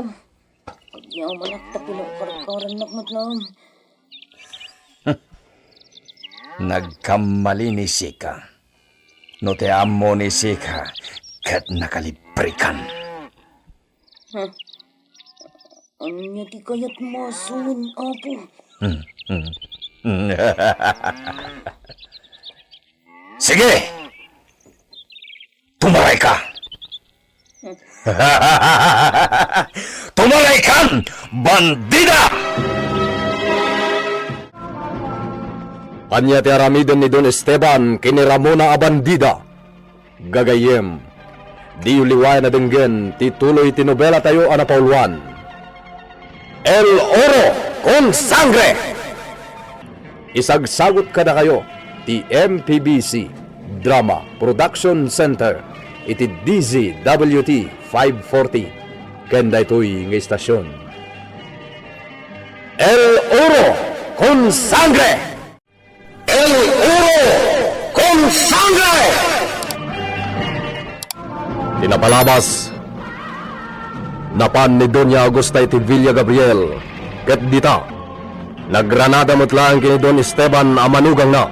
Agyamanak tapno karkarannak met laeng. Nagkamali ni sika. No ti ammo ni sika, ket nakalibrikan. Huh? Ania ti kayatmo a sawen, Apo? Sige! Tumarayka! Tumaraykan, bandida! Ania ti aramiden ni Don Esteban ken ni Ramona a bandida? Gagayyem, Diyo liwayan a denggen ti tuloy ti nobelatayo a napauluan, El Oro con Sangre! Isagsagut kadakayo ti M P B C Drama Production Center iti D Z W T five forty ken daytoy nga istasion. El Oro con Sangre! El Oro con Sangre! Ti napalabas, napan ni Doña Augusta iti Villa Gabriel, ket dita, nagranada met laeng ken ni Don Esteban a manugangna.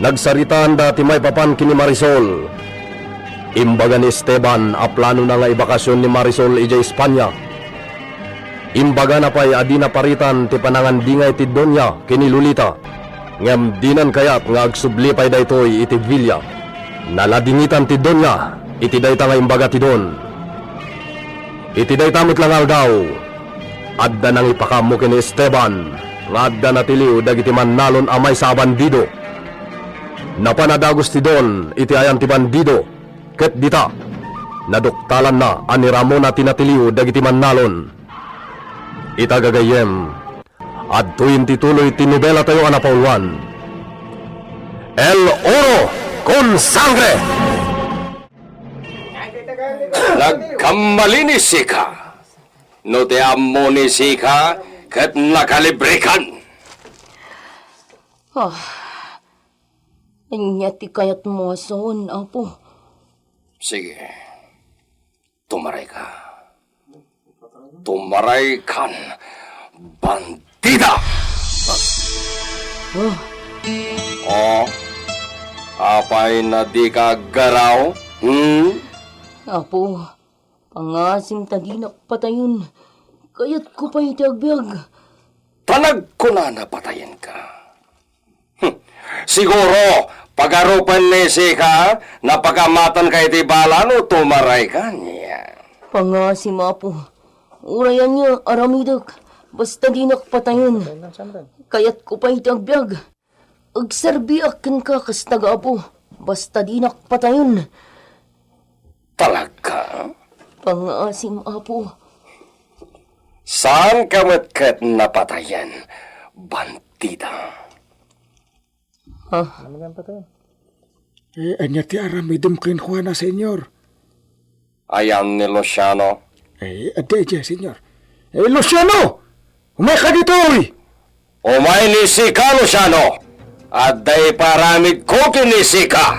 Nagsaritaanda ti maipapan ken ni Marisol. Imbaga ni Esteban a planona nga ibakasion ni Marisol idiay Espanya. Imbagana pay a dina paritan ti panangandingay ti Doña ken ni Lolita, ngem dinan kayat nga agsubli pay daytoy iti villa. Naladingitan ti Doña iti dayta nga imbaga ti Don. Iti dayta met la nga aldaw, adda nangipakaammo ken ni Esteban nga adda natiliw dagiti mannalon a maysa a bandido. Napan a dagus ti Don iti ayan ti bandido, ket dita, naduktalanna a ni Ramona ti natiliw dagiti mannalon. Ita gagayyem, adtoyen ti tuloy ti nobelatayo a napauluan, El Oro con Sangre! Nagkamali ni Sika. No ti ammo ni Sika, ket nakalibrekan. Ah, ania ti kayatmo a sawen, Apo? Sige. Tumarayka. Tumaraykan, bandida! Ah. Oh, apay na dika aggaraw? Hmm? Apo, pangasim ta dinak patayen. Kayatko pay ti agbiag. Ta nagkunana patayenka. Hmm. Siguro, pagarupen ni Sika, napakamatanka iti bala no tumarayka nia. Pangasim, Apo. Uray ania, aramidek. Basta dinak patayen. Kayatko pay ti agbiag. Agserbiak kenka kas taga-apo. Basta dinak patayen. Talaga? Pangasim, Apo. Saanka met ket napatayen, bandida? Ha? Eh, ania ti aramidem kenkuana, Senyor? Ayan ni Luciano. Eh, adda idiay, Senyor. Eh, Luciano! Umayka ditoy! Umay ni Sika, Luciano! Adda iparamidko ken ni Sika!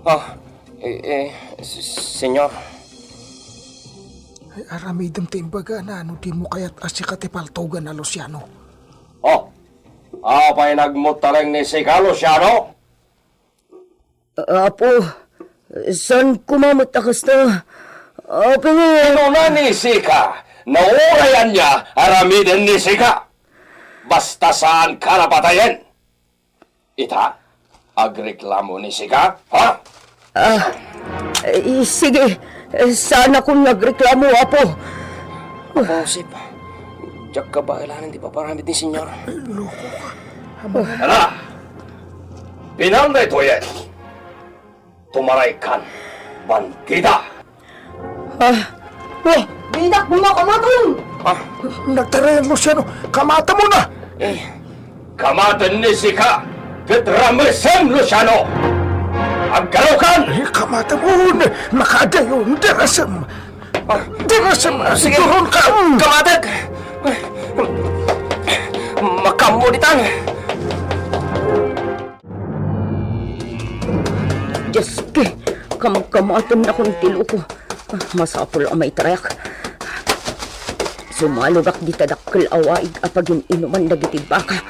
Ah, eh, eh, s-, Senyor. Ay, aramidem ti imbagana no dimo kayat a sika ti paltoganna, Luciano. Oh, apay nagmuttareng ni Sika, Luciano? Apo, saan koma met a kasta? Apo. Kinuna ni Sika, nauray ania aramiden ni Sika. Basta saanka napatayen. Ita, agreklamo ni Sika, ha? Ah, eh, sige, saanakon nga agreklamo, Apo. Apo Joseph, diak kabaelan ti paparamid ni Senyor. Ay, loko ka. Ala! Pinanda ito yan! Tumaraykan, bandida! Ah, oh, dinak makamaton! Ah, nagtarayan, Luciano! Kamatamon na! Eh, kamaten ni Sika, ket ramesem, Luciano! Aggarukan! Eh, kamatamon! Nakadayon, darasem! Ah, sige. Turon ka. Kamatek. Makammo ditan. Diyos ko, kamkamatennakon ti loko. Ah, masapul a maitarayak. Sumalogak dita dakkel a waig a pagin-inuman dagiti baka.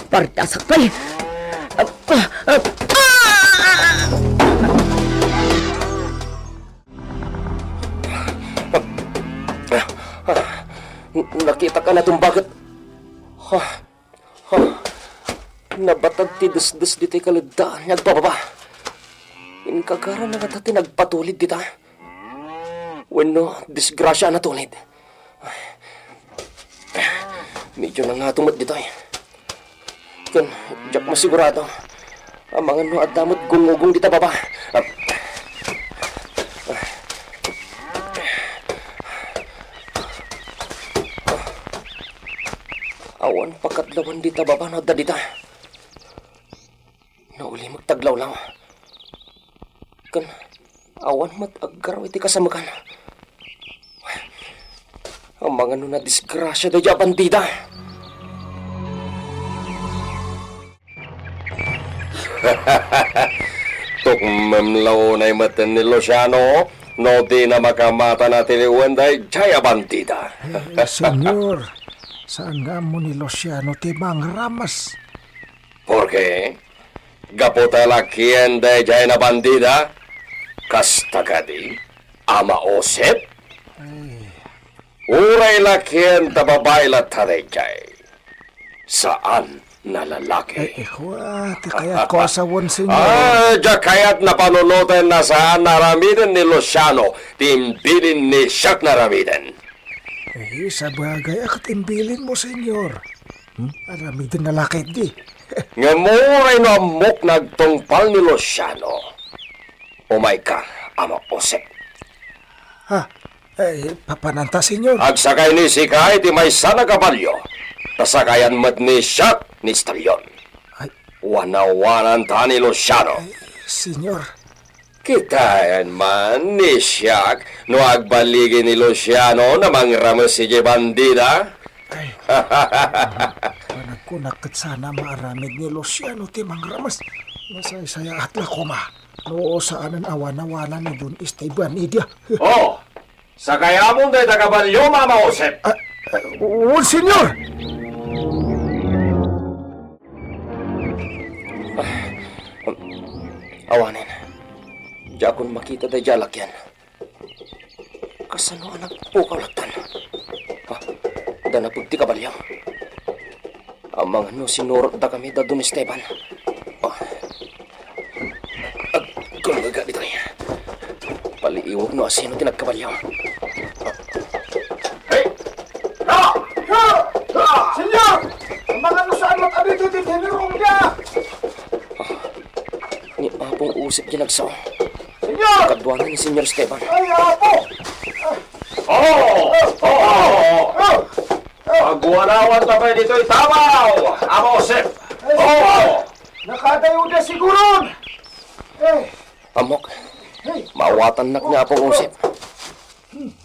Pardasak pay. Ah, ah, ah! Nakitak a natumbaket. Ha? Ha? Nabatag ti desdes ditoy kaleddaan nga agbababa. Inkagara na ngata ti nagpatulid dita. Wenno, disgrasia a natulid. Medyo nangato met ditoy. Ken, diak masigurado. Amangan no adda met gungugong dita baba. Awan pakadlawan dita baba no adda dita. Naulimek ti aglawlaw. Ken awan met aggaraw iti kasamekan. Amangan no nadisgrasia daydiay a bandida. Tukmem la unay met ni Luciano no dina makamata a tiliwen daydiay a bandida. Eh, Senyor, saan nga ammo ni Luciano ti mangrames? Porke, gapu ta lakien daydiay a bandida, kasta kadi, Ama Josep? Ay. Uray lakien ta babai latta daydiay. Saan a lalaki. Eh, eh, wa, ti kayatko a sawen, Senyor. Ah, diak kayat a panunoten a saan a aramiden ni Luciano ti imbilin ni Siak nga aramiden. Eh, sabagay, a ket imbilinmo, Senyor. Hmm? Aramiden a lalaki di. Ngem uray no ammok nga agtungpal ni Luciano, umayka, Ama Josep. Ha? Eh, papananta, Senyor? Agsakay ni sika iti maysa a kabalio, ta sakayan met ni Siak ni Stallion. Ay. Wanawananta ni Luciano. Ay, Senyor. Kitaen man ni Siak no agbaligi ni Luciano a mangrames iti bandida. Ay. Panagkunak ket saan a maaramid ni Luciano ti mangrames. Masaysayaat la koma no saanen a wanawanan ni Don Esteban idiay. Oh, sakayamon dayta a kabalio, Ama Josep. Ah, ah, wen, Senyor. Awanen. Diakon makita daydiay a lakien. Kasano a nagpukaw lattan? Ha? Adda napeg ti kabalio. Amangan no sinurotdakami da Don Esteban. Oh. Agkullega ditoy. Paliiwag no asino ti nagkabalio. Hey! Ha! Ha! Ha! Senyor! Amangan no saan met a ditoy ti tinirong niya! Ni Apong Josep ti nagsao. Senyor! Kaduana ni Senyor Esteban. Ay, Apo! Oh! Oh! Oh! Agwanawanta pay ditoy tabaw, Ama Josep! Ay, Senyor! Oh! Nakadayo na siguron! Eh! Ammok, hey! Maawatannak ni Apong Josep.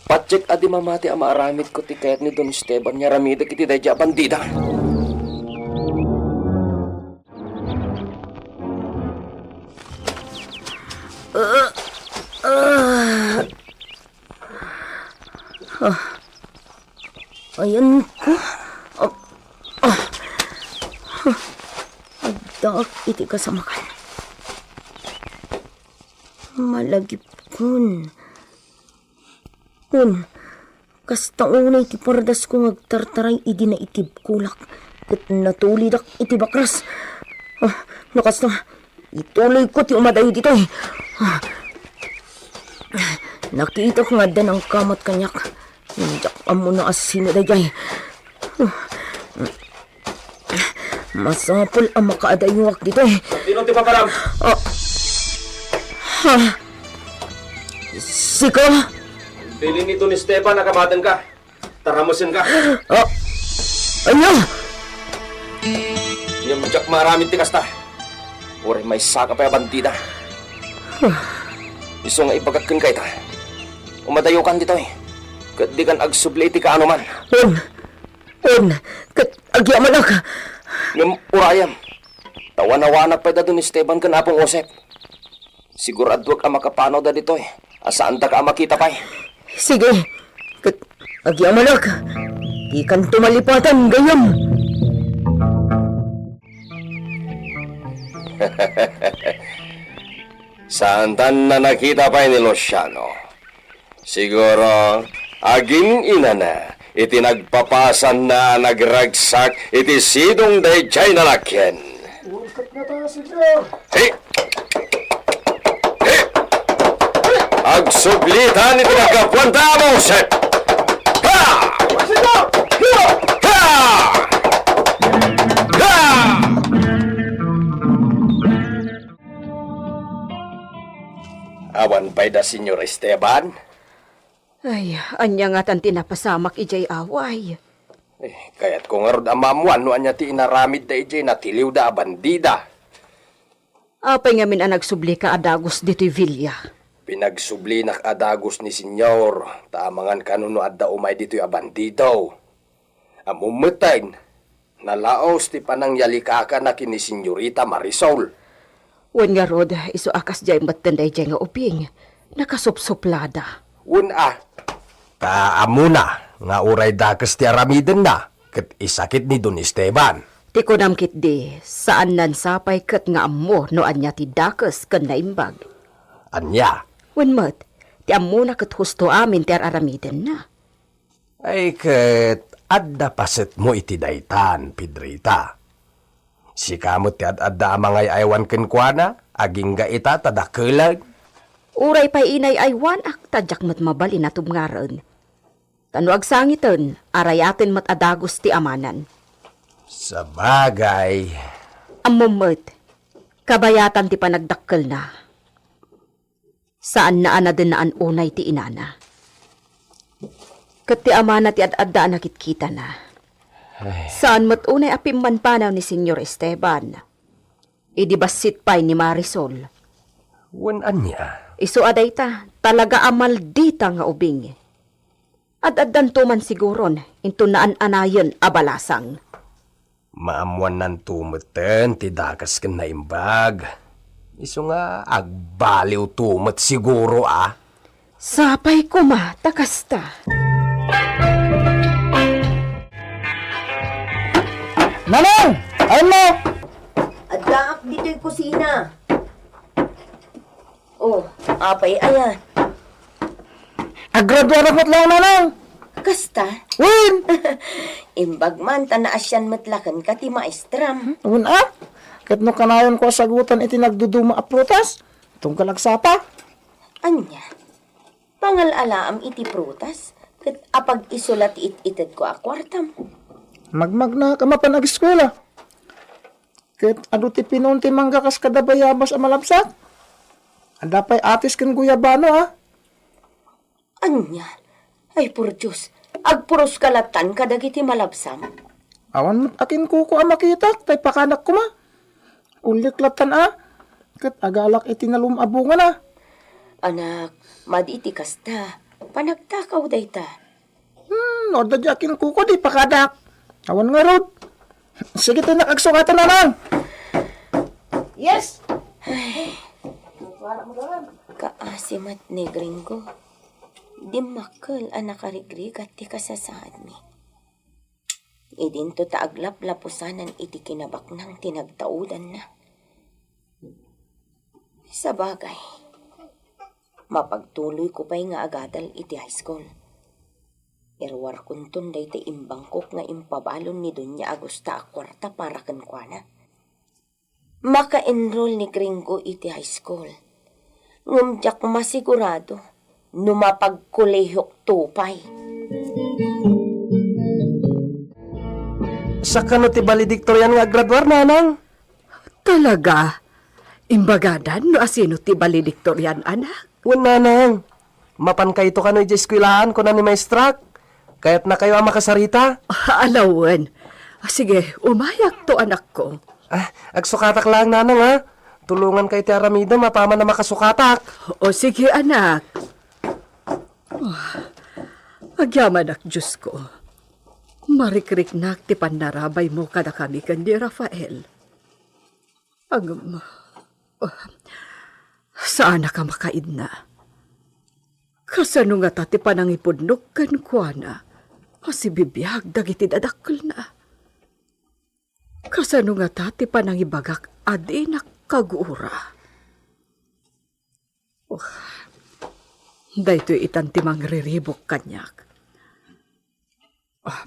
Patiek a di mamati a maaramidko ti kayat ni Don Esteban nga aramidek iti daydiay a bandida. Ah, ah. Ah. Ayanko. Ah, ah. Addaak iti kasamakan. Malagipkon. Wen, kasta unay ti pardasko nga agtartaray idi naitibkolak ket natulidak iti bakras. Ah, no kasta, ituloyko ti umadayo ditoy. Ah, nakitak nga adda nangkamat kaniak. Diak ammo no asino daydiay. Ah, Masapul a makaadayoak ditoy. Sino ti paparam? Ah. Ha? Sika? Bilin ni Don Esteban a kamatenka. Taramusenka. Ah. Ania? Ngem diak maaramid ti kasta. Uray maysaka pay a bandida. Isu nga ibagak kenka ita. Umadayokan ditoy. Ket dikan agsubli iti kaanoman. Wen. Wen, ket agyamanak. Ngem urayem, ta wanawanak pay da Don Esteban ken Apong Josep. Siguraduak a makapanawda ditoy, a saandaka a makita pay. Sige, ket agyamanak. Dikanto malipatan, gayyem. Saantan a nakita pay ni Luciano. Siguro, agin-inana iti nagpapasanna a nagragsak iti sidong daydiay a lakien. Ket ngata, Senyor. Hey! Hey! Agsublitan iti naggapuan ta, Josep! Ha! Senyor! Ha! Ha! Ha! Awan pay da, Señor Esteban? Ay, ania ngatan ti napasamak idiay away? Eh, kayatko ngarud a maammuan no ania ti inaramidda idiay natiliwda a bandida. Apay ngamin a nagsublika a dagus ditoy villa? Pinagsublinak a dagus ni Señor, ta amangan kano no adda umay ditoy a bandido. Ammom metten, nalaos ti panangyalikakana ken ni Señorita Marisol. Wen ngarud, isu a kasdiay metten daydiay nga ubing, nakasupsuplada. Wen a. Ta ammona nga uray dakes ti aramidenna, ket isakit ni Don Esteban. Ti kunam ketdi, saannan sapay ket nga ammo no ania ti dakes ken naimbag. Ania? Wen met, ti ammona ket husto amin ti ar-aramidenna. Ay ket, adda pasetmo iti daytan, Pedrita. Sika met ti ad-adda a mangay-aywan kenkuana, agingga ita ta dakkelen. Uray pay inay-aywanak, ta diak met mabalin a tubngaren. Ta no agsangiten, arayaten met a dagus ti amanan. Sabagay. Ammom met, kabayatan ti panagdakkelna. Saanna a nadennaan unay ti inana. Ket ti amana ti ad-adda a nakitkitana. Ay. Saan met unay a pimmanpanaw ni Señor Esteban. Idi bassit pay ni Marisol. Wen ania? Isu a dayta, talaga a maldita nga ubing. Ad-addanto man siguron, inton naan-anayen a balasang. Maammuannanto metten ti dakes ken naimbag. Isu nga agbaliwto met siguro a. Sapay koma ta kasta. Nanang! Ayanmo! Addaak ditoy kusina. Oh, apay aya? Agraduarak met laeng, Nanang. Kasta? Wen! Imbag man ta naasian met la kenka ti maestram. Wen a? Ket no kanayonko a sagutan iti nagduduma a prutas, tunggal agsapa. Ania? Pangal-alaam iti prutas, ket apag-isu la ti it-itedko a kuartam. Magmagna ka mapan ageskuela. Ket adu ti pinon ti mangga kas kada bayabas a malabsak. Adda pay atis ken guyabano, a? Ania? Ay, por Dios, agpuros ka latan kadagiti malabsam. Awan met a kinkuko a makitak, tay pakanak koma. Ulik latan a, ket agalak iti nalum a bungana. Anak, madi iti kasta, panagtakaw dayta. Hmm, no adda di a kinkuko, di pakadak. Awan ngarud. Sige, tinak agsukatan, Nanang. Yes. Ay. Kaasi met ni Gringo. Dimmakkel a nakarigrigat ti kasasaadmi. Idinto ta aglaplapusanan iti kinabaknang ti nagtaudanna. Sabagay, mapagtuloyko pay nga agadal iti high school. Iruarkonton dayta imbangkok nga impabalon ni Doña Agusta a kuarta para kenkuana. Maka-enroll ni Gringo iti high school. Ngem diak masigurado no mapagkolehokto pay. Sakano ti valedictorian nga agraduar, Nanang? Talaga? Imbagadan no asino ti valedictorian, anak? Wen, Nanang. Mapankayto kano idiay eskuelaan, kuna ni maestrak. Kayatnakayo a makasarita. Alawen. Sige, umayakto, anakko. Ah, agsukatak laeng, Nanang, ha? Tulonganka iti aramidem apaman a makasukatak. O, sige, anak. Ah, agyamanak, Diosko. Marikriknak ti pannarabaymo kadakami ken ni Rafael. Ngem, ah, saanak a makaidna. Kasano ngata ti panangipudnok kenkuana a sibibiag dagiti dadakkelna? Kasano ngata ti panangibagak a dinak kagura? Oh, daytoy itan ti mangriribuk kaniak. Ah,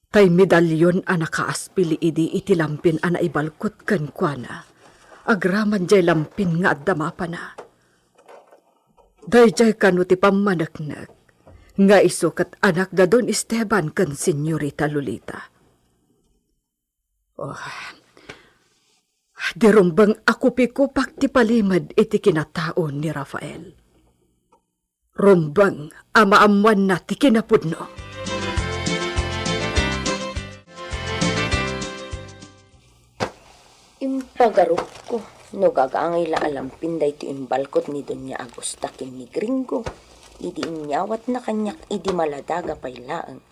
tay medalyon a nakaaspili idi iti lampin a naibalkot kenkuana, agraman diay lampin nga adda mapana. Daydiay kano ti pammaneknek nga isu ket anak da Don Esteban ken Señorita Lolita. Oh, Di rumbeng a kupikupak ti palimed iti kinatao ni Rafael. Rumbeng a maammoanna ti kinapudno. Impagarupko no gagangay la a lampin daytoy imbalkot ni Doña Agusta ken ni Gringo idi inyawatna kaniak idi maladaga pay laeng.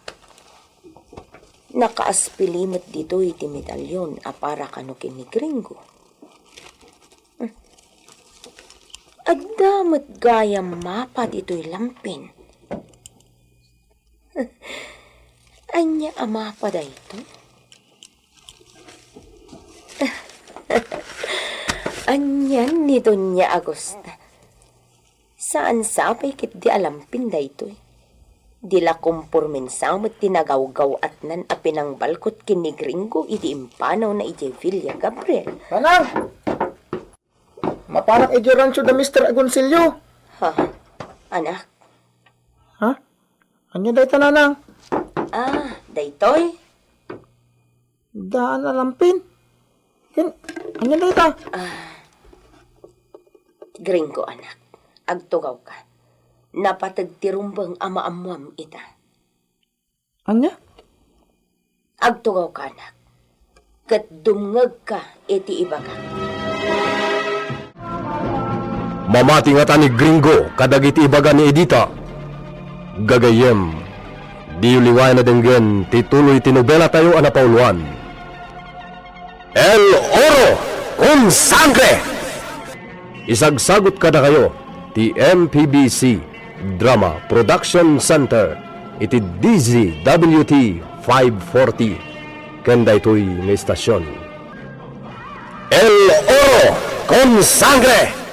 Nakaaspili met ditoy ti medalyon a para kano ken ni Gringo. Adda met gayam mapa ditoy lampin. Ania a mapa daytoy? Anian ni Doña Agusta. Saan sa pay ketdi a lampin daytoy. Di la kompormensa met ti nagawgaw-atnan a pinangbalkot ken ni Gringo idi impanawna idiay Villa Gabriel. Nanang! Mapanak idiay rancho da Mister Agoncillo. Ha? Anak? Ha? Ania dayta, Nanang? Ah, daytoy? Daan a lampin? Ken, ania dayta? Ah, Gringo, anak, agtugawka. Napateg ti rumbeng a maammoam ita. Ania? Agtugawka, anak, ket dumngegka iti ibagak. Mamati ngata ni Gringo kadagiti ibaga ni Edita. Gagayyem, diyo liwayan a denggen ti tuloy ti nobelatayo a napauluan, El Oro con Sangre! Isagsagut kadakayo ti M P B C Drama Production Center iti D Z W T five forty ken daytoy nga istasion. El Oro con Sangre!